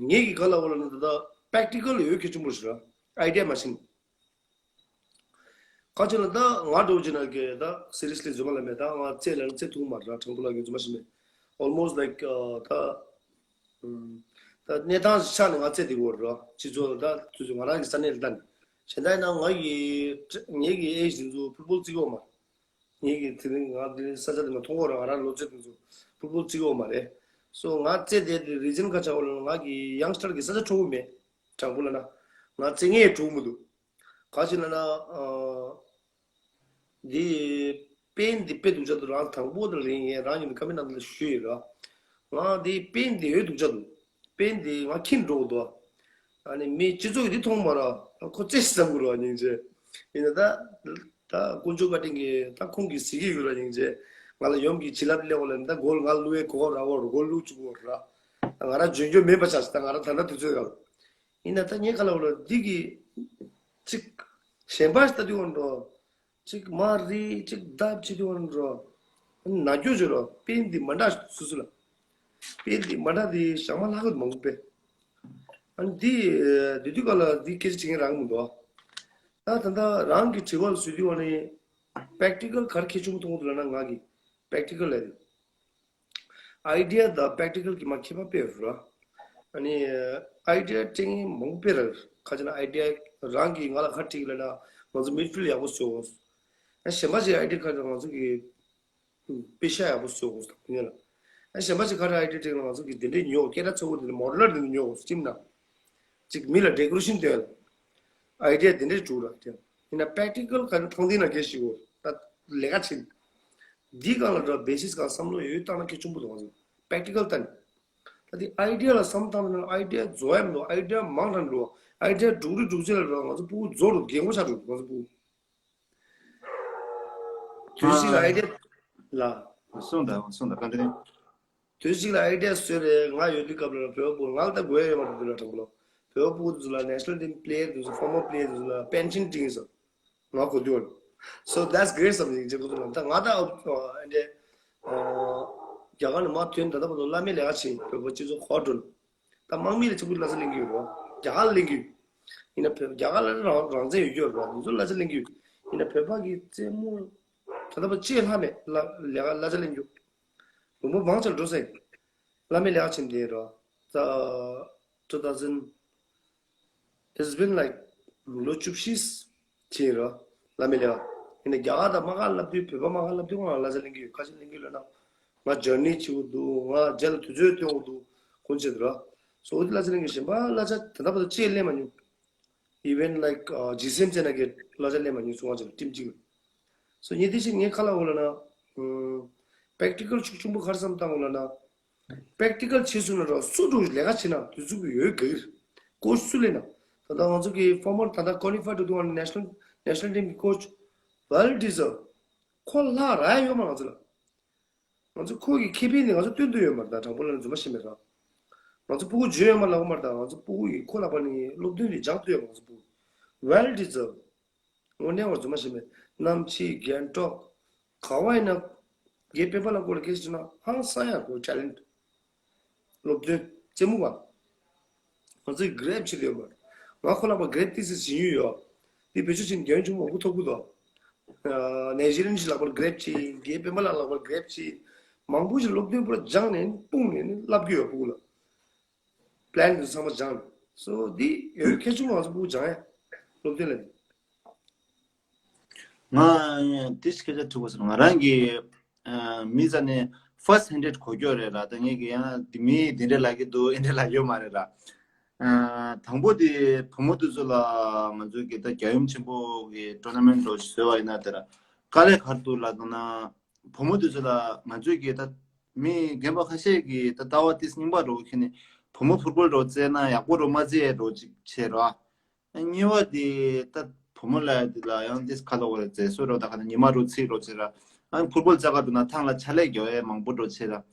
ངེད་ཀྱི་ག་ལབ་ཡོད་ལབ་ན་ད་ལྟ་པེག་ཊི་ཀལ་ཡོད་གལ་ཆེན་པོ་ཞིག་རེད། ཨའི་ཌི་ཡ་མ་ཤེས་ནས། ག་ཅིག་ལ་ད་ང་འགྲོ་གི་ན་གི་ད་སི་རི་ཡས་ལི་རྫུན་མ་ལབ་མེད། ད་ང་རྩེད་ལ་རྩེད་ཐུབ་མ་རེད། དྲང་པོ་ལབ་ཡོད་རྫུན་མ་ཞིག་མེད། Almost like ཨ་ད་ཨམ་ད་གནས་སྟངས་ཆ་ནས་ང་རྩེད་བསྡད་ཡོད་རེད། སྤྱི་ཚོགས་ལ་ད་དུས་ཚོད་ང་རང་གི་ས་གནས་ལ་ལྟ་ནས་གཞན་དག་ཡིན་ན་ང་ཡི་ངེད་ཀྱི་ཨེ་ཇི་དེ་ཚོ་ཕུཊ་བོལ་རྩེ་གི་ཡོད་མ་རེད། ངེད་ཀྱི་དེ་རིང་ང་དེ་རིང་ས་ཆ་དེ་མ་མཐོང་གི་ཡོད་རེད། ང་རང་ལོ་ཚད་དེ་ཚོ་ཕུཊ་བོལ་རྩེ་གི་ཡོད་མ་རེད། སོ་ང་རྩེད་བསྡད་དེ་རི་ཛན་ག་ཆགས་ཡོད་ལབ་ན་ང་གི་ཡང་སི་ཊར་གི་ས་ཆ་འཕྲོ་བོ་མེད། དྲང་པོ་ལབ་ན། ང་རྩེད་མཁན་འགྲོ་གི་མི་འདུག་ག་ཅིག་ལབ་ན། ཨ་འདི་པེན་འདི་དཔེ་སྡུག་ཅག་འདུག་རང་དང་པོ་དེ་རིང་ངས་རང་ཉིད་ཀ་མེ་ནང་དུ་ཞུས་ཡོད་ར། ང་འདི་པེན་འདི་ཡོད་སྡུག་ཅག་འདུག་པེན་འདི་ང་འཁྱེར་འགྲོ་གི་འདུག་ཨ་ནི་མི་སྤྱི་ཚོགས་ཀྱིས་འདི་མཐོང་མ་ར་ཁོ་རྩེད་བསམ་གི་ར་སྙིང་རྗེ། ཡིན་ན་ད། ད་དཀོན་མཆོག་བཀའ་དྲིན་གྱིས་ད་ཁོང་གིས་གཟིགས་ཀྱི་ཡོད་ར་སྙིང་རྗེ། ང་ལ་ཡོམ་གྱི་བྱིན་རླབས་སླེབས་ཡོད་ལབ་ནས་ད་མགོ་ལ་ང་བླུག་ཡས་གོ་སྐབས་རག་ཡོད་ར། མགོ་བླུག་བཅུག་ཡོད་ར། ད་ང་རང་འཇོན་འཇོན་མེད་པ་ཆགས་སོང་། ད་ང་རང་ད་ལྟ་དུས་ཚོད་ཡོད། ཡིན་ན་ད་ངས་ག་ལབ་ཡོད་ལབ་འདི་གི་ཅིག་གཞན་པ་ཞིག་ལྟ་དུས་ཡོད་འགྲོ། ཅིག་མ་རེད་ཅིག་ལྡབ་བྱེད་དུས་ཡོད་འགྲོ། ན་སྐྱོ་བྱོས་རོ། པེན་འདི་མ་འདྲ་སུ་སུ་ལ། པེན་འདི་མ་འདྲ་འདི་ཞག་མ་ལྷག་གི་མང་པོ་པས། ཨ་ནི་འདི་འདི་དུས་ག་ལ་འདི་སྐད་ཆ་བྱེད་མཁན་རང་མི་འདུག་ད་ད་ལྟ་རང་གི་དྲི་བ་ལ་བཟོས་དུས་ཡོད་ནི་པེག་ཊི་ཀལ་ག་རེ་གལ་ཆེན་པོ་མཐོང་གི་འདུག་ལབ་ན་ང་གི་པེག་ཊི་ཀལ་ལ་ཡིན། ཨའི་ཌི་ཡ་དང་པེག་ཊི་ཀལ་གྱི་མ་ཁྱད་པར་དཔེ་རེད། ཨ་ནི་ཨའི་ཌི་ཡ་སྤྲད་མཁན་མང་པོ་དཔེ་རེད། ཁ་ཅིག་ན་ཨའི་ཌི་ཡ་རང་གིས་ང་ལ་ཁ་ཁྲིད་ལབ་ན་ང་ཚོ་མིཌ་ཕིལ་ཡག་པོ་བཟོ་དགོས། ཨ་གཞན་པ་ཅིག་ཨའི་ཌི་ཡ་ཁ་ཅིག་ང་ཚོ་གི་པེ་ཤ་ཡག་པོ་བཟོ་དགོས་ཟེར་ལ། ཨ་གཞན་པ་ཅིག་ཁ་ཁྲིད་ཨའི་ཌི་ཡ་སྤྲད་ལ་ང་ཚོ་གི་དེ་འདྲས་ཉོ་སྐད་གྲགས་ཚ་བོ་དེ་འདྲ་མོ་ཌི་ལར་དེ་འདྲ་ཉོ་དགོས་ཟེར་ན། ཅིག་མི་ལ་ཌེ་ཀོ་རེ་ཤན་སྟོན། ཨའི་ཌི་ཡ་དེ་འདྲས་འགྲུབ་ར་དེ། ཡིན་ན་པེག་ཊི་ཀལ་ག་ནས་མཐོང་དེ་ན་སྐད་ཤིག་གོ་ད་ལས་ཀ་བྱེད། འདི་སྒང་ལ་འགྲོ་བེ་སིག་སྒང་བསམ་བློ་ཡོད་བཏང་ན་སྐད་ཆུང་པོ་འདུག་ང་ཚོ་པེག་ཊི་ཀལ་ལྟ་ནས། ད་དེ་ཨའི་ཌི་ཡ་ལ་བསམ་བཏང་ན་ཨའི་ཌི་ཡ་རྫོགས་ཡ་མི་འདུག་ཨའི་ཌི་ཡ་མང་དྲགས་འགྲོ། ཨའི་ཌི་ཡ་སྒྲུག་རི་སྒྲུག་ཚེ་ལ་ར་ང་ཚོ་ཕྲུ་གུ་རྫོགས་འགྲོ་རྒན་གོག་ཆགས་འགྲོ་ང་ཚོ་ཕྲུ་གུ། དུས་གཅིག་ལ་ཨའི་ཌི་ཡ་ལ། སོང་ད་སོང་ད་ག་འདྲ། དུས་གཅིག་ལ་ཨའི་ཌི་ཡ་བཟོས་རེད། ང་ཡོད་དུས་སྐབས་ལ་བོད་པ་ང་ལ་ད་དགོས་ཡ་ཡོད་མ་རེད་འདི་ལ་དྲང་པོ་ལ། བོད་པ་ཕྲུ་གུ་ཚོ་ལ་ནེ་ཤ་ནལ་ཊིམ་པི་ལེ་ཡར་དེ་ཚོ་ཕོར་མར་པི་ལེ་ཡར་དེ་ཚོ་ལ་པེན་ཤན་སྤྲད་ཀྱི་ཡིན་ཟེར། ང་གོ་དུས་ཨོ། So that's great something ཅེས་གོ་ཚོད་ལ་ད་ང་ད་ཨ་འདྲ་རྒྱ་གར་ནས་མར་ཐོན་ད་ལྟ་བར་དུ་བླ་མའི་ལས་ཀ་བྱེད་བོད་པ་སྤྱི་ཚོགས་འཁོར་འགྲོ་ནས། ད་དམག་མི་ལ་ཆུ་བུར་གླ་ཆ་ལེན་གྱི་ཡོད་རེད་བ། རྒྱ་གར་ལ་ལེན་གྱི་ཡོད། ཡིན་ན་བོད་རྒྱ་གར་ལ་རང་རང་བཙན་ཡོད་ཀྱི་ཡོད་རེད་བ། དེ་ཚོ་གླ་ཆ་ལེན་གྱི་ཡོད། ཡིན་ན་བོད་པ་གི་རྩེད་མོ་ད་ལྟ་བར་གཅིག་ལྷག་མེད་ལ་ལས་ཀ་གླ་ཆ་ལེན་གྱི་ཡོད། ལུང་པ་མང་ཆེ་འགྲོ་ཟེར། བླ་མའི་ལས་ཀ་བྱེད་མཁན་རེད་བ། ད་two thousand, it's been like ལོ་བཅུ་བཞི་ཕྱིན་རེད་བ། བླ་མའི་ལས་ཀ། ཡིན་ན་རྒྱ་གར་དང་དམག་སྒར་བསླབ་དུས་བོད་པ་དམག་སྒར་བསླབ་དུས་ང་གླ་ཆ་ལེན་གྱི་ཡོད། ཁ་ཆེ་ལེན་གྱི་ཡོད་ལབ་ན། ང་ཇར་ནི་བྱེད་དགོས་འདུག་ང་རྗེས་ལ་དུས་ཚོད་སྟོན་དགོས་འདུག་ཁོང་ཆེད་དུ་ར། སོ་འོ་དེ་གླ་ཆ་ལེན་གྱི་གཞན་པ་གླ་ཆ་ད་ལྟ་བར་དུ་ཅིག་ལེན་མ་མྱོང་། Even like ཇི་སི་ཨེམ་ཅན་ན་གི་གླ་ཆ་ལེན་མ་མྱོང་། སོ་ང་ཅིག་ཊིམ་གཅིག་ལ། སོ་ཉིན་དེ་ཞིག་ངས་ཁ་ལ་འོ་ལ་ན། པེག་ཊི་ཀལ་ཤུགས་ཆེན་པོ་ག་རེ་བསམ་བཏང་འོ་ལ་ན། པེག་ཊི་ཀལ་བྱེད་སོང་ན་ར་སུ་འགྲོ་ལས་ཀ་བྱེད་ན་དུས་ཚོད་ཀྱི་ཡོད་ག་གི་རེད། ཀོ་ཆི་སུ་ལེན་ན། ད་ལྟ་ང་ཚོ་གི་ཕོར་མར་ད་ལྟ་ཀོ་ལི་ཕའི་ཌི་འདུག་ཨ་ནེ་ཤ་ནལ་ནེ་ཤ་ནལ་ཊིམ་གི་ཀོ་ཆི་ཝེལ་ཌི་ཛརབ། ཁོ་ལྷག་རག་ཡ་ཡོད་མ་ང་ཚོ་ལ། ང་ཚོ་ཁོ་གི་ཁེ་ཕན་ནི་ང་ཚོ་སྟོན་དུ་ཡོད་མ་རེད། ད་དྲང་པོ་ལབ་ན་རྫུན་མ་བཤད་མེད་ར། ང་ཚོ་སྤུ་གུ་འཇོན་ཡོད་མ་ལབ་མ་རེད། ད་ང་ཚོ་སྤུ་གུ་ཡི་ཁོ་ལ་པ་ནི་སློབ་སྟོན་དེ་སྦྱང་ཐུབ་ཡོད་མ་ང་ཚོ་སྤུ་གུ་ཝེལ་ཌི་ཛརབ། དངོས་གནས་བར་རྫུན་མ་བཤད་མེད། གནམ་ཕྱི་རྒན་གྲོགས་ག་བ་ཡིན་ན་རྒན་སྤེན་པ་ལ་སྐོར་ལ་སྐད་ཆ་བྱས་ན་ཧང་སང་ཡ་ཁོ་ཊེ་ལེན་ཊི། སློབ་སྟོན་རྩེད་མོ་བ། ང་ཚོས་གྷ་རེབ་བྱེད་ཡོད་མ་རེད། ང་ཁོ་ལ་པ་གྷ་རེབ་ཏི་སི་ཟིན་ཡུལ་ཡོད། དེ་བེད་སྤྱོད་བྱེད་རྒྱུན་ཆུང་མང་པོ་ཐོབ་གི་འདུག་ནེ་ཇི་རི་ཡན་ཞིག་ལག་པར་གྷ་རེབ་བྱེད། རྒན་སྤེན་པ་ལགས་ལག་པར་གྷ་རེབ་བྱེད། མང་པོ་ཞིག་སློབ་སྟོན་པུ་ར་སྦྱངས་ནས་སྤུངས་ནས་བསླབ་གི་ཡོད་སྤུ་གུ་ལ། པི་ལན་དེ་ཚང་མ་སྦྱངས་ནས། སོ་འདི་ཡོད་ཁྱད་ཆུང་ང་ཚོ་སྤུ་གུ་སྦྱང་ཡ། སློབ་སྟོན་ལ། ང་དེ་སྐད་ཆ་དྲི་དགོས་ཟེར། ང་རང་གི་ཨ་མི་ཚ་ནས་ཕར་སི་ཧན་ཌེཌ་གོ་སྐྱོ་རེད་ར། ད་ངས་ཀྱི་ཡང་དེ་མི་དེ་འདྲས་ལབ་ཀྱི་འདུག་ཨེ་འདྲས་ལབ་ཡོད་མ་རེད་ར། ཨ་དང་པོ་དེ་བུ་མོ་དེ་ཚོ་ལ་ང་ཚོའི་གི་ད་རྒྱལ་ཡུམ་ཆེན་པོ་གི་ཊོར་ན་མེན་ཊི་འདྲ་བོ་ཞིག་བཟོས་པ་ཡིན་ན་དེ་ར་དཀའ་ལས་ག་རེ་འདུག་ལབ་དང་ན། བུ་མོ་དེ་ཚོ་ལ་ང་ཚོའི་གི་ད་མི་རྒན་པ་ཁ་ཤས་ཀྱི་ད་ལྟ་བ་ཏིས་རྙིང་པ་འདྲ་བོ་ཁྱེར་ནས་བུ་མོ་ཕུར་བུལ་འདྲ་བོ་རྩེས་ན་ཡག་པོ་འདྲ་བོ་མ་རྩེས་འདྲ་བོ་ཅིག་བྱས་ར། གཉིས་པ་དེ་ད་བུ་མོ་ལ་དེ་ལ་ཡང་དེ་ཁ་ལོ་བ་རེད་ཟེར་སུ་རོ་ད་ཁ་ན་ཉི་མ་རུ་ཚིག་རོ་ཆེ་ར། ཨ་ཕུར་བུལ་རྩེ་ག་འགྲོ་ན་ཐང་ལ་ཆ་ལས་རྒྱོ་ཡས་མང་པོ་འགྲོ་ཆེ་ར།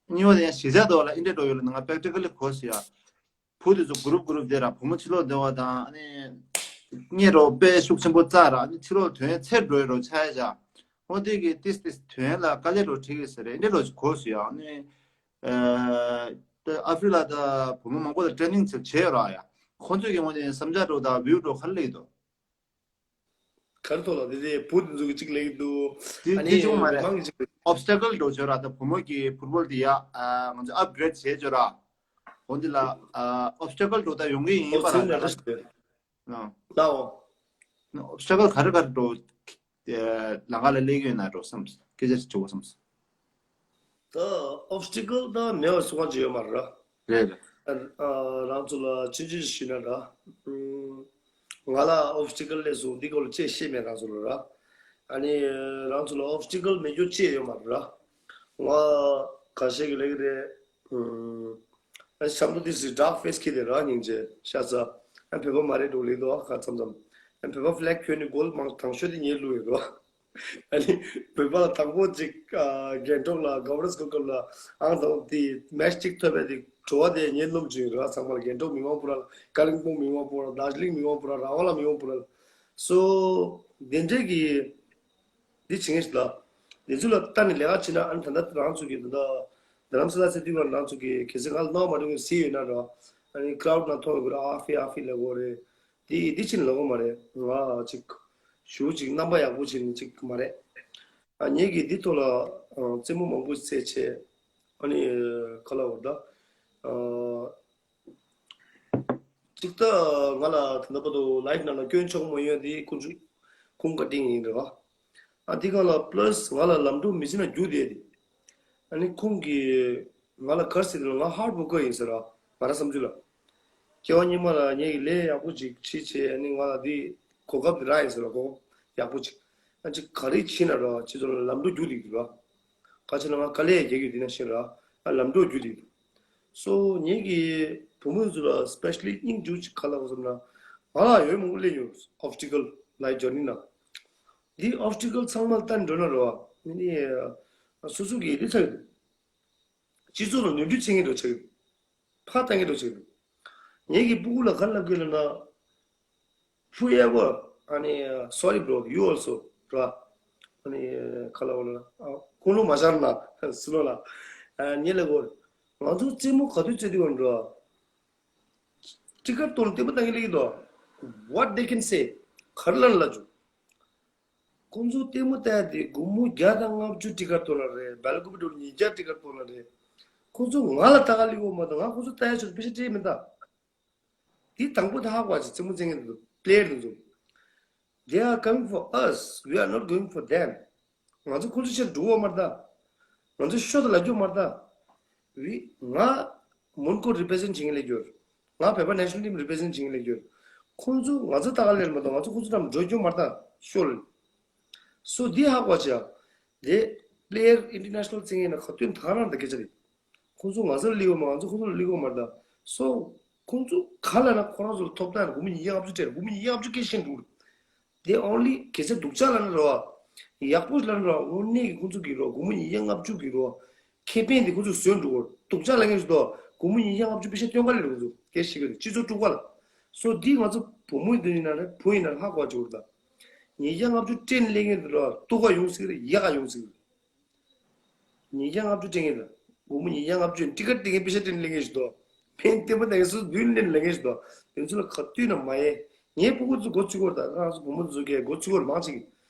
གཉིས་པ་དེ་ཡང་གཞིས་ཆགས་དོ་ལ་ཨིན་འདྲེ་འགྲོ་ཡོད་ལ་ང་པེག་ཊི་ཀལ་ལི་གོ་སི་ཡ། བུ་དེ་ཚོ་གུ་རུབ་གུ་རུབ་དེ་ར་བུ་མོ་ཕྱི་ལོགས་བསྡད་པ་དང་ཨ་ནི། གཉེན་རོ་དཔེ་ཤུགས་ཆེན་པོ་རྩ་ར་ཨ་ནི་ཕྱི་ལོགས་དོན་ཚེར་འགྲོ་ཡས་རོ་ཆ་ཡས་ཅག་འོ་དེ་གི་ཏིས་ཏིས་དོན་ལ་དཀའ་ལས་རོ་ཁྲིད་གི་ཟེར་རེད་ཨིན་འདྲེ་རོ་གོ་སི་ཡ་ཨ་ནི། ཨ་ཨ་ཧྥི་རི་ཀ་ད་བུ་མོ་མང་པོ་ལ་ཊེ་རེ་ནིང་ཚུལ་བྱས་ཡོད་ར་ཡ། ཁོང་ཚོས་ཀྱི་ངོས་ནས་བསམ་འཆར་འགྲོ་དང་བིའུ་འགྲོ་ག་རེ་ལེགས་འདུག་ག་རེ་ཐོག་ལ་དེ་དེ་བུ་དེ་ཚོ་གི་གཅིག་ལེགས་འདུག་དེ་ཨ་དེ་ནི་བྱུང་མ་མི་རེད། མང་གི་གཅིག་ལེགས་ཨོབ་སི་ཊ་ཀལ་འགྲོ་བྱོས་ར་ད་བུ་མོ་གི་ཕུར་བུལ་དེ་ཡ་ཨ་ང་ཚོས་ཨབ་གྷི་རེ་ཌི་བྱས་བྱོས་ར། འོ་འདི་ལ་ཨ་ཨོབ་སི་ཊ་ཀལ་འགྲོ་ད་ཡོང་གི་ཡིན་ཨོ་པ་ར་ཚིག་ད་ལ་ལ་ཞིག་རེད། ཨ་ལའོ། ཨོབ་སི་ཊ་ཀལ་ག་རེ་ག་རེ་འགྲོ་ལམ་ཁ་ལ་སླེབས་ཀྱི་ཡོད་ན་འགྲོ་བསམ་སྐད་ཆ་ཞིག་དྲི་བ་བསམ། ད་ཨོབ་སི་ཊི་ཀལ་ད་མེད་པ་སུ་གང་ཅི་ཡོད་མ་རེད། རེད་རེད། ཨ་ཨ་རང་ཚོ་ལ་ཆུང་ཆུང་ཞིག་ཞུས་ན་འདྲ། ཨུམ། ང་ལ་ཨོབ་སི་ཊི་ཀལ་སླེབས་སོང་འདི་སྐོར་ལ་ཅི་བཤད་མེད་རང་ཚོ་ལ་ར། ཨ་ནི་རང་ཚོ་ལ་ཨོབ་སི་ཊི་ཀལ་མེད་རྒྱུ་ཅི་ཡོད་མ་རེད་ར། ང་ཁ་ཤས་ཀྱི་ལས་ཀྱི་རེད། ཨུམ། ཨ་ཤམ་དུ་དེ་སི་ཌག་ཕེ་སི་ཁྱེར་ཏེ་ར་སྙིང་རྗེ་ཤ་ཚ། ཨ་བོད་པ་མ་རེད་འགྲོ་ལེ་དོ་ཨ་ཁ་ཙམ་ཙམ། ཨ་བོད་པ་ཕི་ལེག་གྱོན་ནི་གོལ་མང་དང་ཤོས་དེ་ཉེ་ལུ་ཡོད་རོ། ཨ་ནི་བོད་པ་ལ་དང་པོ་ཅིག་ཨ་རྒན་གྲོགས་ལ་ག་བར་སྐོར་སྐབས་ལ་ཨང་དང་དེ་མེ་ཆི་གཅིག་ཐོབ་པའི་དེ་བྲོ་བ་དེ་ཉེ་སྣོམ་བྱུང་ར་ཚང་མ་ལ་རྒན་གྲོགས་མི་མང་པོ་ར་ཀ་ལིང་སྤུང་མི་མང་པོ་ར་དར་ཇི་ལིང་མི་མང་པོ་ར་རང་དབང་ལ་མི་མང་པོ་ར་སོ་དེ་འདྲས་ཀྱི་འདི་བྱེད་ངེས་ལ་དེ་ཚོ་ལ་ལྟ་ནས་ལས་ཀ་བྱེད་ན་ཨ་ནི་ད་ལྟ་རང་ཚོ་གི་ད་ལྟ་རྡ་རམ་ས་ལ་ཚེ་དུས་བར་རང་ཚོ་གི་གལ་སྲིད་ང་ལ་སྣང་བ་མ་འགྲོ་གི་སྲིད་ཡོད་ན་ར་ཨ་ནི་ཀ་ལའུ་ཌི་ན་མཐོང་ཡོད་གི་ར་ཨ་ཧྥི་ཨ་ཧྥི་ལ་གོ་རེད། དེ་དེ་ཕྱིན་ལ་གོ་མ་རེད། ང་ཅིག་ཞུ་ཅིག་རྣམ་པ་ཡག་པོ་བྱས་ནས་ཅིག་མ་རེད། ཨ་ངེད་ཀྱིས་འདི་ཐོག་ལ་ཨ་རྩེད་མོ་མང་པོ་རྩེད་བྱས་ཨ་ནི་ཁ་ལ་བར་ད་ཨ་ཅིག་ད་ང་ལ་ད་ལྟ་བར་དུ་ལའིབ་ནང་ལ་སྐྱོན་ཆོག་མ་ཡོད་དེ་ཁོང་ཚོ་ཁོང་བཀའ་དྲིན་ཡིན་རེད་བ། ཨ་འདི་གང་ལ་པ་ལ་སི་ང་ལ་ལམ་འགྲོ་མི་ཟིན་ན་རྒྱུགས་བསྡད་དེ། ཨ་ནི་ཁོང་གིས་ང་ལ་ག་རེ་ཟེར་དུས་ང་ཧར་ཌི་ཝོར་ཀར་ཡིན་ཟེར་ར། ང་རང་བསམ་ཚུལ་ལ། སྐྱེ་བ་སྔོན་མ་ལ་ངས་ཀྱི་ལས་ཡག་པོ་ཅིག་བྱེད་བྱེད་ཨ་ནི་ང་ལ་འདི་གོ་སྐབས་འདི་རག་ཡིན་ཟེར་ར་གོ་སྐབས་ཡག་པོ་ཅིག་ཨ་ཅིག་ག་རེ་བྱེད་ན་ར་ཅི་ཚོ་ལ་ལམ་འགྲོ་རྒྱུགས་བསྡད་ཀྱི་ར། ག་ཅི་ན་ང་དཀའ་ལས་རྒྱག་གི་འདི་ན་ཤེས་ར། ཨ་ལམ་འགྲོ་རྒྱུགས་བསྡད་ཀྱི། སོ་ངས་ཀྱི་བུ་མོ་ཚོ་ལ་སི་པེ་ཤ་ལི་སྙིང་རྗེ་ཅིག་ག་ལ་བ་བསམ་ན། ང་ལ་ཡོད་མང་པོ་སླེབས་ཡོད་ཨོབ་སི་ཊི་ཀལ་ལའིབ་ཇར་ནི་ན། འདི་ཨོབ་སི་ཊི་ཀལ་ཚང་མ་ལྟ་འགྲོ་ན་ར་བ་ནི་སོ་སོ་གི་འདི་ཚ་གི་འདུག་སྤྱི་ཚོགས་ལ་ནོར་འཁྲུལ་བྱེད་མཁན་འགྲོ་ཆགས་ཀྱི་འདུག་ཕར་བཏང་མཁན་འགྲོ་ཆགས་ཀྱི་འདུག་ངེད་ཀྱི་སྤུ་གུ་ལ་ག་རེ་ལབ་དགོས་ལབ་ན། Whoever ཨ་ནི་sorry bro you also ར། ཨ་ནི་ག་ལ་བ་ལ་ཨ་ཁོང་ལོ་མ་ཤར་ན་སུ་ལོ་ལ་ཨ་ཉེ་ལ་གོ་ང་ཚོ་རྩེད་མོ་ག་དུས་རྩེད་དུས་འགྲོ། ཊི་ཀར་གཏོང་ལྟད་མོ་ལྟ་མཁན་ལེགས་འདུག What they can say ག་རེ་ལབ་ན་ལབ་ཆོག་ཁོང་ཚོ་ལྟད་མོ་ལྟ་ཡ་དེ་སྒོར་མོ་བརྒྱ་དང་ལྔ་བཅུ་ཊི་ཀར་གཏོང་ན་རེད། སྦེལ་ཀོབ་འགྲོ་ཉིས་བརྒྱ་ཊི་ཀར་གཏོང་ན་རེད། ཁོང་ཚོ་ང་ལ་ལྟ་ག་སླེབས་ཡོད་མ་གཏོགས་ང་ཁོང་ཚོ་ལྟ་ཡ་ཆོག་པེ་ཤ་སྤྲད་མི་གདའ། དེ་དང་པོ་དེ་ཧ་གོ་བ་ཅིག་རྩེད་མོ་རྩེད་མཁན་དེ་ཚོ་པི་ལེ་ཡར་དེ་ཚོ། They are coming for us, we are not going for them. ང་ཚོ་ཁོང་ཚོ་ཕྱིར་འགྲོ་བ་མ་རེད་ད། ང་ཚོ་ཤོ་དང་ལབ་རྒྱུ་མ་རེད་ད། ང་མོན་གྷོ་རི་པི་རི་ཛེན་བྱེད་མཁན་ལས་འགྱུར། ང་བོད་པ་ནེ་ཤ་ནལ་ཊིམ་རི་པི་རི་ཛེན་བྱེད་མཁན་ལས་འགྱུར། ཁོང་ཚོ་ང་ཚོ་ལྟ་ག་ལེར་མ་གཏོགས་ང་ཚོ་ཁོང་ཚོ་འགྲམ་འགྲོ་རྒྱུ་མ་རེད་ད་ཤོ་ལ། སོ་འདི་ཧ་གོ་བ་ཅིག་ཡ། དེ་པི་ལེ་ཡར་ཨིན་ཊར་ནེ་ཤ་ནལ་རྩེད་མཁན་ན་ཁ་ཏོན་ད་ག་རང་ད་སྐད་ཆ་རེད། ཁོང་ཚོ་ང་ཚོར་སླེབས་ཡོད་མ། ང་ཚོ་ཁོང་ཚོར་སླེབས་ཡོད་མ་རེད་ད། སོ། ཁོང་ཚོ་ག་ལ་ན་ཁོ་རང་ཚོ་ལ་ཐོབ་ཐང་སྒོར་མོ་ཉིས་བརྒྱ་ལྔ་བཅུ་སྤྲད། སྒོར་མོ་ཉིས་བརྒྱ་ལྔ་བཅུ་སྐད་ཤེས་འདུག་དེ་only གལ་སྲིད་སྡུག་ཅག་ལ་ནི་རེད་བ། ཡག་པོ་ལ་ནི་རེད་བ། དངོས་གནས་ཀྱི་ཁོང་ཚོ་གི་རེད་བ། སྒོར་མོ་ཉིས་བརྒྱ་ལྔ་བཅུ་གི་རེད་བ། ཁེ་ཕན་དེ་ཁོང་ཚོས་བཟོས་འགྲོ་གི་རེད། སྡུག་ཅག་ལ་ངས་ཞུ་དོ། སྒོར་མོ་ཉིས་བརྒྱ་ལྔ་བཅུ་པེ་ཤ་སྟོན་ག་ལ་རེད། ཁོང་ཚོ་སྐད་ཤེས་གི་རེད། སྤྱི་ཚོགས་དཀྲུག་པ་ལ། སོ་འདི་ང་ཚོ་བུ་མོ་འདི་ཡིན་ན་རེད། བུ་ཡིན་ན་རེད། ཧ་གོ་བ་བྱེད་དགོས་རེད་ད། ཉིས་བརྒྱ་ལྔ་བཅུ་སྤྲད་ནས་སླེབས་མཁན་དེ་ལ་སྡུག་ག་ཡོང་སྲིད་རེད། ཡག་ག་ཡོང་སྲིད་རེད། ཉིས་བརྒྱ་ལྔ་བཅུ་སྤྲད་མཁན་དེ་ལ་སྒོར་མོ་ཉིས་བརྒྱ་ལྔ་བཅུ་ཊི་ཀེ་ཊི་སྟེར་མཁན་པེ་ཤ་སྤྲད་ནས་སླེབས་མཁན་ཞིག་འདུག་ཕན་བདེ་པོ་དང་སུ་མདུན་ལེན་སླེབས་མཁན་ཞིག་འདུག་དེ་ཚོ་ལ་ག་དུས་ན་མ་ཡེ། ངའི་སྤུ་གུ་ཚོ་མགོ་ཚོས་ཀྱི་ཡོད་རེད་ད། ང་ཚོ་བུ་མོ་ཚོ་གས་མགོ་ཚོས་ཀྱི་ཡོད་རེད། མང་ཆེ་གིས་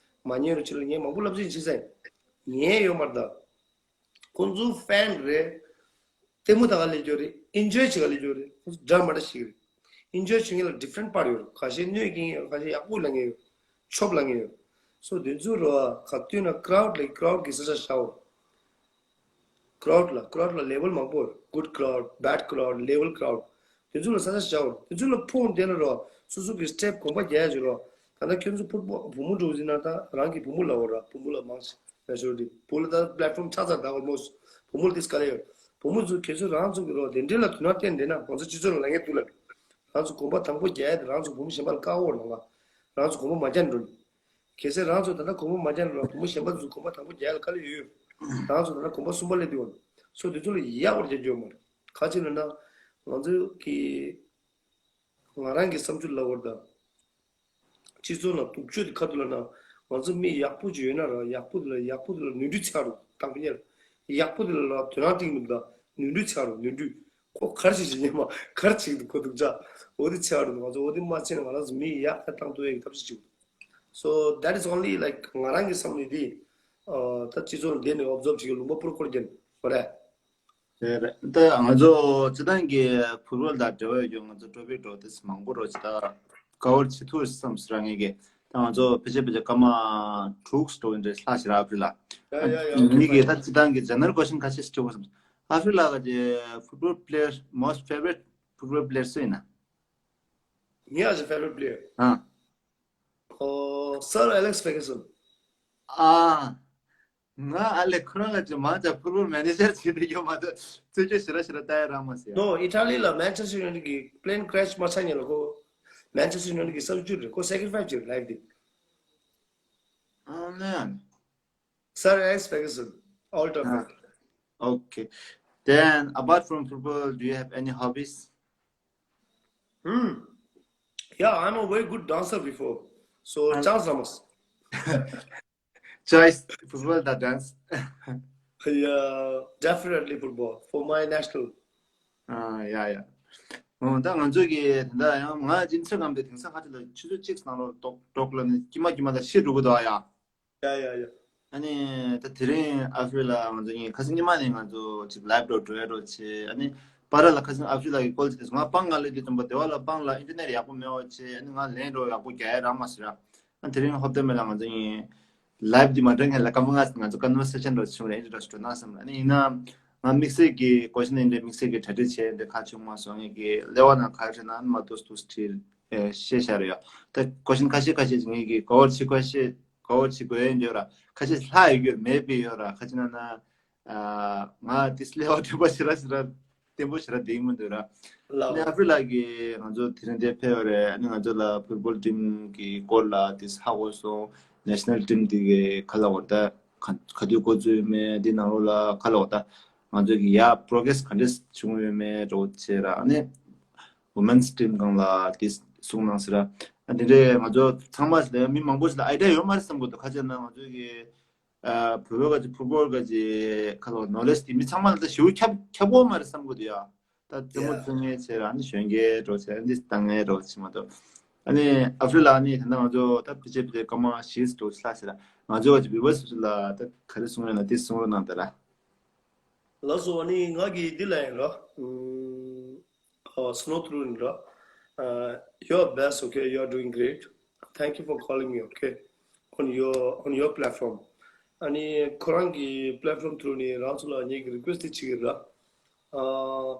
མ་ཉན་རོ། ཆེ་ལ་ངས་མང་པོ་སློབ་ཚན་བྱེད་ས་ཡིན། ཉན་ཡོད་མ་རེད་ད། ཁོང་ཚོ་ཕེན་རེད། ལྟད་མོ་ལྟ་ག་སླེབས་ཀྱི་ཡོད་རེད། ཨིན་ཇོའི་བྱེད་ག་སླེབས་ཀྱི་ཡོད་རེད། ཁོང་ཚོ་འདྲ་མི་འདྲ་ཞིག་རེད། ཨིན་ཇོའི་བྱེད་མཁན་ལ་ཌི་ཕ་རེན་ཊི་པརཊ་ཡོད་རེད། ཁ་ཤས་གནོད་སྐྱེལ་མཁན་ཡོད། ཁ་ཤས་ཡག་པོ་ལབ་མཁན་ཡོད། ཆོབ་ལབ་མཁན་ཡོད། སོ་དེ་ཚོ་རེད་བ། ག་དུས་ན་ཀ་རའུཌ་ལ་ཀ་རའུཌ་གི་ས་ཆ་བཞག་འོ། ཀ་རའུཌ་ལ་ཀ་རའུཌ་ལ་ལེ་ཝལ་མང་པོ་ཡོད། གུཌ་ཀ་རའུཌ། བེཌ་ཀ་རའུཌ། ལེ་ཝལ་ཀ་རའུཌ། དེ་ཚོ་ལ་ས་ཆ་བཞག་འོ། དེ་ཚོ་ལ་ཕོན་བསྡད་ན་རེད་བ། སོ་སོ་གི་སི་ཊེབ་གོམ་པ་རྒྱག་ཡ་ཅིག་རེད་བ། ད་ལྟ་ཁྱོད་ཚོ་ཕུཊ་བོལ་བུ་མོ་འགྲོ་ཟིན་ན་ད་རང་གི་བུ་མོ་ལ་འོ་ར། བུ་མོ་ལ་མང་ཆེ་མེ་ཇོ་རི་ཊི། བུ་ལ་ད་པི་ལེཊ་ཕོམ་ཆགས་ཚར་ད། ཨོལ་མོ་སི་ཊི་བུ་མོ་ལ་དེ་དཀའ་ལས་ཡོད། བུ་མོ་ཚོ་ཁྱེད་ཚོ་རང་ཚོ་གི་རོགས་དེ་འདྲའི་ལ་དོ་སྣང་བསྟན་བསྡད་ན་ང་ཚོ་སྤྱི་ཚོགས་ལ་ལབ་མཁན་འདུག་ལབ། རང་ཚོ་གོམ་པ་དང་པོ་རྒྱག་ཡ་དེ་རང་ཚོ་བུ་མོ་གཞན་པ་ལ་བཀག་འོག་ལ་ང་རང་ཚོ་གོམ་པ་མ་རྒྱག་འགྲོ་ནི། གལ་སྲིད་རང་ཚོ་ད་ལྟ་གོམ་པ་མ་རྒྱག་ན་རོགས་བུ་མོ་གཞན་པ་ཚོ་གོམ་པ་དང་པོ་རྒྱག་ཡ་ལ་དཀའ་ལས་ཡོད། རང་ཚོ་ད་ལྟ་གོམ་པ་གསུམ་པ་སླེབས་འདུག་བ། སོ་དེ་ཚོ་ལ་ཡག་པར་རྒྱག་རྒྱུ་ཡོད་མ་རེད། ག་ཅི་ལབ་ན། ང་ཚོ་གི་ང་རང་གི་བསམ་ཚུལ་ལབ་པར་ད། སྤྱི་ཚོགས་ནང་སྡུག་ཤོས་དེ་ག་དུས་ལབ་ན། ང་ཚོ་མི་ཡག་པོ་ཅིག་ཡོད་ན་ར་ཡག་པོ་དེ་ལ་ཡག་པོ་དེ་ལ་ནོར་འཁྲུལ་ཆགས་འགྲོ། དང་པོ་ཉིད་ཡག་པོ་དེ་ལ་ར་དོ་སྣང་སྤྲད་ཀྱི་མི་འདུག་ད། ནོར་འཁྲུལ་ཆགས་འགྲོ། ནོར་འཁྲུལ། ཁོ་ག་རེ་བྱེད་ཀྱི་ཡིན་མ། ག་རེ་བྱེད་ཀྱི་འདུག་ཁོ་སྡུག་ཅག་འོ་དེ་ཆགས་འགྲོ། ང་ཚོ་འོ་དེ་མ་བྱས་ན་ང་རང་ཚོ་མི་ཡག་ག་བཏང་ཐུབ་ཡག་གི་ཐབས་ཤེས་བྱེད་དགོས། So that is only like ང་རང་གི་བསམ་ནི་དེ། ཨ། ད་སྤྱི་ཚོགས་ལ་བསྡད་ནས་ཨོབ་ཛོབ་བྱེད་ཀྱི་ལུང་པ་པུར་སྐོར་རྒྱབ་ནས་རེད། རེད་རེད། ད་ང་ཚོ་སྤྱི་བཏང་གི་ཕུཊ་བོལ་དང་འབྲེལ་བ་ཡོད་རྒྱུ་ང་ཚོ་ཊོ་པིག་འགྲོ་དེ་མང་པོ་རོ་ཅི་ད་ཀ་བར་བྱེད་ཐུབ་བསམ་ཟེར་ངེས་ཀྱི། ད་ང་ཚོ་ཕལ་ཆེར་ཕལ་ཆེར་སྐར་མ་དྲུག་འགྲོ་གི་འདྲ་ལྷག་ཞེ་ར། ཨ་ཕི་ལ། ཡ་ཡ་ཡ། ངེས་ཀྱི་ད་སྤྱི་བཏང་གི་ཇེ་ནེ་རལ་ཀོ་ཤན་ཁ་ཤས་ཤིག་དྲི་དགོས་བསམ། ཨ་ཕི་ལ་གི་ཕུཊ་བོལ་པི་ལེ་ཡར་most favorite football player སུ་ཡིན་ན། ངའི་ཨ་ཕི་ལ་ཕེ་ཝ་རེཊ་པི་ལེ་ཡར། ཨ། ཨོ། སར་ཨ་ལེག་སི་ཕེར་གུ་སན། ཨ། ང་ཨ་ལེ་ཁོ་རང་ལ་ཅིག་མང་ཆེ་ཕུཊ་བོལ་མེ་ནེ་ཇར་བྱེད་དུ་ཡོད་མ་གཏོགས་རྩོད་གཞི་ཞེ་དྲག་ཞེ་དྲག་ལྟ་ཡ་རག་མ་སོང་ཡ། ནོ། ཨི་ཊ་ལི་ལ་མན་ཆེ་སི་ཊར་ཡུ་ནའི་ཊེཌ་གི་པི་ལེན་ཀེ་རེ་ཤི་མ་ཆགས་ཉིན་ལ་ཁོ་མན་ཆེ་སི་ཊར་ཡུ་ནའི་ཊེཌ་གི་སབ་སི་ཊི་ཊུཊ་རེད། ཁོ་སེ་ཀི་རི་ཕའི་སི་བྱས་ལའིབ་དེ། ཨ་ནི། སར་ཨ་ལེག་སི་ཕེར་གུ་སན། All time ཨ། Great. Okay. Then, apart from football, do you have any hobbies? Hmm. Yeah, I'm a very good dancer before. So, ཨ། Chance Ramos. Choice, football དང་dance? Yeah, definitely football for my national. ཨ། ཡ་ཡ། ཨོ། ད་ང་ཚོ་གི་ད་ཡང་ང་ཨིན་སི་ཊ་གྷ་རམ་དེ་དེང་སང་ཁ་ཅིག་ལ་ཆུ་ཚོད་གཅིག་ནང་ལོགས་ཏོག་ཏོག་ལབ་ནས་ཀྱི་མ་ཀྱི་མ་ད་ཤི་འགྲོ་གི་འདུག་ཨ་ཡ། ཡ་ཡ་ཡ། ཨ་ནི་ད་དེ་རིང་ཨ་ཕི་ལ་ང་ཚོ་གཉིས་ཁ་སང་ཉི་མ་ནས་ང་ཚོ་ཅིག་ལའིབ་འགྲོ་འགྲོ་ཡ་འགྲོ་བྱས། ཨ་ནི་པ་ར་ལ་ཁ་སང་ཨ་ཕི་ལ་གི་ཀོལ་བྱས་ཏེ་ང་སྤང་ང་ལ་དེ་དུམ་པ་དེ་བ་ལ་སྤང་ལ་ཨིན་ཊར་ནེཊ་ཡག་པོ་མེད་པ་བྱས། ཨ་ནི་ང་ལན་འགྲོ་ཡག་པོ་རྒྱག་ཡ་རག་མ་སོང་ཡ། ཨ་དེ་རིང་ཧོབ་ཏེ་མེད་ལ་ང་ཚོ་གཉིས་ལའིབ་དེ་མ་འགྲོ་ངེས་ལ་སྐར་མ་ལྔ་ཙམ་ང་ཚོ་ཀོན་ཝར་སེ་ཤན་འགྲོ་བྱུང་རེད། ཨིན་ཊརོ་ཌག་ཤན་འགྲོ་ན་བསམ་ལ། ཨ་ནི་ཡིན་ན་ང་དམིགས་བསལ་གྱི་ཀོ་ཤན་ཨིན་ཊར་དམིགས་བསལ་གྱི་གྲ་སྒྲིག་བྱས་ཏེ་ཁ་བྱུང་མ་སོང་། ངེད་ཀྱི་ལེ་བ་ན་ཁ་ཁྲི་ན་མ་ཏོས་ཏོས་ཁྲིར་ཤེས་བྱ་རེད་ཡ། ད་ཀོ་ཤན་ཁ་ཤས་ཁ་ཤས་ངེད་ཀྱི་ཀ་བར་བྱེད་ཁ་ཤས་ཀ་བར་བྱེད་དགོས་ཡོད་ཡོད་ར། ཁ་ཤས་ལྷག་ཡོད་ཡོད་མེད་པའི་ཡོད་ར། ཁ་ཅིག་ན་ན། ཨ། ང་དེ་སླེ་བ་དྲན་པ་ཞེ་དྲག་ཞེ་དྲག་བརྟན་པོ་ཞེ་དྲག་བསྡད་ཀྱི་མི་འདུག་ར། ལའོ། ནི་ཨ་ཕི་ལ་གི་ང་ཚོ་དེ་རིང་འདིར་ཕེབས་པ་རེད། ཨ་ནི་ང་ཚོ་ལ་ཕུཊ་བོལ་ཊིམ་གི་སྐོར་ལ་དེ་ཧ་གོ་སོང་། ནེ་ཤ་ནལ་ཊིམ་དེ་གི་ག་ལབ་དགོས་རེད་ད། ག་ག་དུས་འགོ་བཙུགས་ཡོད་མེད། དེ་ནང་ལོགས་ལ་ག་ལབ་དགོས་རེད་ད། ང་ཚོ་གི་ཡ་པོ་རོ་གེ་རེ་སི་ག་འདྲས་བྱུང་ཡོད་མེད་འདྲ་བོ་བྱས་ར། ཨ་ནི་ཝུ་མེན་སི་ཊིམ་སྒང་ལ་དེ་གསུང་གནང་ཟེར་ར། ཨ་དེ་འདྲས་ང་ཚོ་ཚང་མ་ཞིག་ལ་མི་མང་པོ་ཞིག་ལ་ཨའི་ཌི་ཡ་ཡོད་མ་རེད་བསམ་གི་འདུག་ཁ་ཅིག་ན་ང་ཚོ་གི་ཨ། བོད་པའི་ག་ཅིག་ཕུཊ་བོལ་ག་ཅིག་ཁ་ལོ་ནོ་ལེ་ཇི་དེ་མི་ཚང་མ་ལ་ད་ཞེ་པོ་ཁྱབ་ཁྱབ་ཡོད་མ་རེད་བསམ་གི་འདུག་ཡ། ད་རྩེད་མོ་ཡ། རྩེ་མཁན་བྱས་ར། ཨ་ནི་གཞོན་སྐྱེས་འདྲ་བོ་བྱས། ཨ་ནི་འདི་ལྟ་མཁན་འདྲ་བོ་བྱས་མ་གཏོགས། ཨ་ནི་ཨ་ཕི་ལ་ཨ་ནི་ད་ལྟ་ང་ཚོ་ད་ཕལ་ཆེར་ཕལ་ཆེར་སྐར་མ་བཞི་འདྲ་བོ་ལྷག་ཟེར་ར། ང་ཚོ་ག་ཅིག་བི་ཡུ་ཨར་སི་ཚོ་ལ་ད་ག་རེ་གསུང་ཡོད་ན་དེ་གསུང་རོགས་གནང་ད་ར། ལགས་སོ། ཨ་ནི་ང་གིས་འདི་ལབ་ཡིན་ར། ཨུམ། ཨ། སྣོ་ཐུ་རུ་ཡིན་ར། ཨ། You're best, okay? You're doing great. Thank you for calling me, okay? On your, on your platform. ཨ་ནི་ཁོ་རང་གི་པི་ལེཊ་ཕོམ་ཐུ་རུ་ནས་རང་ཚོ་ལ་ངེད་ཀྱི་རི་ཀུ་ཨེ་སི་ཊི་དེ་བྱེད་ཀྱི་ར། ཨ།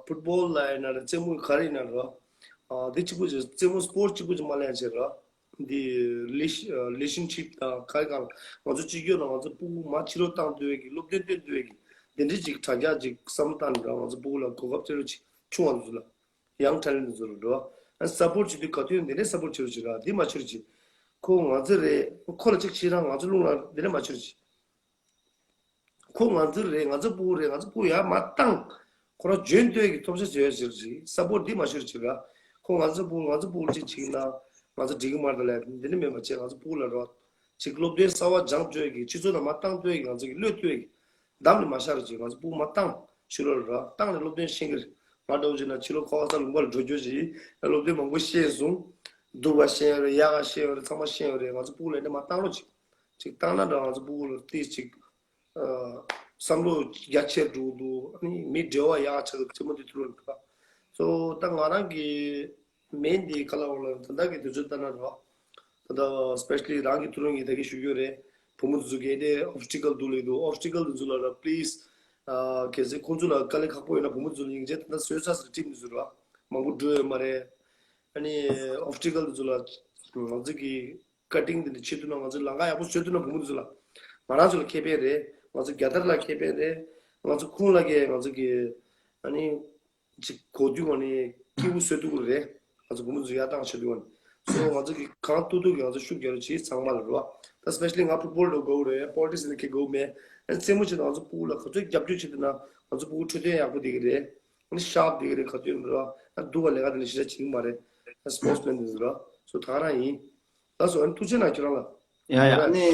ཕུཊ་བོལ་ལ་ཡིན་ན་ར། རྩེད་མོ་ག་རེ་ཡིན་ན་ར། ཨ། འདི་གཅིག་པོ་བྱས། རྩེད་མོ་སི་པོར་ཊི་གཅིག་པོ་བྱས་མ་ལབ་ཡ་བྱས་ར། འདི་རི་ལེ་ཤན་ཤིབ་དང་ག་རེ་གང་། ང་ཚོ་སྤྱི་སྤྱོད་ནང་ང་ཚོ་ཕྲུ་གུ་མར་ཕྱི་ལོགས་བཏང་སྡོད་ཡས་ཀྱི། སློབ་སྟོན་སྟོན་སྡོད་ཡས་ཀྱི། འདི་འདྲའི་ཅིག་དྲ་རྒྱ་ཅིག་བསམ་བློ་བཏང་ནས་ར། ང་ཚོ་ཕྲུ་གུ་ལ་གོ་སྐབས་སྤྲད་རོགས་བྱེད། ཆུང་བ་ཚོ་ལ། ཡང་ཊེ་ལེན་ཊི་ཚོ་ལ་ར། ཨ་སཔོར་ཊི་བྱེད་དུས་ག་དུས་འདི་ནས་སཔོར་ཊི་བྱེད་རོགས་བྱེད་ར། འདི་མ་བྱེད་རོགས་བྱེད། ཁོ་ང་ཚོ་རེད། ཁོ་ལ་ཅིག་བྱེད་ར། ང་ཚོ་རླུང་ལ་འདི་ནས་མ་བྱེད་རོགས་བྱེད། ཁོ་ང་ཚོ་རེད། ང་ཚོ་ཕྲུ་གུ་རེད། ང་ཚོ་ཕྲུ་གུ་ཡར་མར་བཏང་། ཁོ་རང་འཇོན་ཐུབ་ཀྱི་ཐོབ་ཆ་བཟོས་ཟེར་ཅིག་སཔོར་ཊི་འདི་མ་བྱེད་རོགས་བྱེད་ར། ཁོ་ང་ཚོ་ཕྲུ་གུ་ང་ཚོ་ཕྲུ་གུ་ཅིག་བྱེད་ན་ང་ཚོ་འགྲིག་གི་མ་རེད་ལབ། འདི་ནས་མེད་པ་བྱས། ང་ཚོ་ཕྲུ་གུ་ལ་རོགས་ཅིག་སློབ་སྟོན་གསར་བ་སྦྱང་ཐུབ་ཀྱི། སྤྱི་ཚོགས་ནང་མར་བཏང་ཐུབ་ཀྱི། ང་ཚོ་གི་གློད་ཐུབ་ཀྱི། འདམ་ནས་མ་བཤར་རོགས་བྱེད། ང་ཚོ་ཕྲུ་གུ་མར་བཏང་། ཕྱི་ལོགས་ལ་ར་བཏང་ནས་སློབ་སྟོན་ཤེས་ཀྱི་རེད། ང་འདྲ་བོ་བྱས་ན་ཕྱི་ལོགས་ཁོ་ཁ་སང་ལུང་པ་ལ་འགྲོ་རྒྱུ་ཞིག་སློབ་སྟོན་མང་པོ་ཤེས་སོང་། འདུག་པ་ཤེས་ཡོད་རེད། གཡག་ཤེས་ཡོད་རེད། ཚང་མ་ཤེས་ཡོད་རེད། ང་ཚོ་ཕྲུ་གུ་ལ་འདི་མར་བཏང་རོགས་བྱེད། ཅིག་བཏང་ན་འདྲ། ང་ཚོ་ཕྲུ་གུ་ལ་ཏོག་ཙམ་ཅིག་ཨ་བསམ་བློ་རྒྱ་ཆེར་འགྲོ་གི་འདུག་ཨ་ནི་མི་འབྲེལ་བ་ཡག་ཆགས་འདུག་རྩེད་མོ་འདི་ཐུག་རོགས་གྱིས། སོ་ད་ང་རང་གི་མེན་འདི་ག་ལབ་དགོས་ལབ་ན། ད་ལྟ་གི་དུས་ཚོད་ལྟར་ན་ར། ད་ལྟ་སི་པེ་ཤ་ལི་རང་གི་ཐུགས་རང་གིས་ད་གིན་ཞུ་གི་ཡོད་རེད། བུ་མོ་དེ་ཚོ་གི་དེ་ཨོབ་སི་ཊི་ཀལ་འདུག་ལབ་འདུག་ཨོབ་སི་ཊི་ཀལ་དེ་ཚོ་ལ་ར་པི་ལི་སི། ཨ་གལ་སྲིད་ཁོང་ཚོ་ལ་དཀའ་ལས་ཁག་པོ་ཡོད་ན་བུ་མོ་དེ་ཚོ་ལ་སྙིང་རྗེ། ད་ལྟ་བཟོས་ཚར་ཟེར། ཊིམ་དེ་ཚོ་ར་མང་པོ་འགྲོ་ཡོད་མ་རེད། ཨ་ནི་ཨོབ་སི་ཊི་ཀལ་དེ་ཚོ་ལ་ང་ཚོ་གི་ཀ་ཊིང་དེ་འདྲ་བྱེད་ཐུབ་ན། ང་ཚོ་ལམ་ཁ་ཡག་པོ་བཟོ་ཐུབ་ན་བུ་མོ་དེ་ཚོ་ལ། ང་རང་ཚོ་ལ་ཁེ་ཕན་རེད། ང་ཚོ་རྒྱལ་དར་ལ་ཁེ་ཕན་རེད། ང་ཚོ་ཁོང་ལ་གི་ང་ཚོ་གི་ཨ་ནི་ཅིག་གོ་དུས་ང་ནི་སྐྱིད་པོ་བཟོ་ཐུབ་ཀྱི་རེད། ང་ཚོ་བུ་མོ་ཚོ་ཡར་བཏང་བྱེད་དུས་ང་ནི། སོ་ང་ཚོ་གི་གང་ཐུབ་ཐུབ་ཀྱི་ང་ཚོ་ཤུགས་རྒྱག་རོགས་བྱེད། ཚང་མ་ལ་རོ། ད་སི་པེ་ཤ་ལི་ང་ཕུཊ་བོལ་འགྲོ་དགའ་བོ་རེད། པོ་ལི་ཊིག་སི་ནི་ཁེ་དགའ་བོ་མེད། ཨ་རྩེད་མོ་བྱེད་ན་ང་ཚོ་ཕྲུ་གུ་ལ་ག་ཚོད་རྒྱབ་སྐྱོར་བྱེད་ཐུབ་ན། ང་ཚོ་ཕྲུ་གུ་འཕྲོད་བསྟེན་ཡག་པོ་བསྡད་ཀྱི་རེད། ཨ་ནི་ཤར་པ་བསྡད་ཀྱི་རེད། ག་དུས་ཡིན་རོ། ཨ་སྡུག་པ་ལས་ཀ་དེ་ནི་ཞེ་དྲག་བྱེད་ཀྱི་མ་རེད། ཨ་སི་པོར་ཊི་སི་མེན་དེ་ཚོ་རོ། སོ་ད་ག་རང་ཡིན། ལགས་སོ། ཨ་ནི་ཐུགས་རྗེ་གནང་ཁྱེད་རང་ལ། ཡ་ཡ། ཨ་ནི་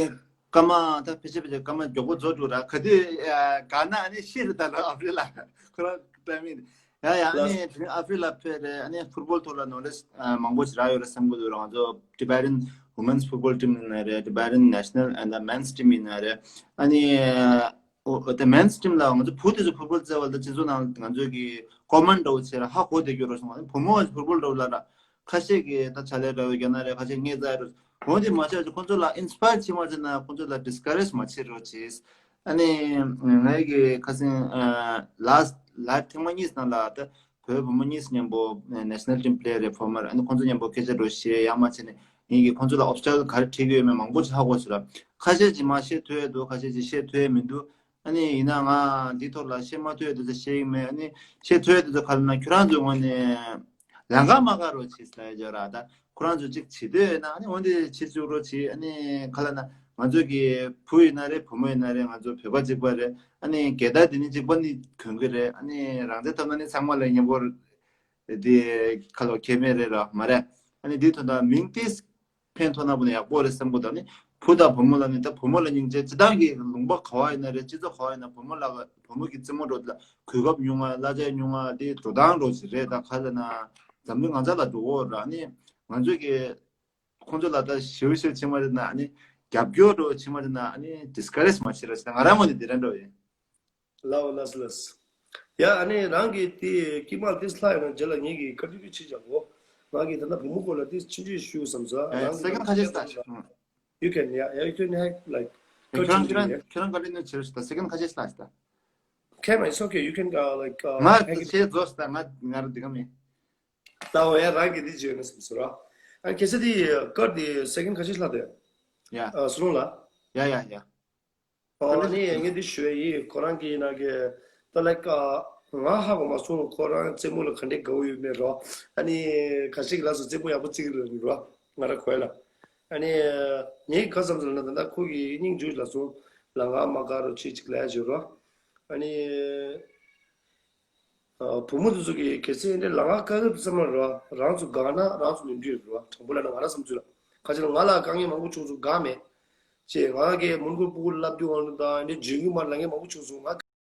སྐར་མ་ད་ཕལ་ཆེར་ཕལ་ཆེར་སྐར་མ་མགྱོགས་པོ་རྫོགས་འགྲོ་ར། ག་དུས་ཨ་དགའ་ན་ཨ་ནི་ཤི་རེད། ད་ལོ་ཨ་ཕི་རི་ལ་ཁོ་རང་ཊའི་མིང་། ཡ་ཡ། ཨ་ལགས་ནི་དེ་རིང་ཨ་ཕི་རི་ལ་ཕེབས་རེད། ཨ་ནི་ཕུཊ་བོལ་ཐོག་ལ་ནོ་ལེ་ཇི་ཨ་མང་པོ་ཞིག་རག་ཡོད་རེད་བསམ་གྱི་འདུག་ར། ང་ཚོ་Tibetan women's football team ཡིན་ན་རེད། Tibetan national and the men's team ཡིན་ན་རེད། ཨ་ནི་ཨོ་the men's team ལ་ང་ཚོ་བུ་དེ་ཚོ་ཕུཊ་བོལ་རྩེ་བ་ལ་སྤྱི་ཚོགས་ནང་ང་ཚོ་གི་ཀོ་མན་འདྲ་བོ་བྱས་ར་ཧ་གོ་བསྡད་རྒྱུ་རེད་སོང་། ཨ་ནི་བུ་མོ་ཕུཊ་བོལ་འདྲ་བོ་ལ་ར། ཁ་ཤས་ཀྱིས་ད་ཕྱག་ལས་འདྲ་བོ་རྒྱག་ན་རེད། ཁ་ཤས་ངས་ཙག་རེད། འོན་ཏེ་མ་ཆགས་ཀྱི་ཁོང་ཚོ་ལ་ཨིན་སི་པ་ཡར་བྱེད་མ་བྱེད་ན། ཁོང་ཚོ་ལ་ཌི་སི་ཀ་རེཇ་མ་བྱེད་རོགས་བྱེད། ཨ་ནི་ངའི་གི་ཁ་སང་ལཱསི་ལ་ཐེངས་མ་གཉིས་ནང་ལ་ད་བོད་བུ་མོ་གཉིས་མཉམ་པོ་ནེ་ཤ་ནལ་ཊིམ་པི་ལེ་ཡར་རེད། ཕོར་མར། ཨ་ནི་ཁོང་ཚོ་མཉམ་པོ་སྐད་ཆ་འདྲ་བོ་བཤད། ཡང་མ་བྱས་ནས་ངས་ཀྱིས་ཁོང་ཚོ་ལ་ཨོབ་སི་ཊི་ཀལ་ག་རེ་འཕྲད་ཀྱི་ཡོད་མེད་མང་པོ་ཞིག་ཧ་གོ་ཞིག་ར། ཁ་ཤས་ཀྱིས་མར་བཤད་ཐུབ་ཡས་འདུག་ཁ་ཤས་ཀྱིས་བཤད་ཐུབ་ཡས་མི་འདུག་ཨ་ནི་ཡིན་ན་ང་འདི་ཐོག་ལ་བཤད་མ་ཐུབ་ཡས་དེ་ཚོ་བཤད་ཀྱི་མེད། ཨ་ནི་བཤད་ཐུབ་ཡས་དེ་ཚོ་ག་རེ་ན་ཁྱོད་རང་ཚོའི་ངོས་ནས་ལམ་ཁ་མ་བཀག་རོགས་བྱེད་ཟེར་ཡ་ཅིག་ཡོད་ར། ད་ཁོ་རང་ཚོ་ཅིག་བྱེད་འདོད་ཡོད་ན་ཨ་ནི་འོན་ཏེ་བྱེད་བཅུག་རོགས་བྱེད། ཨ་ནི་ག་རེ་ལབ་ན་ང་ཚོ་གི་བུ་ཡིན་ན་རེད། བུ་མོ་ཡིན་ན་རེད། ང་ཚོ་བོད་པ་གཅིག་པ་རེད། ཨ་ནི་རྒྱལ་དར་འདི་ནི་གཅིག་པ་ནི་གོན་གྱི་རེད། ཨ་ནི་རང་བཙན་ཐོབ་ན་ནི་ཚང་མ་ལ་མཉམ་པོ་དེ་ཁ་ལོ་ཁེ་མེད་རེད་ར་མ་རེད། ཨ་ནི་འདི་ཐོག་ད་མིང་ཏིས་ཕན་ཐོགས་ན་བུ་ནི་ཡག་པོ་རེད་བསམ་གི་འདུག་ནི་བུ་དང་བུ་མོ་ལ་ནི་ད་བུ་མོ་ལ་སྙིང་རྗེ། སྤྱིར་བཏང་གི་ལུང་པ་ག་བ་ཡིན་ན་རེད། སྤྱི་ཚོགས་ག་བ་ཡིན་ན་བུ་མོ་ལ་བུ་མོ་གི་རྩེད་མོ་འགྲོ་ལ་གོ་སྐབས་ཉུང་བ། གླ་ཆ་ཉུང་བ། དེ་འགྲོ་སྟངས་འགྲོ་ཞིག་རེད། ད་ག་ལ་ན་འཛམ་གླིང་གང་ས་ལ་འགྲོ་གི་ཡོད་ར། ནི་ང་ཚོས་ཀྱི་ཁོང་ཚོ་ལ་ད་ཞེ་པོ་ཞེ་པོ་བྱེད་མ་རེད་ན། ནི་རྒྱབ་སྐྱོར་འགྲོ་བྱེད་མ་རེད་ན། ནི་ཌི་སི་ཀ་རེཇ་མ་བྱེད་ར་ཞེ་ན། ང་རང་ངོས་ནས་དེ་འདྲ་འདྲ་བོ་ཡིན། ལགས་ལགས་ལགས། ཡ་ཨ་ནི་རང་གི་དེ་དཀྱིལ་མ་དེ་སླ་ཡོང་ན་རྗེས་ལ་ངེད་ཀྱིས་བཀའ་འདྲི་བྱེད་བྱ་གོ། ང་གིས་ད་ལྟ་བུ་མོ་སྐོར་ལ་དེ་ཆུང་ཆུང་ཞུ་བསམ་ས། ཨ་རང་གི་སེ་ཀེན་ཌི་ཁ་ཤས་ལྟ་ཞིག You can, yeah, yeah, you can have like ཁྱོད་རང་ཁྱོད་རང་ཁྱོད་རང་བཀའ་འདྲི་ནས་བྱེད་རོགས་ཞུ་ད། སེ་ཀེན་ཌི་ཁ་ཤས་ལྟ་ཞིག་ད། Okay, man, it's okay. You can uh, like uh, ང་ཞེས་རྫོགས་ཞིག་ད། ང་ང་ར་འདི་ག་མིན། ད་འོ་ཡ་རང་གིས་འདི་བྱས་ན་བསམ་ས་ར། ཨ་ཁ་སང་དེ་ཀར་དེ་སེ་ཀེན་ཌི་ཁ་ཤས་ལྟ་དེ། ཡ། ཨ་སུ་ལུང་ལ། ཡ་ཡ་ཡ། ཨོ་ཨ་ནི་ངས་འདི་ཞུ་ཡ་ཡིན། ཁོ་རང་གིས་ན་གི་ད་ལའིཀ་ང་ཧ་གོ་མ་སོང་། ཁོ་རང་རྩེད་མོ་ལ་ག་འདྲའི་དགའ་བོ་ཡོད་མེད་རོ། ཨ་ནི་ཁ་ཤས་ཀྱིས་ལབ་སོང་རྩེད་མོ་ཡག་པོ་རྩེ་གི་རེད་རོ། ང་ར་གོ་ཡ་ལ། ཨ་ནི་ངས་ག་བསམ་སོང་ལབ་ན་ད་ལྟ་ཁོ་གི་སྙིང་རྗེ་ལབ་སོང་། ལམ་ཁ་མ་བཀག་རོགས་བྱེད་ཅིག་ལབ་ཡ་བྱེད་རོ། ཨ་ནི། ཨ་བུ་མོ་དེ་ཚོ་གིས་གལ་སྲིད་འདི་ལམ་ཁ་བཀག་གི་བསམ་ན་ར་རང་ཚོ་དགའ་ན་རང་ཚོ་ནོར་འཁྲུལ་རེད་ར། དྲང་པོ་ལབ་ན་ང་རང་བསམ་ཚུལ་ལ། ཁ་ཅིག་ལ་ང་ལ་དཀའ་ངལ་མང་པོ་བྱུང་སོང་དགའ་མེད། ཅེས་ང་གིས་མོན་གྷོ་ཕྲུ་གུ་ལ་བསླབ་རྒྱུ་འོང་དང་འདི་འཇོན་གི་མ་ལ་ངས་མང་པོ་བྱུང་སོང་ང་